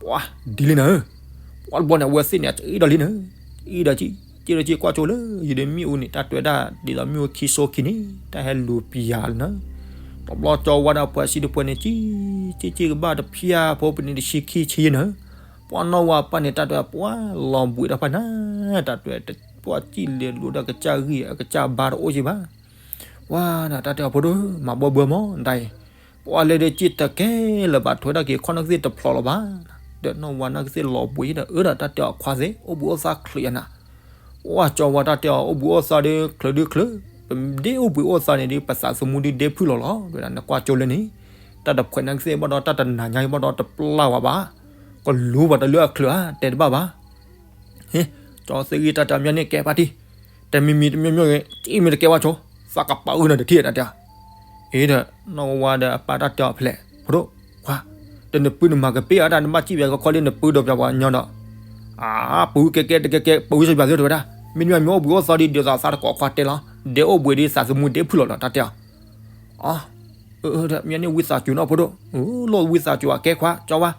ပှၤဒ်လံနၤဧၢ, ပှၤတဘျီန့ၣ် အဝဲသ့ၣ်န့ၣ် အံၤဒီးလံနၤ, အံၤဒီးကံၣ်, ကံၣ်ဒီးကံၣ်ကွၢ်ကၠိလၢယဒုးမ့ၣ်အူန့ၣ် တၢ်တဲဝဲဒၣ် ဒ်သိးမ့ၣ်အူခံစိခံန့ၣ် တၢ်ဟဲလူၤပၠးလီၤနၤ. တဘျီကၠီဝါဒီးပှၤဆံးတဖှဲးန့ၣ် ကံၣ်, ကံၣ်ကံၣ်ကဘၣ်တဖၠၣ်ဖိပနံၤတဆံခံဆံနၤ, ပှၤနီၢ်ဝါပၢ်န့ၣ် တၢ်တဲပှၤလီၤဘှံးဒီးပှၤနၤ, တၢ်တဲ ပှၤကံၣ်လဲၤလိာ်ဒီးကစၢ်ဂံၢ် အကစၢ်ဘါတအိၣ်က့ဘၣ်. ပှၤနၤတၢ်တဲအီၤဖိဒိၣ် မၤဘၢဘၢမီၢ်နတၢ်အံၤ, ပှၤလဲၤဒီးကံၣ်တကဲလၢၤဘၣ် ထွဲဒၣ်က့ၤခီၣ်နၢ်ကသ့ၣ်တဖျိးလီၤဘၣ်. ဒီးနီၢ်ဝါနၢ်ကသ့ၣ်လီၤဘှံးဒီး အၢဒီးတၢ်တဲအီၤခွါသ့ၣ် အိၣ်ဘှံးအိၣ်သါချုးယၤနၤ. ပှၤကၠီဝါတၢ်တဲအီၤ အိၣ်ဘှံးအိၣ်သါဒီးချုးဒုးချုး, ပဒ့အိၣ်ဘှံးအိၣ်သါန့ၣ်ဒီး ပသးသမူဒုးဒ့ဖုၣ်လီၤလီၤ. ဒီးနကွၢ်ကၠိလၢန့ၣ် တၢ်တဖှဲးနၢ်ကသ့ၣ်ဘၣ်ဒီး တၢ်တနၤညါဘၣ်ဒီး တပျၢ်ဝဲဘၣ်, ကလူၤဘၣ်တလၢအချုးဧါ တဲတဘၣ်ဘၣ်. ဟ့ၣ်, ကၠီသ့ၣ်ဂံၢ်တၢ်တဲအီၤ မ့ၢ်န့ၣ်ကဲဖါတံၢ်, တမံၤမံၤတမံၤမံၤဂ့ၤ တအံၤမ့ၢ်တကဲဝဲဆိ, သးကပာ်အုၣ်နၤတထံၣ်တၢ်တဲအီၤ. အ့ဒီး နီၢ်ဝါဒီးအပၢ်တၢ်တဲအီၤဖဲလဲၣ် ဖိဒိၣ်, ခွါ, ဒီးနပုၢ်နမၤကပ့ၢ်အီၤတၢ် နဘၣ်စံၣ်ပၠးကခီလၢနပုၢ်ဒီးပၠးပှၤကညီဒီး, အါ, ပူၤကဲကဲတကဲကဲ ပူၤစံၣ်ပၠးသ့ၣ်တဲဝဲဒၣ်, မ့တမ့ၢ်မ့ၢ်အိၣ်ဘှံးအိၣ်သါဒီး ဒ်သိးသးတကိးခွါတဲလီၤ, ဒ့အိၣ်ဘှံးဒီးသးသမူဒ့ဖုၣ်လီၤလီၤ တၢ်တဲအီၤ. အၢ, မ့ၢ်န့ၣ်ဝံသးစူၤနီၤဖိဒိၣ်, လီၢ်ဝံသးစူၤအကဲခွါ ကၠီဝါ,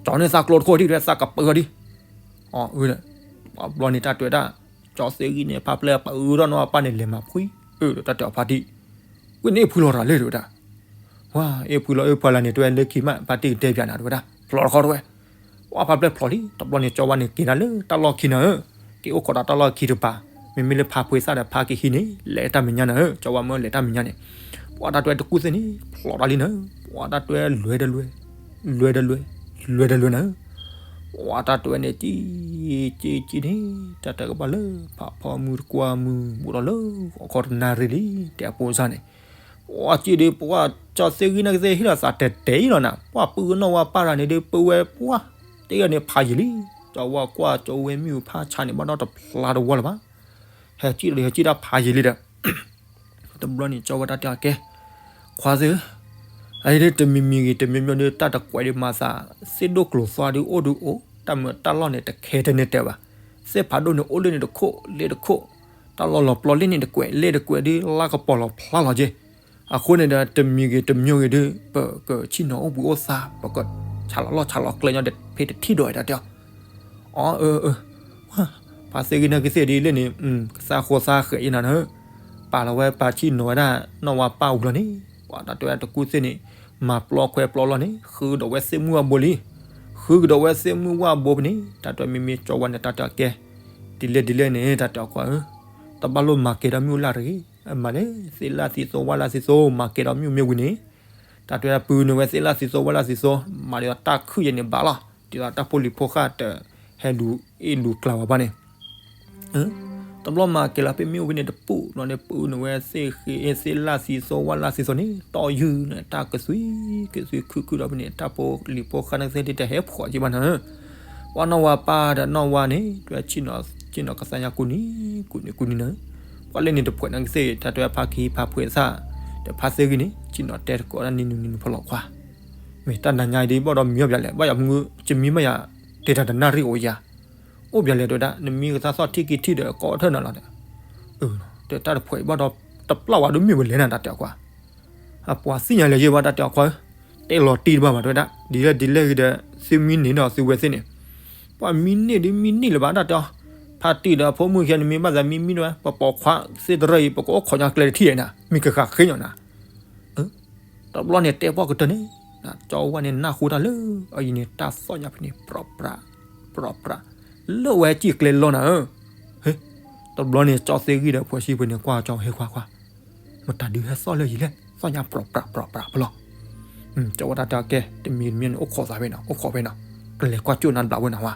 ကၠီန့ၣ်သးကျိတခိၣ်ထံၣ် သးကပာ်အီၤဒံး. အၢ, ဘျီန့ၣ်တၢ်တဲဝဲဒၣ်, ကၠီသ့ၣ်ဂံၢ်န့ၣ် ဖါပျဲၢ်ပာ်အုၣ်ထီၣ်နီၢ်ဝါပၢ်န့ၣ် လဲၤမၤဖှံ, အၢဒီးတၢ်တဲအီၤဖါတံၢ်, ဝဲန့ၣ်အ့ၣ်ဖှံလီၤတၢ်လဲၣ်တဲဝဲဒၣ်. ဝါ, အ့ၣ်ဖှံလီၤအ့ၣ်ဖှံလီၤန့ၣ် တဲဝဲလၢခံမး ဖါတံၢ်ကတဲပၠးနၤတဲဝဲဒၣ်, ဖျိးတခီတဲဝဲ. ပှၤဖါပျဲၢ်ဖျိးလံ တဘျီန့ၣ် ကၠီဝါန့ၣ်က့ၤဒၣ်လၢတၢ်လီၢ်ခံနၤဧၢ, က့ၤအိၣ်ခိးဒီးတၢ်လီၢ်ခံတပၤ, မ့မ့ၢ်လၢဖါဖှ့သၣ်ဒီးဖါကဟံးန့ၣ် လဲၤတၢ်မဲာ်ညါနၤဧၢ, ကၠီဝါမၢလဲၤတၢ်မဲာ်ညါန့ၣ်, ပှၤတၢ်တဲဝဲတကူၣ်သ့ၣ်န့ၣ် ဖျိးတၢ်လံနၤ, ပှၤတၢ်တဲဝဲလွဲဒီးလွဲ, လွဲဒီးလွဲ, လွဲဒီးလွဲနၤဧၢ. ပှၤတၢ်တဲဝဲန့ၣ် ကံၣ်, ကံၣ်ကံၣ်န့ၣ် တၢ်တဲကဘၣ်လၢ ဖးဖီမုၢ်တကွၢ်မုၢ် ဘူးဒီးလၢ ဃီခီတနၣ်ရံၣ်လံ တဲအဖိစၢ်န့ၣ်, ပှၤကံၣ်ဒီး ပှၤကၠီသ့ၣ်ဂံၢ်န့ၣ်ကသ့ၣ်ဟ့ၣ်လီၤသးတဲတဲအံၤလီၤနၤ, ပှၤပုၢ်နီၢ်ဝါပၢ်တဂၤန့ၣ်ဒီး ပုၢ်ဝဲပှၤ, တဂၤန့ၣ်ဖးယံာ်လံ, ကၠီဝါကွၢ်ကၠီဝဲမ့ၣ်အူဖးဆါန့ၣ် ဘၣ်ဒီးတဖျါတဝီလၢၤဘၣ်, ဟဲကံၣ်ဒီးဟဲကံၣ်တၢ်ဖးယံာ်လံဒီး တဘျီန့ၣ် ကၠီဝဲတၢ်တဲအီၤကဲ, ခွါသ့ၣ်ဧၢ, အအံၤဒ်တမံၤမံၤဂ့ၤ တမံၤမံၤဒီး တၢ်တကွဲးဒံးမၤသး, သ့ၣ်ဒိၣ်ကျိၤသွါဒုးအိၣ်ဒုးအိၣ်, တၢ်မုာ်တၢ်လီၢ်န့ၣ် တခဲတန့ၢ်တဲဘၣ်, သ့ၣ်ဖးဒိၣ်န့ၣ် အိၣ်လၢန့ၣ်တခိၣ်လၢတခိၣ်, တၢ်လီၢ်လီၤပျီလၢန့ၣ်တကွဲးလၢတကွဲးဒုး လါကပီၤလီၤဖျါလီၤက့ၤ, အဃိန့ၣ်ဒီး တမံၤဂ့ၤတမံၤဂ့ၤဒုး ပကဆ့ၣ်နီၤအိၣ်ဘှံးအိၣ်သါ, ပကဆးလီၤလီၢ်ဆးလီၤကျဲညီဒီး ဖဲတထံၣ်ဒီးတၢ်တဲအီၤ အၢ, အၢ, ဖါသ့ၣ်ဂံၢ်န့ၣ်ကသ့ၣ်ဒ်လဲၣ်န့ၣ်, ကသးဃိသးဃဲးအံၤနၤနၤ, ပာ်လီၤဝဲပာ်ဆ့ၣ်နီၤဝဲဒၣ် နီၢ်ဝါပၢ်ဝံၤလီၤန့ၣ်, ပှၤတၢ်တဲဝဲတကူၣ်သ့ၣ်န့ၣ်, မၤပျီခွဲပျီလီၤန့ၣ် ဃုကဒီးဝဲသ့ၣ်မုၢ်ဝၣ်ဘိလံ, ဃုကဒီးဝဲသ့ၣ်မုၢ်ဝၣ်ဘိဖဲန့ၣ်, တၢ်တဲမ့မ့ၢ်ကၠီဝါန့ၣ် တၢ်တဲအီၤကဲ, ဒ်လဲၣ်ဒ်လဲၣ်န့ၣ် တၢ်တဲအီၤခွါဧၢ, တဘၣ်လိၣ်မၤကဲဒီးမ့ၣ်အူလၢ်တဂ့ၤ, မၤလၢသ့ၣ်လၢ်သ့ၣ်သိ ဝၣ်လၢ်သ့ၣ်သိ မၤကဲဒီးမ့ၣ်အူမ့ၢ်ဝံၤန့ၣ်, တၢ်တဲပုၢ်နုာ်ဝဲသ့ၣ်လၢ်သ့ၣ်သိ ဝၣ်လၢ်သ့ၣ်သိ, မၤဒီးတၢ်ခုၣ်ယဲန့ၣ်ဘၣ်လီၤ, ဒ်သိးတၢ်ဖိလံၤဖိဃၢ်တဟဲလူၤအ့ၣ်လူၤကျါဝဲဘၣ်န့ၣ်, အၢ, တဘျီမၤကဲၤလီၤဖဲမ့ၣ်အူဖဲန့ၣ်တပူၤ ဘျီန့ၣ် ပအုၣ်န့ၣ်ဝဲသ့ၣ်ဃ့သ့ၣ်လၢ်သံသိ ဝၣ်လၢ်သံသိန့ၣ် တီၢ်ယုၢ်န့ၣ် တၢ်ကသွံကသွံခုၣ်ခုၣ်ဒီးဖဲန့ၣ် တၢ်ဖိလံၤဖိဃါန့ၣ်သ့ၣ်တဟဲဖှီၣ်က့ဘၣ်နၤဧၢ. ပှၤနီၢ်ဝါပၢ်ဒီးနီၢ်ဝါန့ၣ် တဲဝဲဆ့ၣ်နီၤကသါညါကူၣ်နံၤကူၣ်နံၤကူၣ်နံၤနၤဧၢ. ပှၤလၢန့ၣ်တဖှဲးနၤကသ့ၣ် တၢ်တဲဖါကဟံးဖါဖှဲးသၣ် ဒီးဖါသ့ၣ်ဂံၢ်န့ၣ် ဆ့ၣ်နီၤတဲတကိးဒၣ်နံၤနံၤနံၤနံၤဖီလီၤခွါ မ့ၢ်တၢ်နၤညါအံၤဒ်ဘၣ်ဒီးမံၤအီၣ်ပၠးလဲၣ် ဘၣ်ယၤမုၢ် ကမံဘၣ်ယၤ တဲတၢ်တနၣ်ရံၣ်အိၣ်ယၤ အိၣ်ပၠးလဲၣ်တဲဝဲဒၣ် နမံကသါသီၣ်ထံၣ်က့ၤထံၣ်ဒီးကိးထၢၣ်နၤလီၤဒီး တဲတၢ်တဖှဲးဘၣ်ဒီး တပျၢ်ဝဲဒိၣ်မ့ၢ်ဝဲလဲၣ်နၤ တၢ်တဲအီၤခွါ အပှၤသ့ၣ်ညါလၢယဲဘၣ် တၢ်တဲအီၤခွါဧၢ တဲလီၤတံၢ်တဘၣ်ဘၣ်တဲဝဲဒၣ် ဒ်လဲၣ်ဒ်လဲၣ်ဂ့ၤဒီး သုမံန့ၢ်ဒီးသုဝဲသ့ၣ်န့ၣ် ပှၤမံန့ၢ်ဒ်မံန့ၢ်လၢၤဘၣ် တၢ်တဲအီၤ ဖါတံၢ်ဒီးဖိမုၣ်ခံဂၤန့ၣ်မ့ၢ်ဘၣ်သးမံမံဒၣ်ဝဲ ပပိာ်ခွါသ့ၣ်တရၢအံၤ ပကအိၣ်ခိးညါကျဲတထံၣ်နၤ မ့ၢ်ကဃးဃ့ညီနၤ တဘျီန့ၣ်တဲပှၢ်ကတၢၢ်န့ၣ် ကၠီဝါန့ၣ်နၢ်ဟူတၢ်လၢ အအံၤန့ၣ် တၢ်သီၣ်ညါဖဲန့ၣ် ပြၢပြၢ ပြၢပြၢ လၢဝဲစံၣ်ကျဲလီၤနၤဧၢ ဟ့ တဘျီန့ၣ် ကၠီသ့ၣ်ဂံၢ်ဒီးဖှဲးဆံဖှဲးန့ၣ် ကွၢ်ကၠီဟ့ၣ်ခွါခွါ မတၤဒုးဟဲသီၣ်လၢယံၤလဲၣ် သီၣ်ညါပြၢပြၢပြၢပြၢဖဲလီၤ ကၠီဝါတၢ်တဲအီၤကဲ တမံၤတမံၤန့ၣ် အိၣ်ခိးသးဖဲနီၤ အိၣ်ခိးဖဲနီၤ ကလဲၤကွၢ်ကၠိၣ်နၤဘျးဝဲနၤဝါ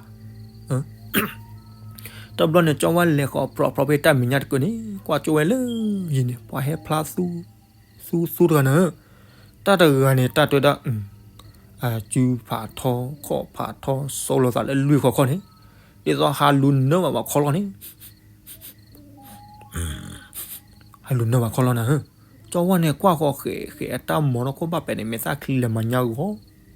တဘျီန့ၣ် ကၠီဝါလဲၤဃီၤပြၢပြၢဖဲတၢ်မဲာ်ညါတကုာ်န့ၣ် ကွၢ်ကၠိၣ်ဝဲလၢယံၤန့ၣ် ပှၤဟဲဖျါသူ သူသူတဂၤနၤဧၢ တၢ်တဂၤန့ၣ် တၢ်တဲဝဲဒၣ် အစုဖးထီ ခီၣ်ဖးထီ စိာ်လိာ်သးလၢလွံၢ်ခီခီန့ၣ် ဒ်သိးဟးလူၤနၢဘၣ်ပှၤခီလီၤန့ၣ် ဟးလူၤနၢဘၣ်ခီလီၤနၤဧၢ ကၠီဝါန့ၣ်ကွၢ်ဃီၤဃဲးဃဲးအတၢ်မီၤထီၣ်ခိၣ်ဘၣ်ပဲာ်န့ၣ် မဲာ်သၣ်ချံလဲၤမၤညါဂီၤ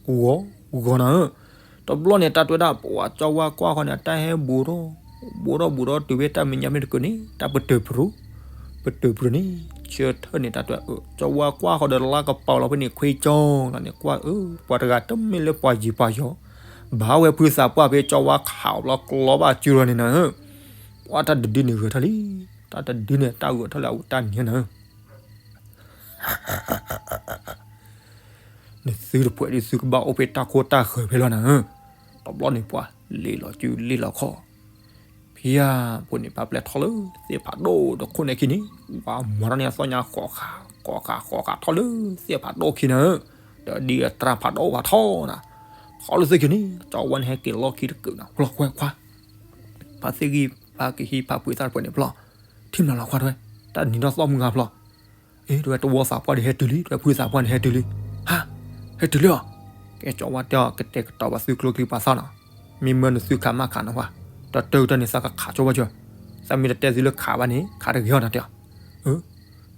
ဂီၤ ဂီၤနၤဧၢ တဘျီန့ၣ် တၢ်တဲဝဲဒၣ် ပှၤကၠီဝါကွၢ်ဃီၤန့ၣ် အတၢ်ဟဲဘူးထီၣ် ဘူးထီၣ်ဘူးထီၣ်တုၤဖဲတၢ်မဲာ်ညါမ့ၢ်တကုာ်န့ၣ် တၢ်ပတုာ်ပြူၤ ပတုာ်ပြူၤန့ၣ် ဆၢထၢၣ်န့ၣ် တၢ်တဲဝဲ ကၠီဝါကွၢ်ဃီၤဒီးလါကပီၤလီၤဖဲန့ၣ် ခွ့ကၠီလီၤန့ၣ် ကွၢ်အၢ ပှၤတဂၤတမ့ၢ်လၢပှၤယံၤပှၤယီၤ ဘၣ်ဝဲဖုသးပှၢ်ဖဲကၠီဝါခးအီၤဘျီကျီဘၣ်စုလီၤန့ၣ်နၤဧၢ ပှၤတၢ်တဒုန့ၣ်ဂဲၤထီၣ်လံ တၢ်တဒုန့ၣ် တၢ်ဂဲၤထီၣ်လၢအဝဲတၢ်နံၤနၤဧၢ နသုတဖှဲးဒ်သုကဘၣ်အိၣ်ဖဲတၢ်ခိတၢ်ဃၢၤဖဲလီၤနၤဧၢ, တဘျီန့ၣ်ပှၤလ့ၤလီၤစုလ့ၤလီၤခီၣ်, ဖံဧၢ, ဖိန့ၣ်ပၢ်ပျဲထီၣ်လၢသ့ၣ်ဖးဒိၣ်တခိၣ်န့ၣ်ခံန့ၣ်, ပှၤမၤထီၣ်န့ၢ်အသီၣ်ညါဃိးခး, ဃိးခးဃိးခးထီၣ်လၢသ့ၣ်ဖးဒိၣ်ခံနၤဧၢ, ဒီးဒ်အတြၢ်ဖးဒိၣ်ဝဲထီၣ်နၤ, ထီၣ်လၢသ့ၣ်ခံန့ၣ် ကၠီဝါန့ၣ်ဟဲက့ၤလီၢ်ခံတကုာ်နၤ, ဖျီၣ်ခွဲခွါ ဖါသ့ၣ်ဂံၢ်ဖါကဟံးဖါဖှ့သၣ်တဖၣ်န့ၣ်ဖျီၣ်, ထံၣ်မနုၤလီၤခွါတဲဝဲ, တၢ်နံၤထီၣ်သီၣ်မုၢ်ဂၤဖျီၣ်, အ့ တဲဝဲတဝီသးပှၢ်ဒီးဟဲတုၤလံ, တဲဝဲဖုသးပှၢ်န့ၣ်ဟဲတုၤလံ, ဟါ, ဟဲတုၤလံဧါ, ကဲကၠီဝါတဲအီၤ ကတဲာ်ကတီၤဘၣ်သုကျိချံပာ်သီၣ်နီၤ, မ့မ့ၢ်နသုခးမးခးနၤဝဲ, တၢ်တၢ်တၢ်န့ၣ်သးကခးကၠီဝါကၠီ, သးမ့ၢ်တတဲသုလၢခးဘၣ်န့ၣ် ခးတဂ့ၤအီၤနၤတဲအီၤ,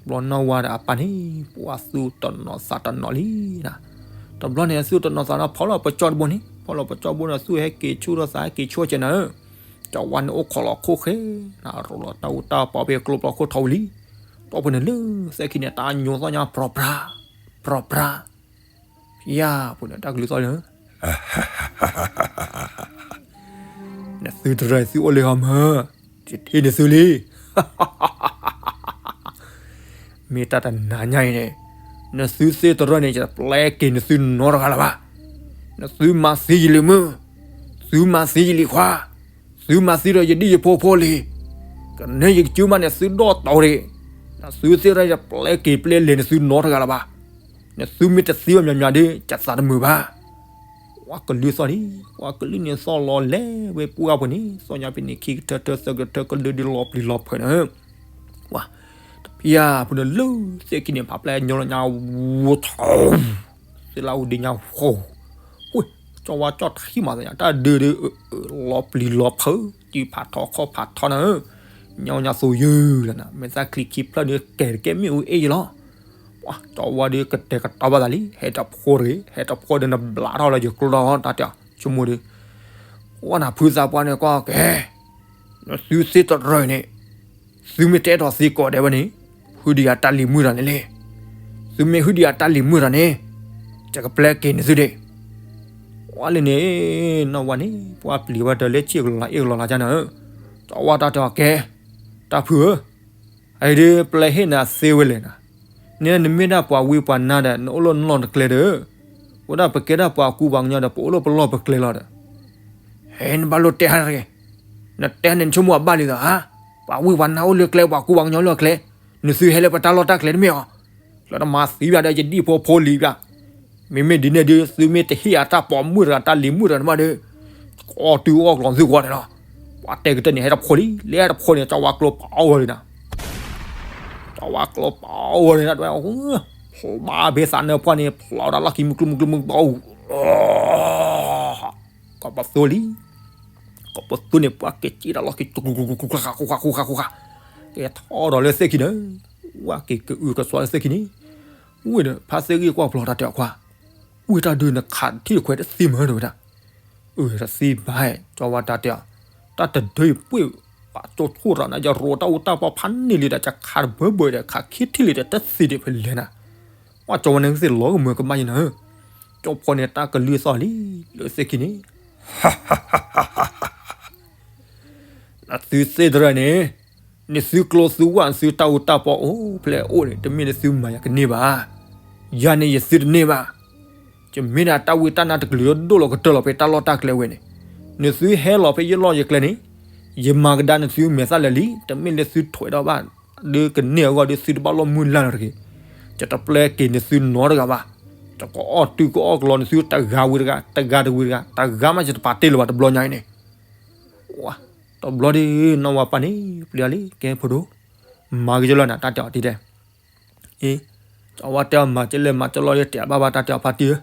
ဘျီနီၢ်ဝါဒီးအပၢ်န့ၣ် ပှၤသူၣ်တနီၤသးတနီၤလံနၤ, တဘျီန့ၣ် အသူၣ်တနီၤသးတနီၤ ဖီၣ်လီၤပကၠီတဘိန့ၣ်, ဖီၣ်လီၤပကၠီဘိန့ၣ် အသူၣ်ဟဲက့ၤဆူၣ်ထီၣ်သးဟဲက့ၤဆူၣ်ကဲနၤဧၢ, ကၠီဝါန့ၣ်အိၣ်ခိးလီၤခိၣ်ဃဲနၤ, ရိးလီၤတၢ်အူတၢ်ပီဖဲကျိပျီခိၣ်ထီဝံၤလံ, ဒီးဖိန့ၣ်လၢသ့ၣ်ခံန့ၣ် တၢ်ညိသီၣ်ညါပြီၤပြး, ပြီၤပြး, ဖံဧၢ, ဖိန့ၣ်တၢ်ကလုၢ်သီၣ်လံ နသုတရၢၢ်သုအိၣ်လၢဟီမၢ်, ယထံၣ်နသုလံ, မ့ၢ်တၢ်တနၤညါအံၤန့ၣ်, နသုသ့ၣ်တရၢၢ်န့ၣ် ယတပျဲက့ၤနသုနီတဂၤလၢၤဘၣ်, နသုမၤသံယလံၤမုၣ်, သုမၤသံယလံၤခွါ, သုမၤသံဒီးယဒံၣ်ယဖိဖိလံၤ, ကန့ၢ်ယကစုမးန့ၣ်သုဒီၣ်တီၤဒံး, နသုသ့ၣ်တရၢၢ်ယတပျဲက့ၤပျဲလဲၤနသုနီတဂၤလၢၤဘၣ်, နသုမ့ၢ်တသံဘၣ်မးမးဒီး ယသးတမုာ်ဘၣ် ပှၤကလုၢ်သီၣ်လံ, ပှၤကလုၢ်န့ၣ်သီၣ်လီၤလဲၤဝဲပှၢ်ပူၤန့ၣ် သီၣ်ညါဖဲန့ၣ်ခံကထၢထၢသၢကထၢကလုၢ်ဒ်လီၤပျံၤလီၤဖုးနၤဧၢ, ပှၤ, တဖံဧၢ, ဖိန့ၣ်လၢသ့ၣ်ခံန့ၣ် ဖးပျဲညိလီၤညါ ဝူထီၣ်, သ့ၣ်လၢအူဒံညါဃိ, ဝ့ၢ်, ကၠီဝါကၠီထံမးသညါ တၢ်ဒုးဒုး လီၤပျံၤလီၤဖုး စုဖးထီခီၣ်ဖးထီနၤဧၢ, ညါညါသိယုၢ်လီၤနၤ မဲာ်သၣ်ချံခံဖျၢၣ်ဒုးကဲတကဲမ့ၣ်အူအ့ၣ်ယလီၤ ပှၤကၠီဝါဒီးကတဲာ်ကတီၤဘၣ်သးလံ ဟဲတဖှိၣ်တဂ့ၤ ဟဲတဖှိၣ်ဒီးနဘျးထီၣ်လၢယကျိထီၣ်တၢ်တဲအီၤ ဆိကမိၣ်ဒီး, ကွၢ်နၤဖုသးပှၢ်န့ၣ်ကွၢ်ကဲ, နသုသ့ၣ်တရၢၢ်န့ၣ်, သုမ့ၢ်တအဲၣ်ဒိးသံကိးဒဲးဝဲန့ၣ်, ဟုဒံးယၤတၢ်လံၤမုၢ်တဂၤန့ၣ်လံ, သုမ့ၢ်ဟုဒံးယၤတၢ်လံၤမုၢ်တဂၤန့ၣ်, ယကပျဲက့ၤနသုဒံး ဝဲလၢန့ၣ်, နီၢ်ဝါန့ၣ် ပှၤပျံၤဝဲတၢ်လၢဆ့ၣ်ကလီၤအ့ၣ်ကလီၤလၢကၠၢ်နၤဧၢ, ကၠီဝါတၢ်တဲအီၤကဲ, တၢ်ဖုဧၢ, အအံၤဒုးပျဲဟ့ၣ်နၤသ့ဝဲလဲၣ်နၤ, န့ၣ်နမ့ၢ်ဒၣ်ပှၤဝံပှၤနါဒီး နအိၣ်လၢနလီၢ်နကျဲဒီး, ဝဲဒၣ်ပကဲဒၣ်ပှၤကူပှၤကညီဒီး ပအိၣ်လၢပလီၢ်ပကျဲလီၤဒီး, ဟဲနဘၣ်လိၣ်တဲဟါတဂ့ၤ, နတဲန့ၣ်နဆိကမိၣ်အဘၣ်လံသးဧါ, ပှၤဝံပှၤနါအိၣ်လၢကျဲ ပှၤကူပှၤကညီလၢကျဲ, နသုဟဲလၢပတၢ်လီၢ်တၢ်ကျဲတမ့ၢ်အီၤ လၢနမၤသံဘၣ်ဒီးယဒံၣ်ဖိဖိလံၤဘၣ်, မ့မ့ၢ်ဒ်န့ၣ်ဒုး သုမ့ၢ်တဟ့ၣ်အတၢ်ပိာ်မုၣ်တဂၤတၢ်လံၤမုၣ်တဂၤန့ၣ်မးဒီး, အီၣ်တုၤအီၣ်ကျီၤသုကွၢ်န့ၣ်လီၤ, ပှၤတဲကတၢၢ်န့ၣ် ဟဲတဖိလံ, လဲၤတဖိန့ၣ် ကၠီဝါကျိပာ်အီၤလီၤလံနၤ. ကၠီဝါကျိပာ်အီၤန့ၣ် တၢ်တဲဝဲ, ဖျိဘၣ်ဖဲသးနၢပှၢ်န့ၣ် ဖျိတၢ်လီၢ်ခံမုၢ်ကျိမုၢ်ကျိမုၢ်ဘၣ်အူ, ကီၢ်ပသူလံ, ကီၢ်ပသူန့ၣ် ပှၤက့ၤက့ၤတၢ်လီၢ်ခံ ခူခူခူခူခူခူခူခူခူခူ, က့ၤထီၣ်ဒီးလၢသ့ၣ်ခံန့ၣ်, ဝဲက့ၤကအုကစွါလၢသ့ၣ်ခံန့ၣ်, ဝံၤဒီး ဖါသ့ၣ်ဂံၢ်ကွၢ်ဖျိတၢ်တဲအီၤခွါ, ဝံၤတၢ်ဒုးနခးထံၣ်တခွဲးတသ့မ့ၢ်တဲဝဲဒၣ်. အၢ တသ့ဘၣ်, ကၠီဝါတၢ်တဲအီၤ, တၢ်တဒုးပှ့ၢ်ပာ်ကၠိထိၣ်ရၤနၤ ယရိတၢ်အူတၢ်ပီဖးန့ၢ်လံဒီး ယခးတဘၢဘၢဒီး ခးခံထံၣ်လံဒီး တသ့ဒံးဖဲလဲၣ်နၤ. ပှၤကၠီဝါန့ၣ်ကသ့ၣ်လီၤကမၢကမၣ်ယဲနၤဧၢ, ကၠီဖိန့ၣ် တၢ်ကလုၢ်သီၣ်လံ, လၢသ့ၣ်ခံန့ၣ် နသုသ့ၣ်တရၢၣ်န့ၣ်, နသုကျိသုဝၣ်နသုတၢ်အူတၢ်ပီအိၣ်ဖျဲၣ်အိၣ်န့ၣ် တမ့ၢ်နသုမၤယၤကန့ၢ်ဘၣ်. ယၤန့ၣ်ယသုတန့ၢ်ဘၣ်. ယမ့ၢ်ဒၣ်တၢ်ဝံတၢ်နါတကလုာ်ဒိၣ်လီၤကတၢၢ်လီၤဖဲတၢ်လီၢ်တၢ်ကျဲဝဲန့ၣ်, နသုဟဲလီၤဖဲယလီၢ်ယကျဲန့ၣ်, ယမၤကဒါနသုမဲာ်သၣ်လၢာ်လံ, တမ့ၢ်လၢသုထွဲးဒီးဘၣ်, ဒုးကန့ၢ်အဂီၢ်ဒုးသုတဘၣ်လီၢ်မုၢ်လၢ်လီၤတဂ့ၤ. ယတပျဲက့ၤနသုနီတဂၤဘၣ်. ယကအီၣ်တုၤကအီၣ်ကလီနသုတဂၤဝံၤတဂၤ, တဂၤတဝံၤတဂၤ, တဂၤမးယတပာ်တ့ၢ်လၢၤဘၣ်တဘျီညါအံၤန့ၣ် တဘျီဒ်နီၢ်ဝါပၢ်န့ၣ် ပျံၤအီၤလံ ကဲဖိဒိၣ်, မၤကယၢလီၤနၤ တၢ်တဲအီၤတံၢ်တဲ, အ့, ကၠီဝါတဲအီၤ မၤကလဲၣ်မၤကလီလံ တဲအဘၣ်ဘၣ် တၢ်တဲအီၤဖါတံၢ်ဧၢ,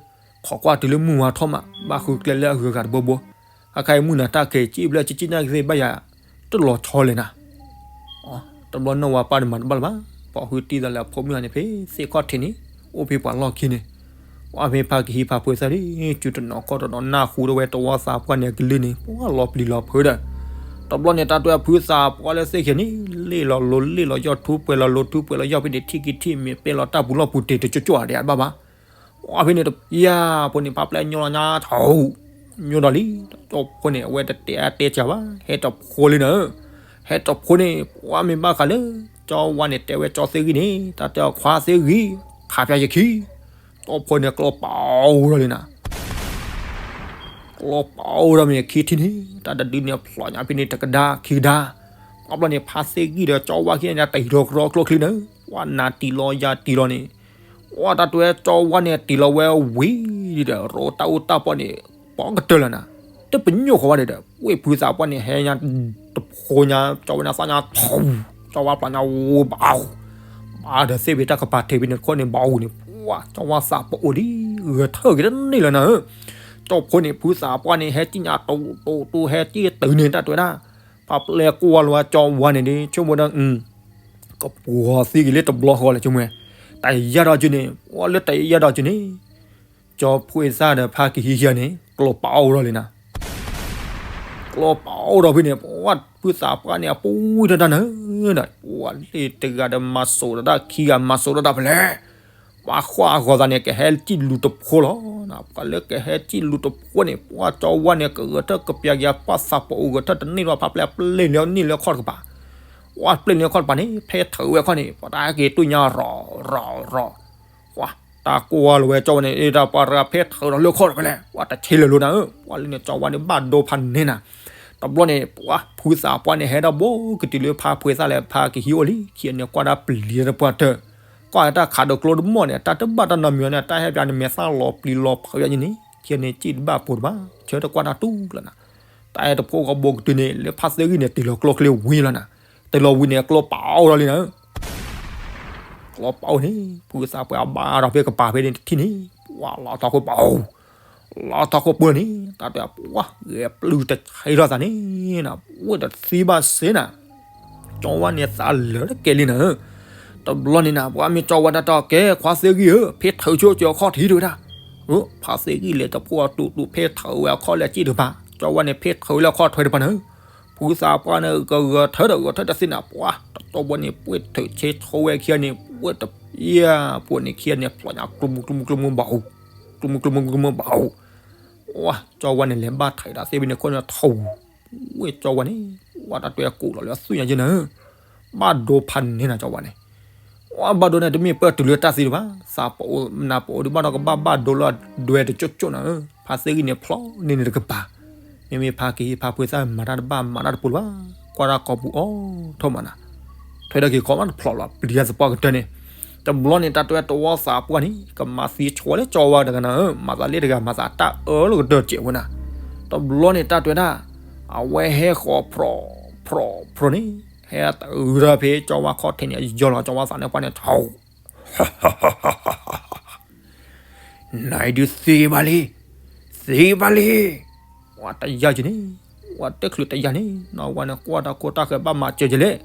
ခိးကွၢ်တုၤလၢမုၢ်ဝါထီၣ်မး ဘၣ်ဃုကျဲလၢအဂုၤအဂၤတဘိဘိ, အခါအံၤမုၢ်နၤတၢ်က့ၤ ကံၣ်ဘျဲၣ်ကံၣ်ကံၣ်နၢ်ကသ့ၣ်ဘၣ်ယၤ တလီၤဆီလဲၣ်နၤ တဘျီနီၢ်ဝါပၢ်န့ၣ်မၤတဘၣ်လၢၤဘၣ်, ပိာ်ဃုတံၢ်သးလၢအဖိမုၣ်အန့ၣ် ဖဲသ့ၣ်ခီၣ်ထံးန့ၣ်, အိၣ်ဖဲပှၤလီၢ်ခံန့ၣ်, ပှၤမ့ၢ်ဖါကဟံးဖါပှ့ၤသၣ်ဒ် စုတနီၤခီၣ်တနီၤ နၢ်ဟူဒီးဝဲတဝီသးပှၢ်န့ၣ်အကလုၢ်န့ၣ် ပှၤလီၤပျံၤလီၤဖုးဒီး, တဘျီန့ၣ် တၢ်တဲဖုသးပှၢ်လၢသ့ၣ်ခံန့ၣ် လ့ၣ်လီၤလိၤလ့ၣ်လီၤယီၢ် ထူပှဲၤလီၤလိၤထူပှဲၤလီၤယီၢ်ဖဲန့ၣ် ထံၣ်က့ၤထံၣ်မ့ၢ်ပဲလီၤတၢ်ပူၤလီၢ်ပူၤတ့ၢ်တကၠိၣ်ကၠိၣ်ဧါ တဲအဘၣ်ဘၣ် ပှၤဖဲန့ၣ်တယၤဖိန့ၣ် ဖါပျဲညိလီၤညါထီၣ်, ညိဒီးလံ, ကၠီဖိန့ၣ် အဝဲတတဲအါတဲစှၤဘၣ် ဟဲတဖိလံနၤ, ဟဲတဖိန့ၣ် ပှၤမ့ၢ်ဘၣ်ဃးလၢ ကၠီဝါန့ၣ် တဲဝဲကၠီသ့ၣ်ဂံၢ်န့ၣ် တၢ်တဲအီၤခွါသ့ၣ်ဂံၢ်, ခးဖၠးယခံ, ကၠီဖိန့ၣ် ကျိပာ်အိၣ်ဒီးလံနၤ ကျိပာ်အိၣ်ဒီးမ့ၢ်ခံထံၣ်န့ၣ် တၢ်တဒုန့ၣ်ဖျိညါဖဲန့ၣ် တကဒါခံကဒါ, ပှၤဘျီန့ၣ် ဖါသ့ၣ်ဂံၢ်ဒီးကၠီဝါခံန့ၣ် တၢ်ဟံးထီၣ်ကရီကျိချံနၤ, ပှၤနၤတံၢ်လီၤယၤတံၢ်လီၤန့ၣ်, ပှၤတၢ်တဲကၠီဝါန့ၣ် တံၢ်လီၤဝဲဝံၤဒီး ရိတၢ်အူတၢ်ပီန့ၣ် ပီကတၢၢ်လၢနၤ, တပညိၣ်ဃီဝဲဒီး ဝ့ၢ်ဖုသးပှၢ်န့ၣ် ဟဲညါတဖိညါ ကၠီဝါန့ၣ်သးညါထီၣ်, ကၠီဝါပျီညါဝံၤဘၣ် ဘၣ်ဒီးသ့ၣ်ဖဲတၢ်ကပၤထံးဖဲန့ၣ်တခီန့ၣ် ဘၣ်အူန့ၣ် ပှၤကၠီဝါသးပအိၣ်ဒ် ဂဲၤထၢၣ်က့ၤတန့ၢ်လၢနၤဧၢ, ကၠီဖိန့ၣ် ဖုသးပှၢ်န့ၣ် ဟဲကံၣ်ညါတိတိတိ ဟဲကံၣ်တုၤန့ၣ် တၢ်တဲဝဲဒၣ်, ဖါပျဲကွၢ်လီၤဝဲကၠီဝါန့ၣ်ဒီး ဆိကမိၣ်ဒီး ကပှီၤသံက့ၤလၢတဘျီဃီလဲၣ် ဆိကမိၣ်, တယၢ်ဒီးကၠုန့ၣ် ပှၤလၢတယၢ်ဒီးကၠုန့ၣ် ကၠီဖိသၣ်ဒီးဖါကဟံးခံန့ၣ် ကျိပာ်အိၣ်ဒီးလံနၤ ကျိပာ်အိၣ်ဒီးဖဲန့ၣ် ပှၤဖုသးပှၢ်န့ၣ် အပူၤတၢ်တၢ်နၤဒီး ပှၤလ့ၣ်တဂၤဒီးမၤစိးဒီးတၢ်ခံဂၤမၤစိးဒီးတၢ်ဖဲလဲၣ်, ပှၤဃီအဂီၤသးန့ၣ် ကဟဲကံၣ်လူၤတဖိလီၤ, ပှၤလၢကဟဲကံၣ်လူၤတဖိန့ၣ် ပှၤကၠီဝါန့ၣ် ကဂဲၤထၢၣ်ကပျၢ်က့ၤအပှၢ်သးပအိၣ် ဂဲၤထၢၣ်တန့ၢ်လၢၤ ဖါပျဲပျဲၢ်န့ၢ်လၢခီၣ်တကပၤ, ပှၤပျဲၢ်န့ၢ်လၢခီၣ်တကပၤန့ၣ် ဖဲထၢးဝဲခီၣ်န့ၣ် ပှၤတၢ်ဟဲက့ၤတူၢ်ညါရီၤရီၤရီၤ ပှၤတၢ်ကွၢ်လီၤဝဲကၠီဝါန့ၣ် အ့ တၢ်ပှၤတဂၤဖဲထၢးဒီးလၢခီၣ်တဖဲလဲၣ် ပှၤတဆ့လၢၤလိာ်နၤဧၢ, ပှၤလၢန့ၣ်ကၠီဝါန့ၣ် ဘၣ်ဒိဖးန့ၢ်နၤ, တဘျီန့ၣ် ပှၤဖုသးပှၢ်န့ၣ် ဟဲဒီးဘိကတုၤလၢဖါဖှဲသၣ်လၢဖါကဟံးအိၣ်လံ, ခံဂၤန့ၣ် ကွၢ်တၢ်ပျံၤတပှၢ်တၢၢ်, ကွၢ်တၢ်ခးဒီးကျိတမီၢ်န့ၣ် တၢ်တဘၣ်တၢ်နီတမံၤန့ၣ် တၢ်ဟဲပၠးန့ၣ် မဲာ်သၣ်လီၤပျံၤလီၤဖးယါန့ၣ်, ခံဂၤန့ၣ် စံၣ်တဘၣ်ပိၤတဘၣ် ဆၢတကွၢ်တၢ်တူၢ်လၢၤနၤ, တၢ်အဲၣ်တဖိကီၢ်ဘိကတုၤန့ၣ် လၢဖါသ့ၣ်ဂံၢ်န့ၣ် တ့ၢ်လီၤကျိချံဝံၤလီၤနၤ, တ့ၢ်လီၤဝံၤန့ၣ် ကျိပာ်အိၣ်ဒီးလံနၤ ကျိပာ်အိၣ်န့ၣ် ဖုသးပှၢ်အဘၣ်ဒီးဖဲကပၤဖဲန့ၣ်တထံၣ်န့ၣ် ပှၤလီၤထီၣ်ခိၣ်ပာ်အိၣ်, လီၤထီၣ်ခိၣ်ပာ်န့ၣ် တၢ်တဲပှၤဂဲၤပျုၢ်တဆံးထီၣ်သးန့ၣ်, ဝ့ၢ်တသံဘၣ်စ့နၤ, ကၠီဝါန့ၣ်သးလၢာ်တကဲလံနၤ, တဘျီန့ၣ်နၤ ပှၤမ့ၢ်ကၠီဝါတၢ်တဲ ကဲခွါသ့ၣ်ဂံၢ်ဧၢ ဖဲထၢးဆိကၠီအခီၣ်ထံးတဝဲဒၣ်, ဖါသ့ၣ်ဂံၢ်လဲၤတဖိအီၤတူၢ်တူၢ် ဖဲထၢးဝဲအခီၣ်လၢအစံၣ်တကပၤ, ကၠီဝါန့ၣ် ဖဲထၢးဝဲလၢအခီၣ်ထွဲတကပၤန့ၣ် ဖုသးပှၢ်န့ၣ် ကဂဲၤထၢၣ်ဒီးဂဲၤထၢၣ်တသ့နၤ ပှၤတတီဘိန့ၣ် ပှ့ၢ်ထၢးဆ့ဆိဝဲခံဂၤန့ၣ် ပှ့ၢ်တယၢ်ဖိန့ၣ် ခံဂၤန့ၣ် ဖျိညါကျိမုၢ်ကျိမုၢ်ကျိမုၢ်ဘၣ်အူ, ကျိမုၢ်ကျိမုၢ်ကျိမုၢ်ဘၣ်အူ, ပှၤကၠီဝါန့ၣ် လဲၤဘၣ်ထံးဒီးသ့ၣ်ဖဲန့ၣ်ခိၣ်န့ၣ်ထူ, ဝ့ၢ်ကၠီဝါန့ၣ် ပှၤတၢ်တဲကူးလီၤလၢအသွံၣ်ညါယဲနၤဧၢ, ဘၣ်ဒိဖးန့ၢ်နၤကၠီဝါန့ၣ် ပှၤဘၣ်ဒိန့ၣ် တမ့ၢ်ပၢၢ်တုၤလၢတၢ်သံတဘၣ်, သးပအိၣ်နၢ်ပအိၣ်ဒုးဘၣ်ဒီး ကဘၣ်ဘၣ်ဒိလၢအဒွဲတကၠိၣ်ကၠိၣ်နၤဧၢ, ဖါသ့ၣ်ဂံၢ်န့ၣ် ဖျိန့ၢ်န့ၣ်တကပၤ, မ့မ့ၢ်ဖါကဟံးဖါဖှဲသၣ်မၤတၢ်တဘၣ်မၤတၢ်တပူၤလၢၤဘၣ်, ကွၢ်တၢ်ကိာ်ပူၤအိၣ်ထီၣ်မးနၤ, ထွဲဒီးက့ၤခီမးတဖျိးလီၤ ပျံၤတၢ်သပှၢ်ကတၢၢ်န့ၣ်, တဘျီန့ၣ် တၢ်တဲတဝီသးပှၢ်န့ၣ် ကမၤသံဆိလၢကၠီဝါတဂၤနၤဧၢ, မၤသးလ့ၣ်တဂၤ မၤသးတၢ်အၢလီၤကတၢၢ်စဲးဝဲနၤ, တဘျီန့ၣ် တၢ်တဲဒၣ် အဝဲဟဲဃီၤဖြီၣ်ဖြီၣ်ဖြီၣ်န့ၣ် ဟဲတုၤဒီးဖဲကၠီဝါခီၣ်ထံးန့ၣ် ယီၤလီၤကၠီဝါသးနါပှၢ်န့ၣ် နဒုးသ့ဘၣ်လံ, သ့ဘၣ်လံ, ဝဲတယၢ်က့ၤန့ၣ်, ဝဲတချုးတယၢ်န့ၣ် နီၢ်ဝါန့ၣ်ကွၢ်တၢ်ခိၣ်တၢ်ဃၢၤဘၣ်မၤစၢၤက့ၤလဲၣ်,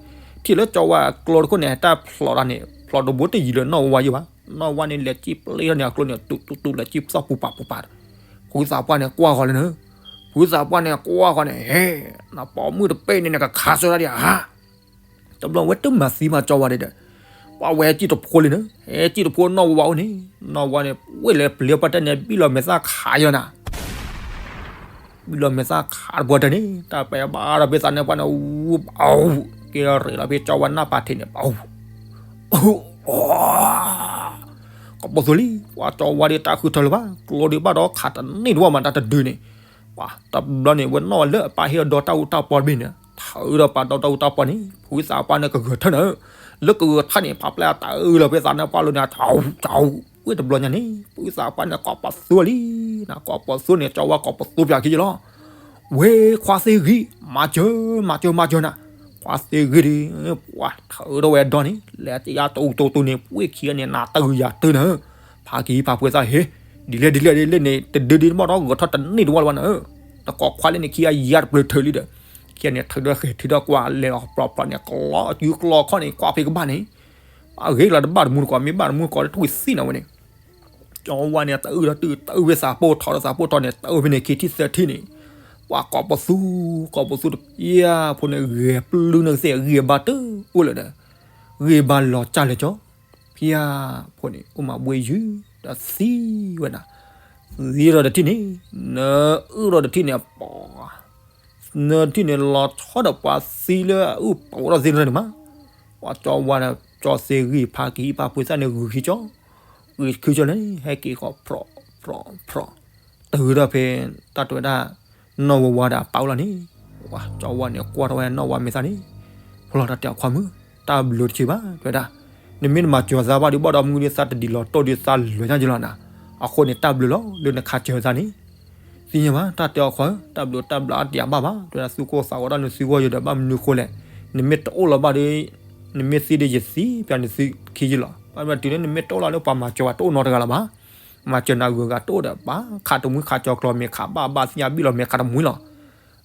ထံၣ်လၢကၠီဝါအကျိတခိၣ်န့ၣ် တၢ်ဖျိးတၢ်န့ၣ် ဖျိးတဘိတယံၤလၢနီၢ်ဝါယံၤဘၣ်, နီၢ်ဝါန့ၣ်လဲၤစံၣ်ပျ့ၤထီၣ်န့ၣ်အကျိန့ၣ် တူတူတူလဲၤစံၣ်သီၣ်ပူၤပာ်ပူၤပာ်, ဖုသးပှၢ်န့ၣ်ကွၢ်ဃီၤလၢန, ဖုသးပှၢ်န့ၣ်ကွၢ်ဃီၤန့ၣ် ဟဲ, နပိာ်မုၣ်တပဲၢ်န့ၣ် နကခးဆၢတၢ်ဒံးဧါ တဘျီဝဲတမၤသံဘၣ်ကၠီဝါဒီး, ပှၤဝဲဟဲစံၣ်တဖိလံန, ဟဲစံၣ်တဖိနီၢ်ဝါအိၣ်န့ၣ်, နီၢ်ဝါန့ၣ် ဝ့ၢ်လဲၤပျံၤပှၤတၢ်န့ၣ် ဘံၣ်လီၤမဲာ်သၣ်ခးယီၤနၤ, ဘံၣ်လီၤမဲာ်သၣ်ခးတပှၢ်တၢ်န့ၣ် တၢ်ပဲဘၣ်ဒီးဖဲသးနါပှၢ်န့ၣ် အူ, အူ, က့ၤရ့းလီၤဖဲကၠီဝါနၢ်ပၤထံးန့ၣ် ပအူ, အူ, အူ ကိးပသူလံ, ပှၤကၠီဝါဒ်တၢ်ဃုထၢလၢၤဘၣ်, ကျိဒ်ဘၣ်ဒီးခးတန့ၢ်တဝီမးတၢ်တဒုန့ၣ်, ပှၤတဘျီန့ၣ် ဝဲနီၢ်ဝါလၢအပၢ်ဟ့ၣ်အဒီတၢ်အူတၢ်ပီတဘ့ၣ်န့ၣ် ထုးဒီးပာ်ဒီတၢ်အူတၢ်ပီန့ၣ် ဖုသးပှၢ်န့ၣ်ကဂၢၢ်ထၢၣ်န့ၣ်, လၢကဂၢၢ်ထၢၣ်န့ၣ် ဖးပျဲၢ်တၢ်အုးလီၤဖဲသးနါပှၢ်လီၤန့ၣ် ထီၣ်ထီၣ်, ဝ့ၢ်တဘျီညါန့ၣ် ဖုသးပှၢ်န့ၣ်ကိးပသူလံ, နကိးပသူန့ၣ် ကၠီဝါကိးပသူပၠးခံယလီၤ ဝဲခွါသ့ၣ်ဂံၢ် မၤစၢၤ မၤစၢၤ မၤစၢၤနၤ, ခွါသ့ၣ်ဂံၢ်ဒီး, ပှၤထုးဒီးဝဲဒီန့ၣ် လဲၤတယါတအူတအူန့ၣ် ပှ့ၢ်ခံဂၤန့ၣ် နၤတဂုၤယၤတၢ်နၤ, ဖးက့ၤဖးပှဲၤသၣ်ဟ့, ဒ်လဲၣ်ဒ်လဲၣ်ဒ်လဲၣ်န့ၣ် တဒုဒ်တဘၣ်ဒီး ဂဲၤထီၣ်တန့ၢ်တဝီလၢၤဘၣ်နၤ, နကိးခွါလၢန့ၣ် ခံဂၤယၤတပျၢၤထုးလံဒီး, ခံဂၤန့ၣ်ထုးဒီးဃဲၤထုးဒီးကွၢ်လဲၤအီၤပျီပျီန့ၣ် ကျီအစုကျီခီၣ်န့ၣ် ကွၢ်ဖဲကဘၣ်န့ၣ်, အဂ့ၤလီၤတဘၣ်တမူတကိး မ့ၢ်ဘၣ်တမူတကိးလၢတဝံၣ်သံနၤဝဲန့ၣ် ကၠီဝါန့ၣ် တအုၣ်ဒီးတုၤ တအုၣ်ဖဲသးပိၢ်ထီၣ်ဒီးသးပိၢ်ထီၣ်န့ၣ် တအုၣ်ဖဲန့ၣ်ခံထံၣ်သၢထံၣ်န့ၣ်, ပှၤကိးပသူ, ကိးပသူတပျၢ်ဖိန့ၣ် ဂဲၤပျုၢ်န့ၣ်ကသ့ၣ် ဂံၢ်ဘါတအိၣ်လၢၤဒီး, ဂံၢ်ဘါလီၤကၢ်လၢာ်ကၠီ, ဖဲဖိန့ၣ် အိၣ်မးဘှ့ယုၢ် ဒီးသံဝဲဒၣ်, သံဒီးတထံၣ်န့ၣ်, နအုၣ်ဒီးတထံၣ်န့ၣ် ပှၤ နထံၣ်န့ၣ်လီၤဆီဒီးပှၤသံလၢအအုၣ်ပှၤအိၣ်ဒီးသ့ၣ်တဖၣ်န့ၣ်မး, ပှၤကၠီဝါဒီး ကၠီသ့ဂံၢ်ဖးက့ၤဟံၣ်ဖးပှဲၤသၣ်န့ၣ် ဂုာ်ခံကၠီ, ဂုာ်ခံကၠီလၢ ဟဲက့ၤဃီၤဖြီၣ်ဖြီၣ်ဖြီၣ်, တုၤဒီးဖဲ တၢ်တဲဝဲဒၣ် နီၢ်ဝါဝါဒီးအပၢ်အိၣ်လီၤန့ၣ်, ပှၤကၠီဝါန့ၣ် ကွၢ်ထီၣ်ဝဲနီၢ်ဝါမဲာ်သၣ်န့ၣ်, ဖျီတၢ်တဲအီၤခွါမုၣ်, တၢ်ဘျုးတဆံးဘၣ် တဲဝဲဒၣ်, နမ့ၢ်တမၤစၢၤသးဘၣ်ဒီး ဘၣ်ဒီးမုၢ်ဒီးသးတဒံးလီၤတိၢ်ဒီးသးလွဲၢ်ညါယလီၤနၤ, အဃိန့ၣ် တၢ်ဘျုးလီၤ လၢနခးစၢၤသးန့ၣ် သ့ၣ်ညါဘၣ် တၢ်တဲအီၤခွါဧၢ, တၢ်ဘျုးတၢ်ဘျုးအါတံၢ်အါဘၣ်ဘၣ်, တဲဝဲဒၣ် သုးခိၣ်သးဂီၤဒၣ်နသုဂီၢ်ယဒီး ဘၣ်မနုၤဃိလဲၣ်, နမ့ၢ်တအိၣ်လၢၤဘၣ်ဒီး နမ့ၢ်သံဒီးယသံပၠးနသုခံယလီၤ, ဘၣ်မနုၤတုၤလၢနမ့ၢ်တအိၣ်လၢၤလၢပှၤမၤစၢၤပှၤတအိၣ်နီတဂၤလၢၤဘၣ်, မၤစၢၤနၤဂုၤဂၤတအိၣ်ဒီး ပှၤခးတမှံခးကၠီၤကျီၤ မ့ၢ်ခးဘၣ်ဘၣ်သ့ၣ်ညါဘံၣ်လီၤမ့ၢ်ခးတမှံလီၤ,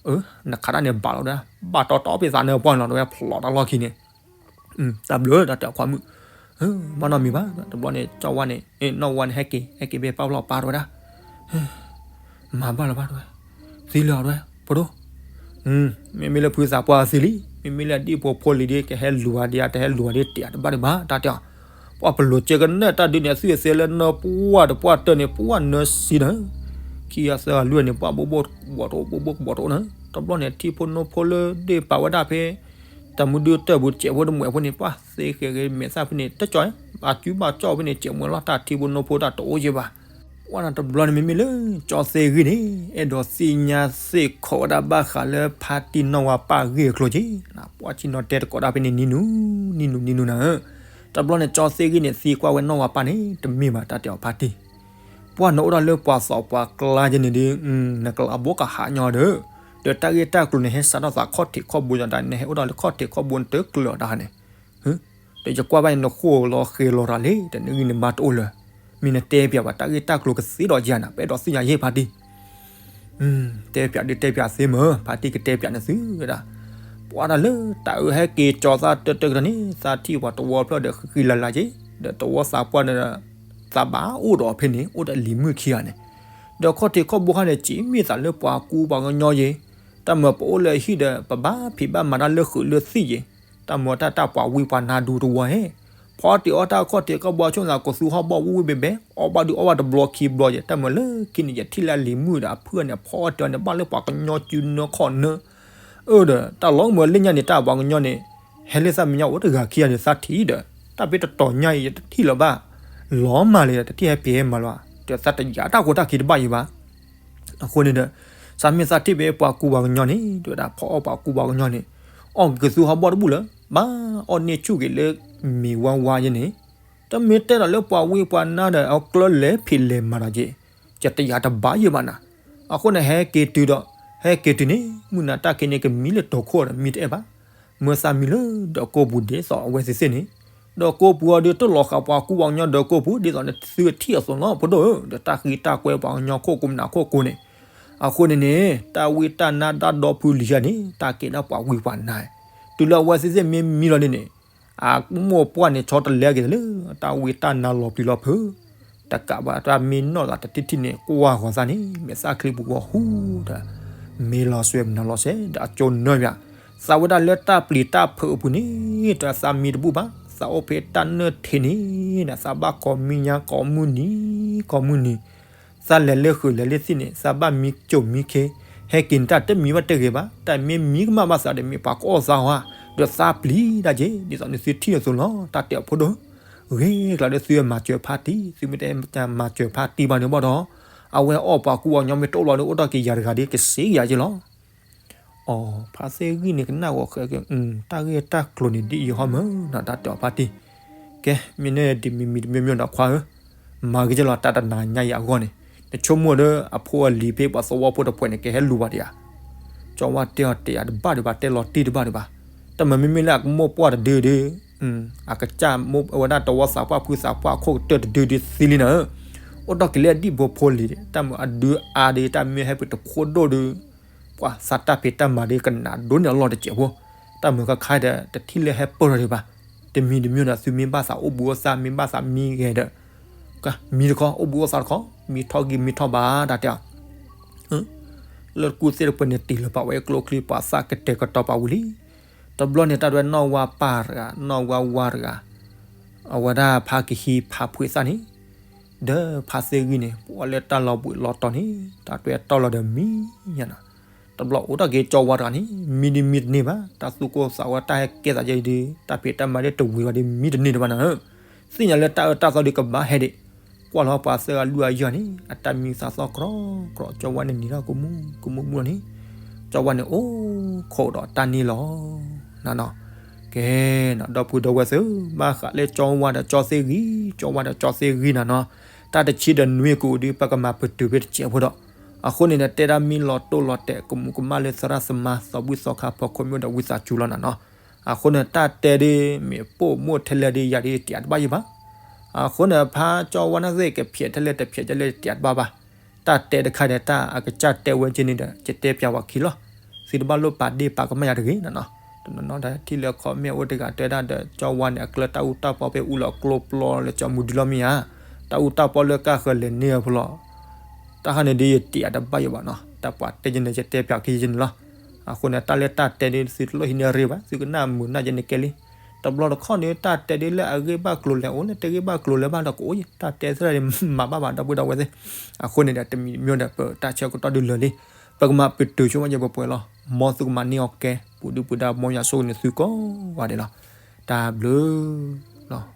အၢ နခးတၢ်န့ၣ်ဘၣ်လီၤဒီး ဘၣ်တီတီဖဲသးနါပှၢ်န့ၣ်လီၤ တဲဝဲဖျီတၢ်လီၢ်ခံန့ၣ် တၢ်ဘျုး တၢ်တဲအီၤခွါမုၣ်, ဘၣ်နီတမံၤဘၣ်, တဘျီန့ၣ် ကၠီဝါန့ၣ် နီၢ်ဝါန့ၣ် ဟဲက့ၤ ဟဲက့ၤဖဲပၢ်ဖျီၣ်ပၢ်တဲဝဲဒၣ်, မၤဘၣ်လၢၤဘၣ်တဲဝဲ, သံလၢၤအီၤတဲဝဲ ဖိဒိၣ်, မ့မ့ၢ်လၢဖုသးပှၢ်သံလံ, မ့မ့ၢ်လၢအဒံၣ်ဖိဖိလံၤဒ် ကဟဲလူၤအီၤဒံး ကဟဲလူၤအီၤဒံး တဲတဘၣ်ဒံးဘၣ် တၢ်တဲအီၤ, ပှၤပလိာ်စဲကနၣ်တၢ်ဒုးန့ၣ် အသွံၣ်အသဲလၢနၢပှၢ်တပှၢ် တၢ်န့ၣ် ပှၢ်နၢစံနၤ, ခံဂၤသၢဂၤလွံၢ်ဂၤန့ၣ် ပှၢ်ဘိဘိကဘီတအိၣ် ဘိဘိကဘီတအိၣ်နၤ, တဘျီန့ၣ် ထံဖိနိဖိလၢဒ့ၣ်ပာ်ဝဲဒၣ်ဖဲ တၢ်မုၢ်ဒုတၢၢ်ပူၤ ကဲးဖိတမှဲးဖိန့ၣ် ပှၢ်သ့ဃဲၤဂ့ၤမဲာ်သၣ်ဖဲန့ၣ် တကၠီၣ်, ဘၣ်စုဘၣ်ကၠီၣ်ဖဲန့ၣ် ကဲးမွဲလီၤ တၢ်ထံဖိနိဖိတၢ်တအိၣ်ယဲၢ်ဘၣ်. ပှၢ်နတဘျီန့ၣ် မ့မ့ၢ်လၢ ကၠီသ့ဂ့ၢ်န့ၣ် အဲၣ်ဒိးသ့ၣ်ညါသ့ၣ်ခိးဝဲဒၣ်ဘၣ်ဃးလၢဖါတံၢ်နီၢ်ဝါပၢ်ဂ့ၢ်အကျိၤက့ၤ, ပှၢ်ဆ့ၣ်နီၤတဲတကိးဒၣ်ဖဲန့ၣ် နံၤနူၤ နံၤနူၤ နံၤနူၤနၤဧၢ, တဘျီန့ၣ် ကၠီသ့ဂ့ၢ်န့ၣ် သံကွၢ်ဝဲနီၢ်ဝါပၢ်န့ၣ် တမ့ၢ်ဘၣ် တၢ်တဲအီၤဖါတံၢ် ပှၢ်နအိၣ်ဒၣ်လၢပှၤသီပှၤကျါယဲန့ၣ်ဒီး နကလးဘိကဟးညီဒီး, ဒီးတၢ်ဂ့ၢ်တၢ်ကျိၤန့ၣ် ဟဲစးထီၣ်သးခီၣ်ထံးခီၣ်ဘိညါဒၣ် နဟဲအိၣ်ဒၣ်လၢခီၣ်ထံးခီၣ်ဘိနတကျၢၤတၢ်န့ၣ်, ဒီးယကွၢ်ဘၣ်န့ၣ် နဃိလီၤဃဲၤလီၤတၢ်လံ ဒီးနဂံၢ်နဘါတအိၣ်လၢၤ, မ့ၢ်နတဲပၠးဘၣ် တၢ်ဂ့ၢ်တၢ်ကျိၤကသ့ဒီးယၤနၤ ပအဲၣ်ဒိးသ့ၣ်ညါယဲၢ်ဖါတံၢ် တဲပၠးဒုးတဲပၠးသ့မ့ၢ် ဖါတံၢ်ကတဲပၠးနသုဝဲဒၣ်, ပှၢ်တၢ်လၢတၢ်အၢဟဲက့ၤကၠီသၣ်တၢၢ်တၢၢ်ကတၢၢ်န့ၣ် သးထံၣ်ပှၤတဝီဖျၢၣ်ဒီးဃံလၤလၤက့ၤ, ဒီးတဝီသးပှၢ်န့ၣ်ဒီး သးဘၣ်အိၣ်ဒီးဖဲန့ၣ် အိၣ်ဒီးလံၤမုၣ်ခံဂၤန့ၣ်, ဒီးခီၣ်ထံးခီၣ်ဘိခါန့ၣ် စံးမ့ၢ်သးလၢပှၤကူပှၤကညီယ့ၤ, တၢ်မၤပအိၣ်လၢအဟံၣ်ဒီး ပဘၣ်ဖံးဘၣ်မၤတၢ်လၢဃုာ်လၢသံၣ်ယ့ၤ, တၢ်မၤတၢ်တၢ်ပှၤဝံပှၤနါဒူတဝီဟဲ ဖီတ့ၢ်အီၣ်တၢ်ခီၣ်ထံးခီၣ်ဘိအဆိကမိၣ်သး ကသူဟီၣ်ဘီၣ်ဝံၣ်ဝံၣ်ဘဲဘဲ အီၣ်ဘၣ်ဒုးအီၣ်ဘၣ်တဘျီခံဘျီယဲၤ တၢ်မၤလၢခံန့ၣ် ယထံၣ်လၢအလံၤမုၣ်ဒီးအဖုၣ်န့ၣ် ဖီအီၣ်တၢ်န့ၣ် ဘၣ်လၢပှၤကညီစုနၢခီၣ်နၢ, အၢဒီး တၢ်လီၤမၢ်လၢညါန့ၣ် တၢ်ပှၤကညီန့ၣ် ဟဲလၢသးမဲာ်ညါအိၣ်တဂၤခံဂၤန့ၣ် သးထံၣ်ဒီး တၢ်ဖဲတတီၤညါအံၤ ယတထံၣ်လၢၤဘၣ် လီၤမၢ်လၢၤ တထံၣ်ဟဲပှဲၤဟဲမၤလၢၤဘၣ် ဒီးသးတယာ်တၢ်ကီတၢ်ခဲတဘၣ်ယံၤဘၣ် အဃိန့ၣ်ဒီး သးမ့ၢ်သးထံၣ်ဖဲပှၤကူပှၤကညီန့ၣ် တဲဝဲဒၣ် ဖီအီၣ်ပှၤကူပှၤကညီန့ၣ် အီၣ်က့ၤကသူဟီၣ်ဘီၣ်တဘူၣ်လၢၤ ဘၣ်အီၣ်န့ၢ်ဆူၣ်က့ၤလၢမ့ၤဝါဝါယဲန့ၣ် တမ့ၢ်တဲဒီးလၢပှၤဝံပှၤနါဒီး အကျၢလဲၤဖံးလဲၤမၤဒီးက့ၤ ယတယာ်တဘၣ်ယံၤဘၣ်နၤ အဃိန့ၣ် ဟဲက့ၤတုၤဒီး ဟဲက့ၤတုၤန့ၣ် မုၢ်နၤတၢ်ခံးန့ၣ် ကမံလၢတီၤခိၣ်ဒီးမံတအဲၣ်ဘၣ်. မၢသးမံလၢဒၢးကိာ်ပူၤဒ်သိးအဝဲသ့ၣ်သ့ၣ်န့ၣ်, ဒၢးကိာ်ပူၤအီၤဒုးတလီၤဃာ်ပှၤကူပှၤကညီဒၢးကိာ်ပူၤ ဒ်သိးနသုကထံၣ်အသိးလီၤ ဖိဒိၣ်ဧၢ, ဒီးတၢ်ဃံတၢ်ကွဲပှၤကညီခိၣ်ကိးမနၤခိၣ်ကိးန့ၣ်. အဃိန့ၣ်န့ၣ် တၢ်ဝံတၢ်နါတၢ်ဒီဖုလံၤယၤန့ၣ် တၢ်ကဲဒၣ်ပှၤဝံပှၤနါ, တုၤလၢအဝဲသ့ၣ်သ့ၣ်မ့ၢ်မံလီၤန့ၣ်န့ၣ် အမိၢ်ပှၢ်န့ၣ်ဆီတလဲက့ၤလၢ တၢ်ဝံတၢ်နါလီၤပျံၤလီၤဖုး, တကးဘၣ်တၢ်မ့ၢ်နီၣ်သးတထံၣ်ထံၣ်န့ၣ် ကွၢ်ဂီၤသးန့ၣ် မဲာ်သၣ်ချံပူၤဝီၤဟူဒီး မ့ၢ်လီၤစွဲမနုၤလီၤစဲ ဒီးအကၠိနၢ်ယၤ, သးဝဲဒၣ်လၢတၢ်ပျံၤတၢ်ဖုးအပူၤန့ၣ် တၢ်သးမံတဘူၣ်ဘၣ်, သးအိၣ်ဖဲတၢ်နၢၣ်ထံးန့ၣ်ဒီး သးဘၣ်ကိးမံၤညါကိးမုၢ်နံၤ ကိးမုၢ်နံၤ သးလဲၤလၢဃုာ်လဲၤလၢသ့ၣ်န့ၣ် သးဘၣ်မံကၠိမံခ့, ဟဲက့ၤန့ၣ်တၢ်တမံဘၣ်တဂ့ၤဘၣ်, တၢ်မ့ၢ်မံကမၣ်ဘၣ်သးဒီးမ့ၢ်ပှၤကအီၣ်သးဟီဧါ, ဒီးသးပျံၤဒၣ်က့ၤ ဒ်သိးနသုထံၣ်အသိးလီၤ တၢ်တဲအီၤဖိဒိၣ်, ဂ့ၤကျါဒီးသုမၤစၢၤဖါတံၢ်, သုမ့ၢ်တမၤစၢၤဖါတံၢ်ဘၣ်န့ၣ်ဘၣ်ဒီး အဝဲအီၣ်ပှၤကူပှၤကညီမ့ၢ်တအိၣ်လီၤဒီး အိၣ်ထီၣ်က့ၤယၤတဂၤဒီးကစ့ယၤက့ၤလီၤ. အီၤ ဖါသ့ၣ်ဂံၢ်န့ၣ်ကနၣ်ဂီၤဃဲက့ၤ, တၢ်ဂ့ၢ်တၢ်ကျိၤန့ၣ်ဒ်အံၤဟီမၢ်နီၤ တၢ်တဲအီၤဖါတံၢ်, ကဲ မ့ၢ်န့ၣ်ဒ်မံၤမံၤတမံၤမံၤဒီးခွါဧၢ, မၤဂ့ၤက့ၤလီၤ တၢ်တနၤညါအံၤအဂီၢ်န့ၣ်, နဆိကမိၣ်ဒီးအဖိအလံၤဖဲပှၤသဝီဖိတဖှဲးန့ၣ် ကဟဲလူၤဘၣ်ဒံးဧါ, ကၠီဝါတဲအီၤတဲယၤတဘၣ်ဒံးဘၣ် တဲလီၤတံၢ်တဘၣ်ဒံးဘၣ်, တၢ်မၤမ့မ့ၢ်လၢအကမိၢ်ပှၢ်တဒုဒု အကစၢ်မိၢ်ဝဲဒၣ်တဝီသးပှၢ်ဖုသးပှၢ်ခိၣ်ကတၢၢ်တဒုဒုသံလံနၤဧၢ, အိၣ်ထီၣ်က့ၤလၢအဒံၣ်ဖိဖိလံၤ တၢ်မၤအဒုအါဒီး တၢ်မ့ၢ်ဟဲပတခိၣ်ဒိၣ်ဒီး ပှၤသးတၢ်ဖံးတၢ်မၤဒီးကနၣ်ဒိၣ်န့ၢ်အလီၢ်တစဲးဖိ, တၢ်မုာ်ခါခါဒီး တထံၣ်လၢဟဲပၢၢ်ထီၣ်ဒံးဘၣ်, တမံၤတမံၤဒီး သုမ့ၢ်ဘၣ်သးအိၣ်ဘူးအိၣ်သး မ့ၢ်ဘၣ်သးမံဂ့ၤဒီး မံတခီ အိၣ်ဘူးအိၣ်သးတခီ မံထီၣ်ဂံၢ်မံထီၣ်ဘါ တၢ်တဲအီၤ လၢကူၣ်သ့ၣ်တဖှဲးန့ၣ် တ့ၢ်လၢၤဘၣ်ဝဲကျိချံ ပှၤသးကတဲာ်ကတီၤပာ်ဝံၤလံ. တဘျီန့ၣ် တၢ်ဒွဲၣ်နီၢ်ဝါပၢ်တဂၤ နီၢ်ဝါဝါတဂၤ အဝဲဒၣ်ဖါကဟံးဖးဖှံသၣ်န့ၣ် ဒီးဖါသ့ၣ်ဂံၢ်န့ၣ် ပှၤလၢတၢ်လီၤဘှံးလီၤတီၤန့ၣ် တၢ်တွဲတီၢ်လီၤဒီးမံညါနီၤ. တဘျီအိၣ်ထီၣ်က့ၤကၠီဝါတဂၤန့ၣ် မံဒ်မံတန့ၢ်ဘၣ်, တၢ်သူၣ်ကိၢ်သးဂီၤ တၢ်ဟဲကဲသးယဲဒုး တၢ်ဖံးတၢ်မၤဒ်တဝံၤဘၣ်ဒီး မံတန့ၢ်တဘၣ်နီၤဧၢ. သ့ၣ်ညါလၢတၢ်အၢတၢ်သီဒုးကဘၣ်ဟဲဒံး, ကွၢ်လီၤပှၤသၢဂၤလွံၢ်ဂၤယဲၢ်န့ၣ် အတၢ်မံသးသီကြီကြီ ကၠီဝါန့ၣ်နံၤထီၣ်ကမူကမူကမူလီၤန့ၣ်, ကၠီဝါန့ၣ်အိၣ်ခိးဒီးတၢ်န့ၣ်လီၤ. နနီၤ, ကဲ, ဒီပုၢ်ဒီဝဲၢ်သ့ၣ်, ဘၣ်ဃးလၢကၠီဝါဒီးကၠီသ့ၣ်ဂံၢ်, ကၠီဝါဒီးကၠီသ့ၣ်ဂံၢ်နနီၤ, တၢ်တဆံဒီးနွံကအိၣ်ဒုး ပကမၤပတုာ်ဖဲတစဲးဖိဒီး, အဃိန့ၣ်ဒီး တဲဒၣ်မ့ၢ်လီၤတိၢ်လီၤတဲာ် ကမူးကမၣ်လၢသရၣ်သမါ သီဘူၣ်သီခါ ဖီခိၣ်မ့ၢ်ဒီးဝံသးစူၤလီၤနနီၤ. အဃိန့ၣ် တၢ်တဲဒ်မ့ၢ်ပိာ်မိၣ်ထဲလဲၣ်ဒ်ယၤဒ်တံာ်တဘၣ်ယဘၣ်. အဃိန့ၣ် ဖါကၠီဝါနၢ်သ့ၣ် ကဖျဲးထဲလဲၣ်တဖျဲးထဲလဲၣ်တံာ်တဘၣ်ဘၣ်. တၢ်တဲတခါဒီး တၢ်အကစၢ်တဲဝဲက့န့ၣ်ဒီး ယတဲပျးဝဲခံလီၤ. သုတဘၣ်လိၣ်ပာ်ဒ့ၣ်ပာ်ကမၣ်ယၤတဂ့ၤနနီၤ. တနီၤနီၤဒီး ထံၣ်လၢခီမ့ၣ်အူတဂၤတဲဒၣ်ဒီး ကၠီဝါန့ၣ် အကျၢၤတၢ်အူတၢ်ပီဖဲအူလီၤကျိပျီလၢကၠီမူဒုလီၤမ့ၢ်ဧါ. တၢ်အူတၢ်ပီလၢကၢ်ဃၢၤလဲၤန့ၢ်အဖိလီၤ. တၢ်ခါန့ၣ်ဒ်ယတံာ်တဘၣ်ယဘၣ်နီၤ. တၢ်ပှၤတဲက့န့ၣ် ယတဲပျးခံက့န့ၣ်လီၤ. အဃိန့ၣ် တၢ်လၢတၢ်တဲဒ်သုတလိၣ်ဟံးန့ၢ်ရ့ၣ်ဘၣ်, သုကနၣ်မုာ်နၢ်ယဲန့ၣ်ကဲလံ. တဘျီတခီၣ်န့ၣ် တၢ်တဲဒ်လၢအဂ့ၢ်ဘၣ်ကျိၤလဲၣ်အိၣ် လၢတဂ့ၢ်ဘၣ်ကျိၤလဲၣ်ဘၣ်ဒီးကအိၣ်ယဲ, တၢ်တဲသရၣ်ဒ်မၤဘၣ်ဘၣ် ဒီပုၢ်ဒီဝဲၢ်သ့ၣ်. အဃိန့ၣ်ဒီး တမံၤမ့ၢ်ဒီး ပတၢ်ဆၢကတီၢ်ဒုးလၢာ်လံ. ပကမၤပတုာ်ဆိဝဲယဲပှဲၤပှဲၤလီၤ. မ်သုကမၤန့ၢ်အီၤကဲ ပူၤဒုပူၤဒါ မ်ယွၤဆိၣ်ဂ့ၤန့ၢ်သုကိးဂၤဒဲးလီၤ. တၢ်ဘျုးလီၤ.